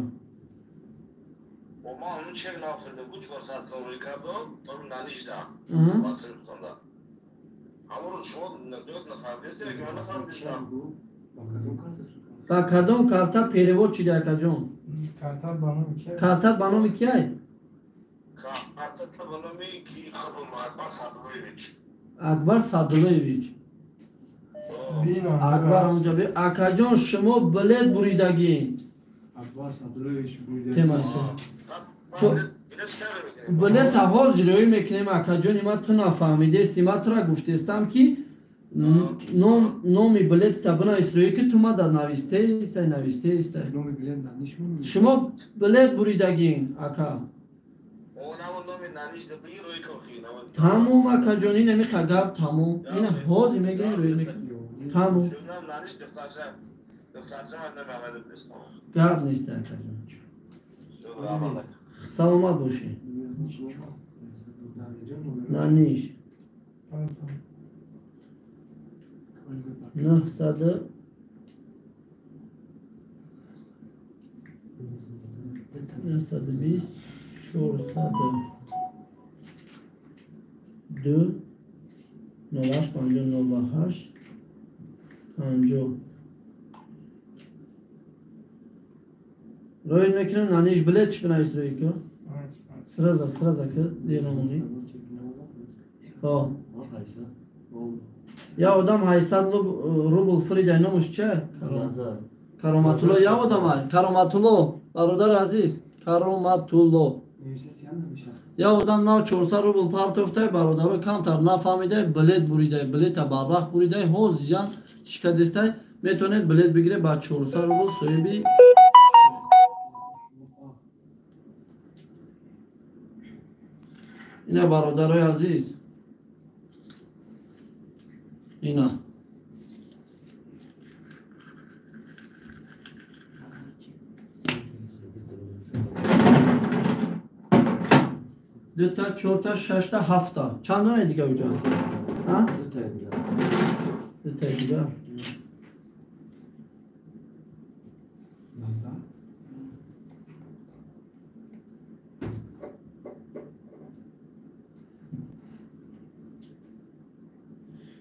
Ма ҳамун чек нафирдем, бу 400 сом рӯй кардам, то нанишда. Василтонда. Ҳамонро шумо нафаҳмидед, ё ман нафаҳмидам? Ба кадом карта перевод шида, акаҷон? Картат ба номи кияй? Картат ба номи кияй? Картат ба номи ки худум Акбар Садулоевич. Акбар Садулоевич. Акбар ҳамонҷо. Акаҷон, шумо билет буридагӣ. Акбар Садулоевич бурида. Темайса. Билета ҳозир рӯй мекунем, акаҷони ман, ту нафаҳмидести. Ман тура гуфтестам ки номи билетта бинавис рӯй, ки ту ма да навистеистай, навистеистай. Шумо билет буридагин, ака. Тамом, акаҷон, ин амиқа гап тамом. Ина ҳозир мегирем, рӯй мекунем. Тамом. Гап нест, акаҷон. Саломат бошӣ. Наниш. 900 920 402 08 50 08 50. Рӯй мекунем, наниш билетш бинавис рӯй ку. Сразу, сразу ки дер намонӣ. Ҳо. Я одам 800 рубл фуридай, номуш че? Кароматулло. Я одам ай. Кароматулло, бародари азиз, Кароматулло. Я одам нав 400 рубл партофтай, бародаро, камтар нафаҳмидай, билет буридай, билета барвақт буридай, ҳозир чӣ кардестай, метавонед билет бигиред ба 400 рубл соҳиби. Ина, бародарои азиз, ина. Дута, чорта, шашта, ҳафта. Чанд дона дига уҷа? Дута дига.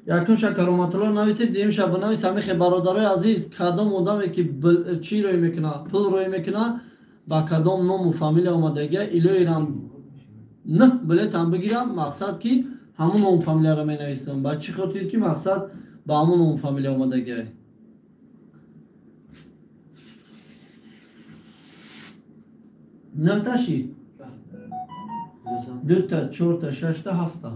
Якумша Кароматулло нависед, дуюмша бинавис. Ҳамихе, бародарои азиз, кадом одаме ки чӣ рӯй мекунад, пул рӯй мекунад, ба кадом ному фамилия омадагия, илоирам нӯҳ билетам бигирам, мақсад ки ҳамун ному фамилияро менависам. Ба чӣ хотир ки мақсад ба ҳамун ному фамилия омадагия. Нӯҳта шид, дута, чорта, шашта, ҳафта,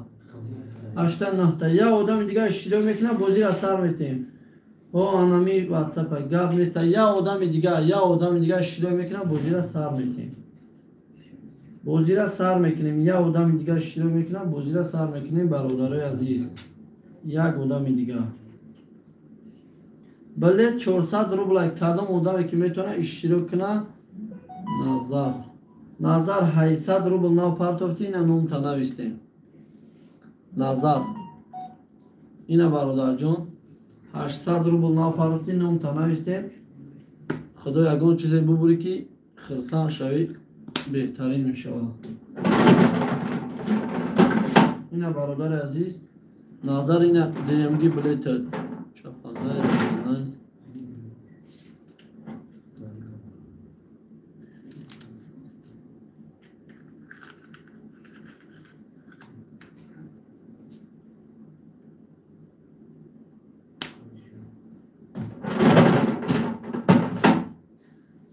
ҳашта, нӯҳта. Я одами дигар иштирок мекунад, бозиро сар метиҳем. О, анами ватсапа гап неста. Я одами дигар, я одами дигар иштирок мекунад, бозиро сар метиҳем. Бозиро сар мекунем. Я одами дигар иштирок мекунад, бозиро сар мекунем, бародарои азиз. Як одами дигар. Билет 400 рубла. Кадом одаме ки метавонад иштирок кунад? Назар. Назар 800 рубл нав партофти, ина номта навистем. Назар. Ина бародарҷон 800 рубл напартофтӣ, номта навистем. Худо ягон чизе бубурӣ ки хирсан шавӣ, беҳтарин мешавад. Ина бародари азиз Назар, ина ДМГ билетад. Чапанай, раванай.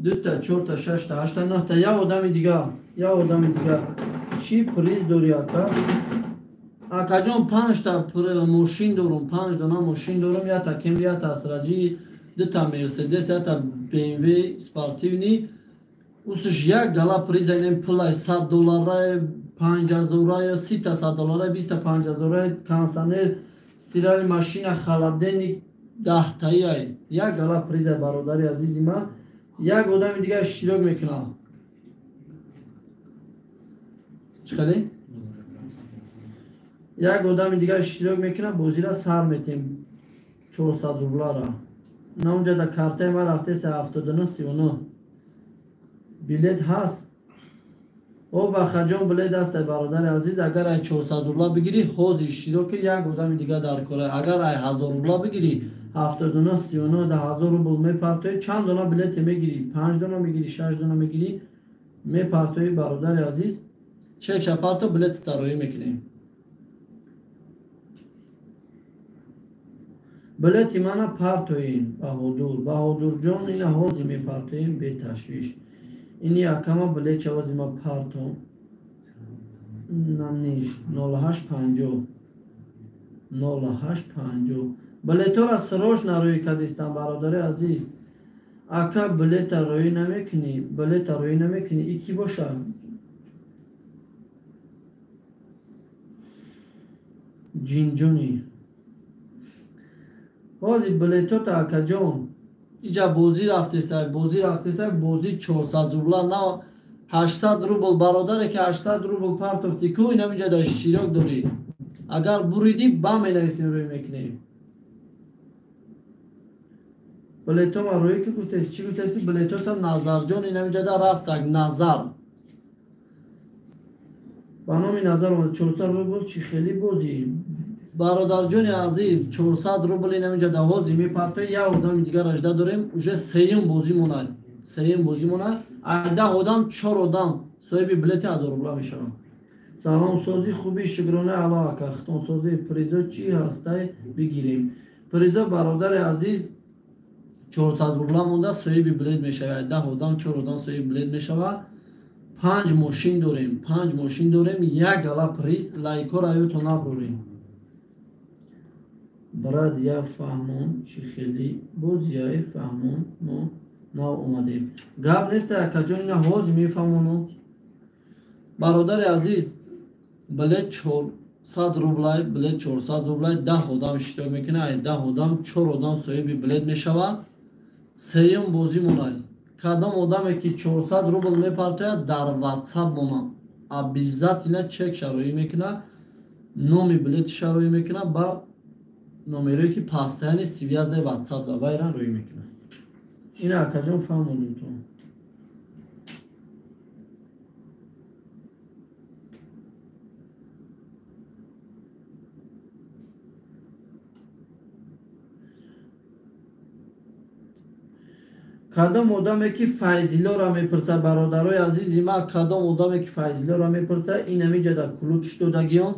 Дута, чорта, шашта, ҳашта, нӯҳта, як одами дига, як одами дига. Чӣ приз дорӣ, ака? Акаҷон, панҷта мошин дорум, 5 дона мошин дорум, якта Кемри, якта Астраҷи, дута Мерседес, якта БМВ спортивный. Усш як гала приз айнем пулай 100 долларай, 5000-ай, 30 100 долларай, 25 000-ай, кондиционер, стиральная машина, холодильник 10 таи. Як гала приз ай, бародари азизи ман. Як одами дига иштирок мекунам. Чӣ хеле? Як одами дига иштирок мекунам, бозира сар метем 400 рублара. На унҷа да картаи ман рафтеса 79 39. Билет ҳаст? О, Бахаҷон, билет ҳаст, ай бародари азиз. Агар ай 400 рубла бигирӣ, ҳозир иштирок ки як одами дига дар кора. Агар ай 1000 рубла бигирӣ, 79 39 да 1000 рубл мепартоӣ, чанд дона билете мегирӣ? 5 дона мегирӣ, 6 дона мегирӣ, мепартоӣ, бародари азиз. Чекша парто, билети тароӣ мекунем. Билети мана партоин, Баҳодур. Баҳодурҷон, ина ҳозир мепартоем, беташвиш. Ини якама билет чавози ма парто. Намниш 0850. 0850. Билетора срочно рӯй кардистам, бародари азиз. Ака, билета рӯй намекунӣ, билета рӯй намекунӣ. И ки боша? Ҷинҷуни. Ҳозир билетота, акаҷон. Иҷа бозӣ рафтесай, бозӣ рафтесай, бозӣ 400 рубла, на 800 рубл. Бародаре ки 800 рубл партофтӣ ку, инам инҷа да иштирок дорӣ. Агар буридӣ, ба менависем, рӯй мекунем. Билетома рӯй ки гуфтеси, чӣ гуфтеси? Билетота Назарҷон, инам инҷа да рафтак Назар. Ба номи Назар омад 400 рубл, чӣ хеле бозӣ. Бародарҷони азиз, 400 рубл инам инҷа да ҳозир мепартои, як одами дигар ажда дорем, уже сеюм бозӣ монад. Сеюм бозӣ монад. Ай 10 одам, 4 одам соҳиби билети 1000 рубла мешаванд. Салом, сози хуби, шукрона Аллоҳ, ака. Хитонсозӣ призо чӣ ҳастай, бигирем? Призо, бародари азиз, 400 рубла монда, соҳиби билет мешавад. 10 одам, 4 одам соҳиби билет мешавад. Панҷ мошин дорем, панҷ мошин дорем, як гала приз, лайкҳоро аюто набурем. Брат, я фаҳмон, чӣ хеле бозияй, фаҳмон, мо нав омадем. Гап нест, акаҷон, ина ҳозир мефаҳмону. Бародари азиз, билет 400 рублай, билет 400 рублай, 10 одам иштирок мекунад, ай 10 одам 4 одам соҳиби билет мешавад. Сеюм бозӣ монай. Кадом одаме ки 400 рубл мепартояд, дар WhatsApp монад. Обязательно чек шароӣ мекунад, номи билети шароӣ мекунад ба номерое ки постоянный связь WhatsApp да вайран рӯй мекунад. Ина, акаҷон, фаҳмодем то. Кадом одаме ки Файзилоро мепурсад, бародарои азизи ман, кадом одаме ки Файзилоро мепурсад, ин ҳамин ҷада ключ додагиён,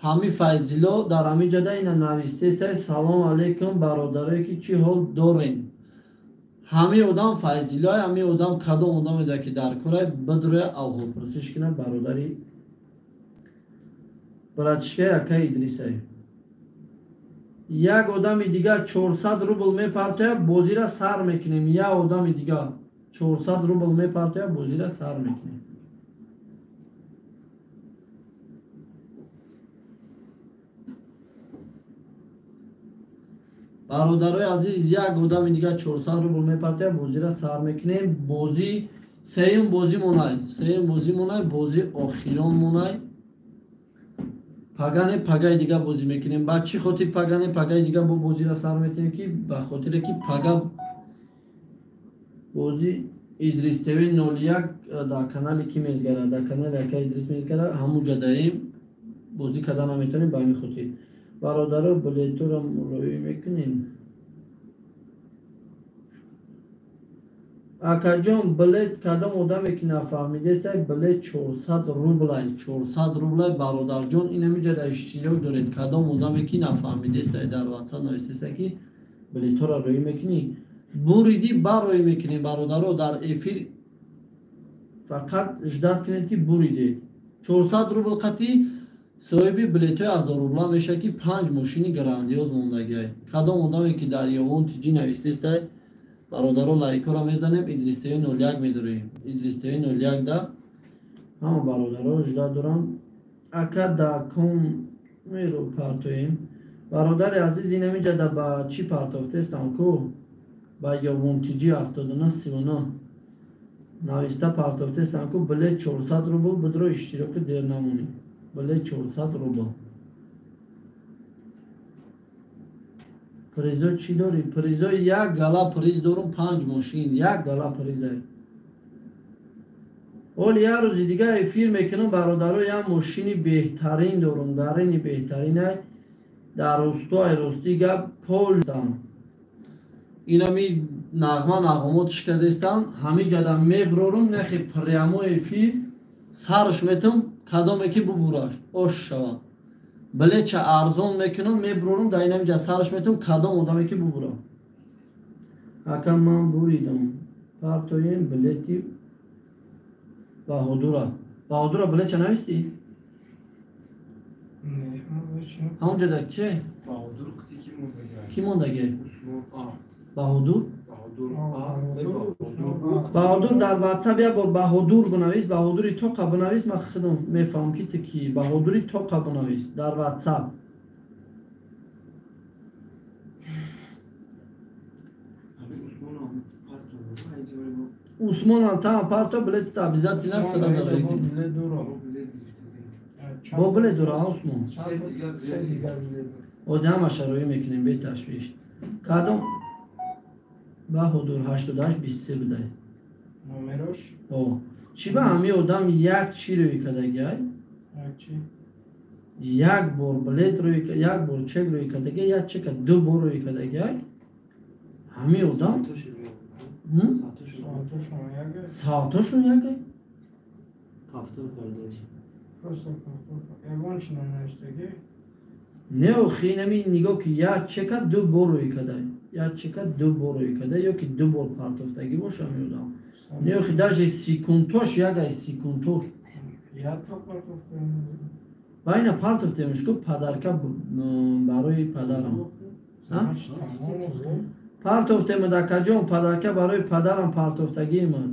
ҳами Файзило дар ҳамин ҷада ина навистестай: «Салом алейкум, бародарое ки чӣ ҳол дорен?» Ҳамин одам Файзило, ҳамин одам. Кадом одаме ки дар корай, бидроя, авҳолпурсиш кунад. Бародари братишкаи акаи Идрисай. Як одами дигар 400 рубл мепартояд, бозира сар мекунем. Як одами дигар 400 рубл мепартояд, бозира сар мекунем. Бародарои азиз, як одами дигар 400 рубл мепартояд, бозира сар мекунем. Бозӣ сеюм бозӣ монай, сеюм бозӣ монай, бозӣ охирон монай. Пагане пагаи дига бозӣ мекунем. Ба чӣ хотир пагане пагаи дига бо бозиро сар метиҳем, ки ба хотире ки пага бозӣ Идрис ТВ 01 дар канали ки мезгара, дар канали ака Идрис мезгара, ҳамуҷа даем бозӣ карда наметавонем ба ҳамин хотир. Бародаро, билетҳоро роӣ мекунем. Акаҷон, билет кадом одаме ки нафаҳмидестай, билет 400 рублай, 400 рублай бародарҷон, ин ҳамиҷа дар иштирок доред. Кадом одаме ки нафаҳмидестай, дар WhatsApp нависестай ки билетҳоро роӣ мекунӣ. Буриди бароӣ мекунем бародаро, дар эфир фақат ждат кунед ки буридед. 400 рубл қати соҳиби билетҳои 1000 рубла мешавад, ки 5 мошини грандиоз мондагиай. Кадом одаме ки дар Ёвон ТЖ навистестай, бародаро, лайкҳоро мезанем, Идрис ТВ 01 медорем. Идрис ТВ 01 да ҳама бародаро ждат дорам. Ака да ком меро партоем. Бародари азиз, ин ҳамиҷа да ба чӣ партофтестам ку? Ба Ёвон ТЖ 7939 нависта партофтестам ку, билет 400 рубл бидро, иштироки дер намонӣ. Билет 400 рубл. Призо чӣ дорӣ? Призо як гала приз дорум, 5 мошин, як гала призай. Оли як рӯзи дига эфир мекунам бародаро, як мошини беҳтарин дорум, гарини беҳтаринай дар Ростовай, рости гап полам. Инами нағма нағомотш кардестан, ҳамин ҷада меброрум, нахи прямо эфир сарш метум, кадоме ки бубураш, ош шавад. Билетча арзон мекунам, меброрум, дар инамиҷа сарш метум, кадом одаме ки бубура. Ака ман буридам. Партоем билети Баҳодура. Баҳодура билетча навистӣ? Ҳамонҷа да че? Баҳодур ки мондагӣ? Ки мондагӣ? Усмон А. Баҳодур? Баҳодур А. Баҳодур дар WhatsApp як бор Баҳодур бинавис, Баҳодури тоқа бинавис, ман худам мефаҳмам ки ту кӣ. Баҳодури тоқа бинавис дар WhatsApp. Усмонам там парто билет обязательно сразу рекни. Бо билет дора Усмон. Ози ҳамаша роӣ мекунем бе ташвиш. Кадом Баҳодур 88 23 будай. Номерош? О. Чӣ ба ҳамин одам як чӣ рӯй кардагиай? Як чӣ? Як бор билет рӯй, як бор чек рӯй кардагиай, як чека ду бор рӯй кардагиай. Ҳамин одам Саатошон якай? Повтор кардаш. Просто повтор. Ягон чӣ нанавиштагӣ? Не, охи, инами нигоҳ ки як чека ду бор рӯй кардай. Як чека ду бор рӯй карда, ё ки ду бор партофтагӣ боша ҳамин одам. Не, охи, даже секундтош якай, секундтош. Ба ина партофтемш ку падарка барои падарам. Партофтем дакаҷон, падарка барои падарам партофтагӣ мад.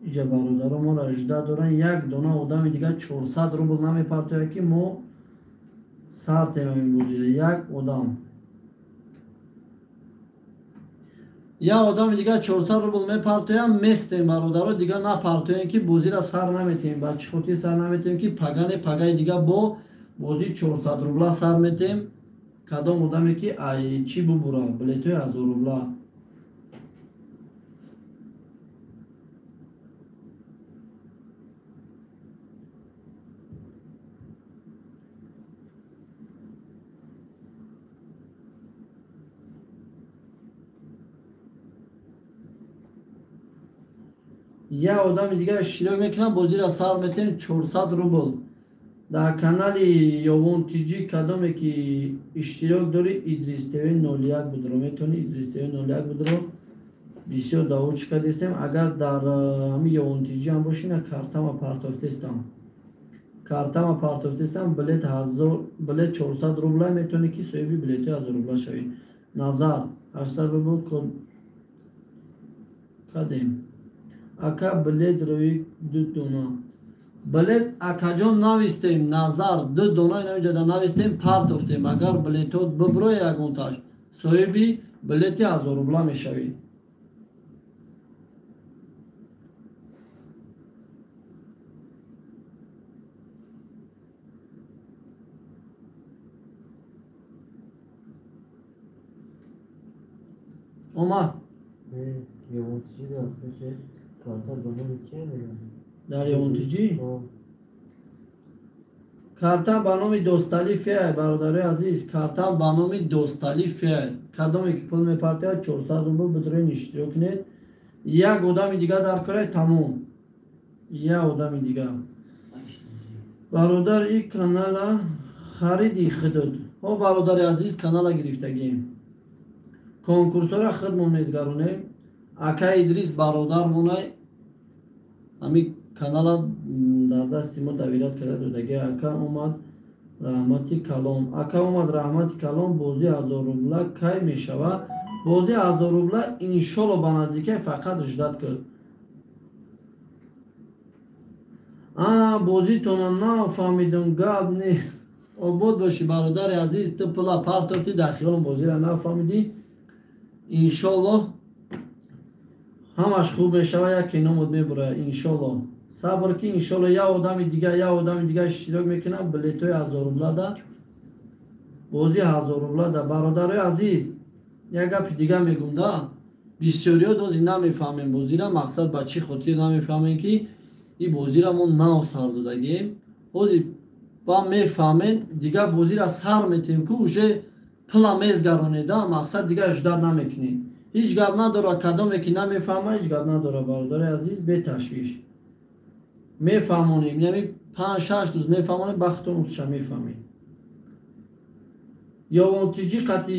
Иҷа бародаро моро жда доранд, як дона одами дигар 400 рубл намепартояд, ки мо сар темамин бозида. Як одам. Як одами дигар 400 рубл мепартоям, местем бародаро, дигар напартоем, ки бозиро сар наметем. Ба чӣ хотир сар наметем, ки пагане пагаи дигар бо бози 400 рубла сар метем. Кадом одаме ки ай чӣ бубура, билетҳои 1000 рубла. Як одами дигар иштирок мекунам, бозиро сар метем 400 рубл. Дар канали Ёвон ТЖ кадоме ки иштирок дорӣ, Идрис ТВ 01 будро метавонӣ, Идрис ТВ 01 будро. Бисёр давочи кардестем. Агар дар ҳамин Ёвон ТЖ ҳам бошӣ, на картама партофтестам. Картама партофтестам, билет 1000, билет 400 рубла метавонӣ ки соҳиби билетҳои 1000 рубла шавӣ. Назар 800 рубл код кадем. Ака билет рӯи ду дона. Билет акаҷон навистем, назар ду дона инамиҷада навистем, партофтем. Агар билетҳо биброи ягонташ, соҳиби билети 1000 рубла мешавӣ. Омад. Дар Ёнтиҷӣ? Картам ба номи Достали Феай, бародарои азиз, картам ба номи Достали Феай. Кадоме ки пул мепартояд, 400 рубл бидурен иштирок кунед. Як одами дига дар кора, тамом. Як одами дига. Бародар, ин канала хариди худут. Ҳо, бародари азиз, канала гирифтагием. Конкурсҳоро худмон мезгаронем. Акай Идрис бародармонай ҳамин канала дар дасти мо давират карда додаги. Ака омад, раҳмати калон. Ака омад, раҳмати калон. Бозӣ 1000 рубла кай мешавад? Бозӣ 1000 рубла иншолло ба наздикай, фақат ждат кун. Бозитона нафаҳмидум, гап нест. Обод бошӣ бародари азиз, ту пула партофтӣ, дар хиёлам бозиро нафаҳмидӣ. Иншолло ҳамаш хуб мешавад, яке номуд мебурад иншолло. Сабр ки, иншолло як одами дига, як одами дига иштирок мекунад. Билетҳои 1000 рубла да, бозӣ 1000 рубла да. Бародарои азиз, як гапи дига мегум да, бисёриҳо дози намефаҳмем бозиро. Мақсад ба чӣ хотир намефаҳмем, ки ин бозиро мо нав сар додагием. Ҳозир ба мефаҳмед, дигар бозиро сар метем, ку уже пула мезгаронед, мақсад дигар ждат намекунед. Ҳеҷ гап надора, кадоме ки намефаҳма, ҳеҷ гап надора, бародари азиз, беташвиш. Мефаҳмонем, яъне 5-6 рӯз мефаҳмонем, бахтон усша мефаҳмем. Ёвонтиҷӣ қати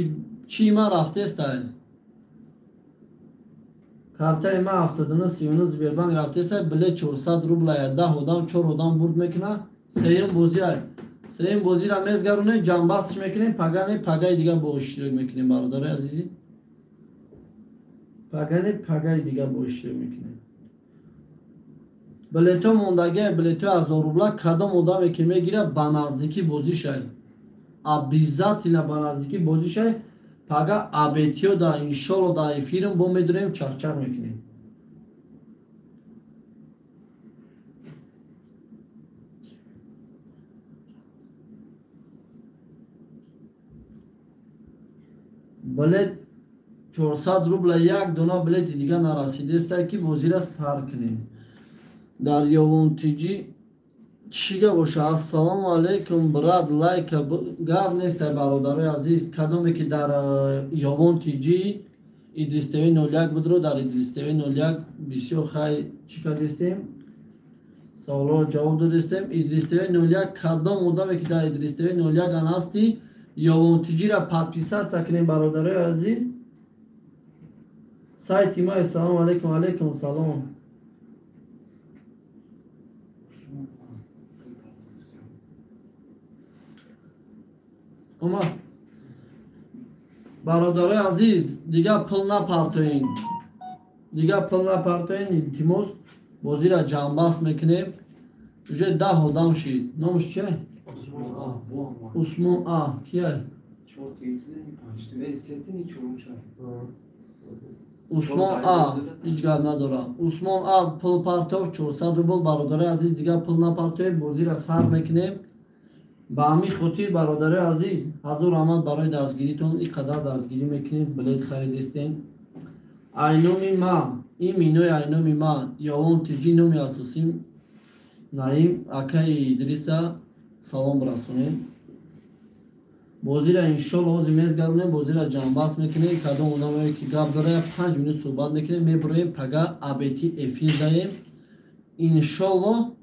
чӣ ма рафтестай? Картаи ма 7939 Сбербанк рафтестай, билет 400 рубла, 10 одам, 4 одам бурд мекуна. Сеюм бозиай. Сеюм бозиро мезгаронем, ҷамбастш мекунем, пагане пагаи дига бо иштирок мекунем, бародари азизи. Пагане пагаи дига бо иштирок мекунем. Билетҳо мондагиай, билетҳои 1000 рубла, кадом одаме ки мегирад, ба наздикӣ бозӣ шай. Обязательно ба наздикӣ бозӣ шай. Пага абетиё да иншолло да эфирм бо медурем, чақчақ мекунем. Билет 400 рубла, як дона билети дига нарасидеста, ки бозиро сар кунем. Дар Ёвонтиҷӣ чӣ гап боша? Ассалому алайкум, брат, лайка гап нестай, бародарои азиз. Кадоме ки дар Ёвонтиҷӣ Идрис ТВ 01 будро, дар Идрис ТВ 01 бисёр хай чӣ кардестем, саволҳоро ҷавоб додестем. Идрис ТВ 01, кадом одаме ки дар Идрис ТВ 01 ан ҳастӣ, Ёвонтиҷиро подписаться кунем, бародарои азиз. Сайти ма. Ассалому алайкум. Алайкум салом. Омад. Бародарои азиз, дигар пул напартоен. Дигар пул напартоен, илтимос. Бозиро ҷамъбаст мекунем. Уже 10 одам шид. Номаш чия? Усмон А. Кия? Усмон А. Ҳеҷ гап надора. Усмон А пул партов 400 рубл. Бародарои азиз, дигар пул напартоем, бозиро сар мекунем. Ба ҳамин хотир, бародарои азиз, ҳазор раҳмат барои дастгиритон. Ин қадар дастгирӣ мекунед, билет харидестен. Айноми ма, ин минои айноми ма, Ёвон Тиҷӣ номи асосим Наим, акаи Идриса салом расонед. Бозиро иншолло ҳозир мезгаронем, бозиро ҷамъбаст мекунем. Кадом одамое ки гап дора, 5 минут суҳбат мекунем, мебуроем, пага абетӣ эфир даем. Иншолло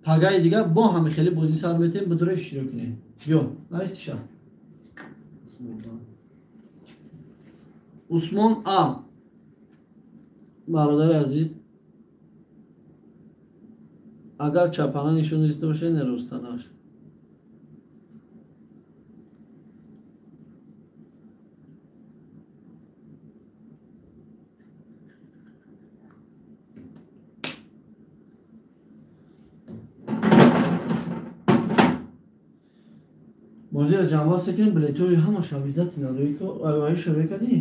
пагаи дига бо ҳами хеле бозӣ сар метем, бидуре иштирок кунем. Биё, навистиша. Усмон А. Бародари азиз, агар чапана нишон диста бошед, не ростанаш. Бозиро ҷамъбаст мекунем, билетҳои ҳамаш обязательно рӯи кардӣ?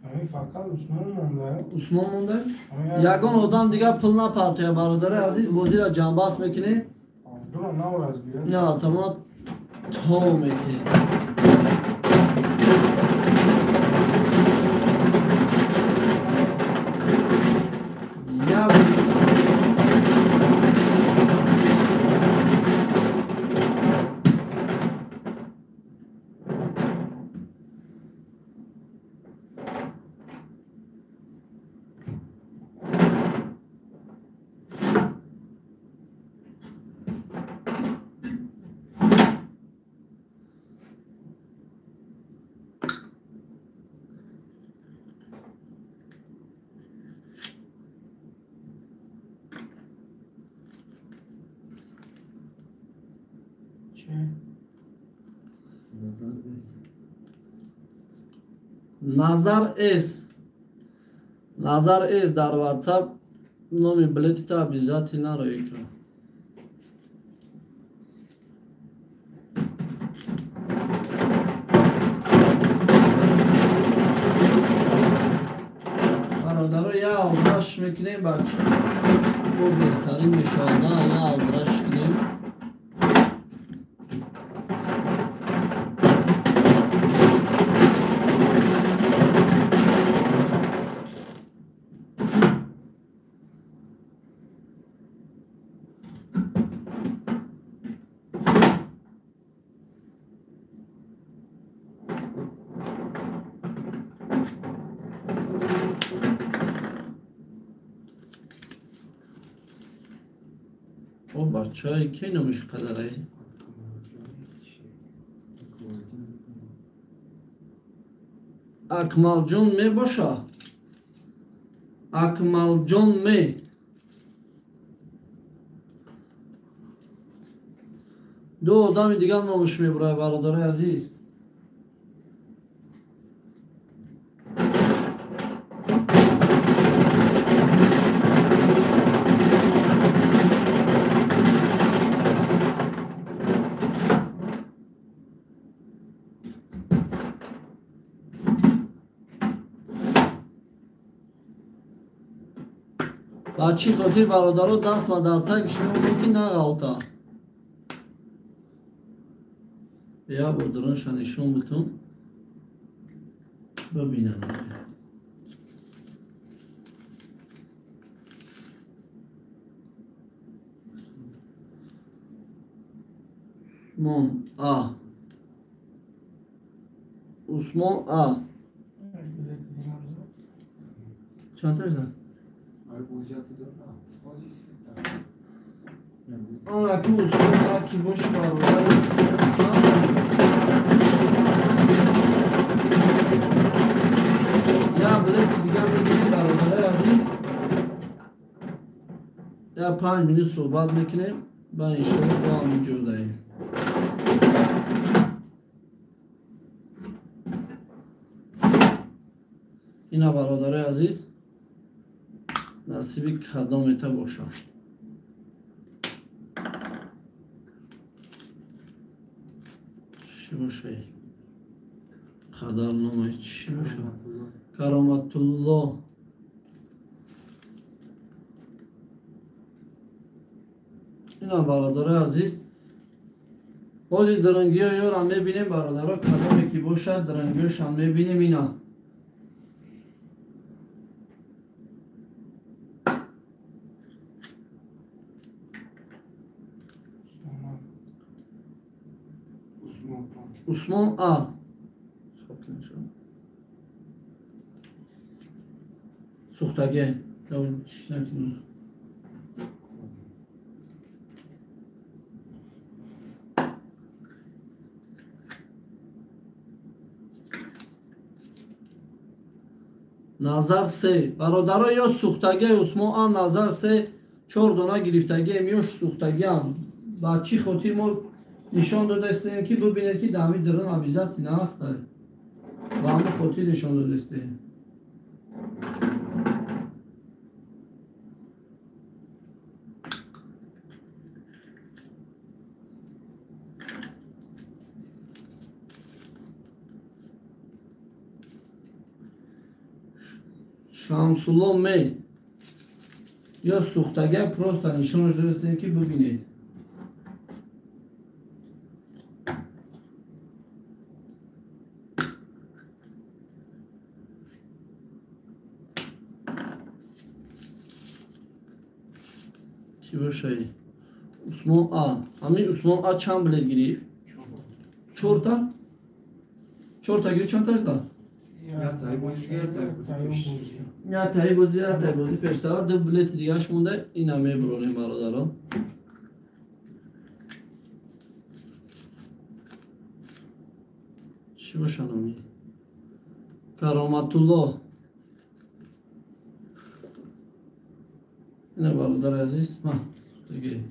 Ҳамин фақат Усмон монда. Усмон монда? Ягон одам дигар пул напартоя, бародари азиз, бозиро ҷамъбаст мекунем. Дура навраз бия. На, тамом то мекунем. Назар С. Назар С дар WhatsApp номи билетита обязательно рои кун. Бародаро, я алдраш мекунем, бача. Бо беҳтарин мешавад, я алдраш кунем. Бачаи ки номиш қадарай? Акмалҷон мебоша? Акмалҷон ме. Ду одами дигар номиш мебурай, бародари азиз. Ба чӣ хотир бародаро даст ма дар тагиш мемонем ки нағалта. Я бодиронша нишон битун бибинам. Усмон А. Усмон А. Чанд та зад? Анаки Усмон А ки боши бародар. Я билети дигар мегирем бародари азиз. Я 5 минут суҳбат мекунем, ба иншоалло бо ҳам ҷодаем. Ина бародари азиз, насиби кадомета бошад. Чӣ бошад? Қадарномаи чӣ бошад? Кароматулло. Ина бародари азиз, бози дарангиҳо ёра мебинем бародаро, кадоме ки бошад дарангиҳошам мебинем. Ина Усмон А. Сухтаге. Назар С. Бародаро, ё сухтаге Усмон А, Назар С 4 дона гирифтагием, ё сухтагиам. Ба чӣ хотир мо нишон додаистем ки бибинед ки дар ҳамин дарун обязательно ҳаст. Ба ҳамин хотир нишон додаистем. Шамсулло ме. Ё сухтага просто нишон додаистем ки бибинед. Чӣ бошай? Усмон А. Ҳамин Усмон А чанд билет гирифт? Чорта? Чорта гирифт, чанд та зад? Як таи бозӣ, як таи бозӣ пештара, ду билети дигаш монда, ина мебуронем, бародаро. Чӣ боша номи? Кароматулло. Ина, бародари азиз, ма диге.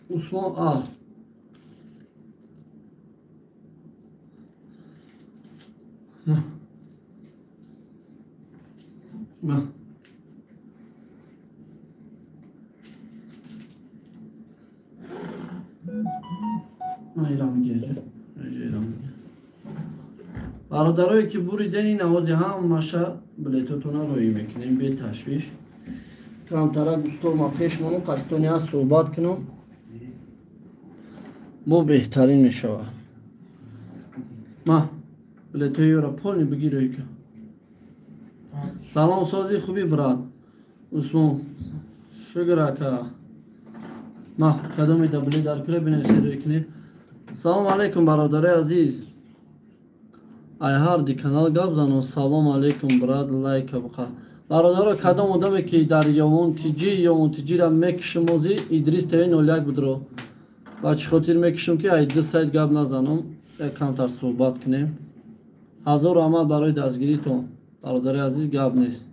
Усмон А. На. Бародарое ки буриден, ин овози ҳамаша билетотона роӣ мекунем беташвиш. Камтара густор ма пеш монум, қатитони аз суҳбат кунам, бо беҳтарин мешавад. Ма билетҳои ёра полный бигир, рӯй кун. Салом, сози, хуби, брат Усмон? Шукр, ака. Ма кадомида билет дар кура, бинависе, рӯй кунем. Салом алейкум, бародари азиз, ай ҳарди канал гап зано. Салом алейкум, брат, лайка буқа. Бародаро, кадом одаме ки дар Ёвон Тиҷи, Ёвон Тиҷира мекишим, ози Идрис ТВ 01 будро. Ба чӣ хотир мекишам, ки ай ду сайт гап назанам, камтар суҳбат кунем. Ҳазору амал барои дастгиритон, бародари азиз, гап нест.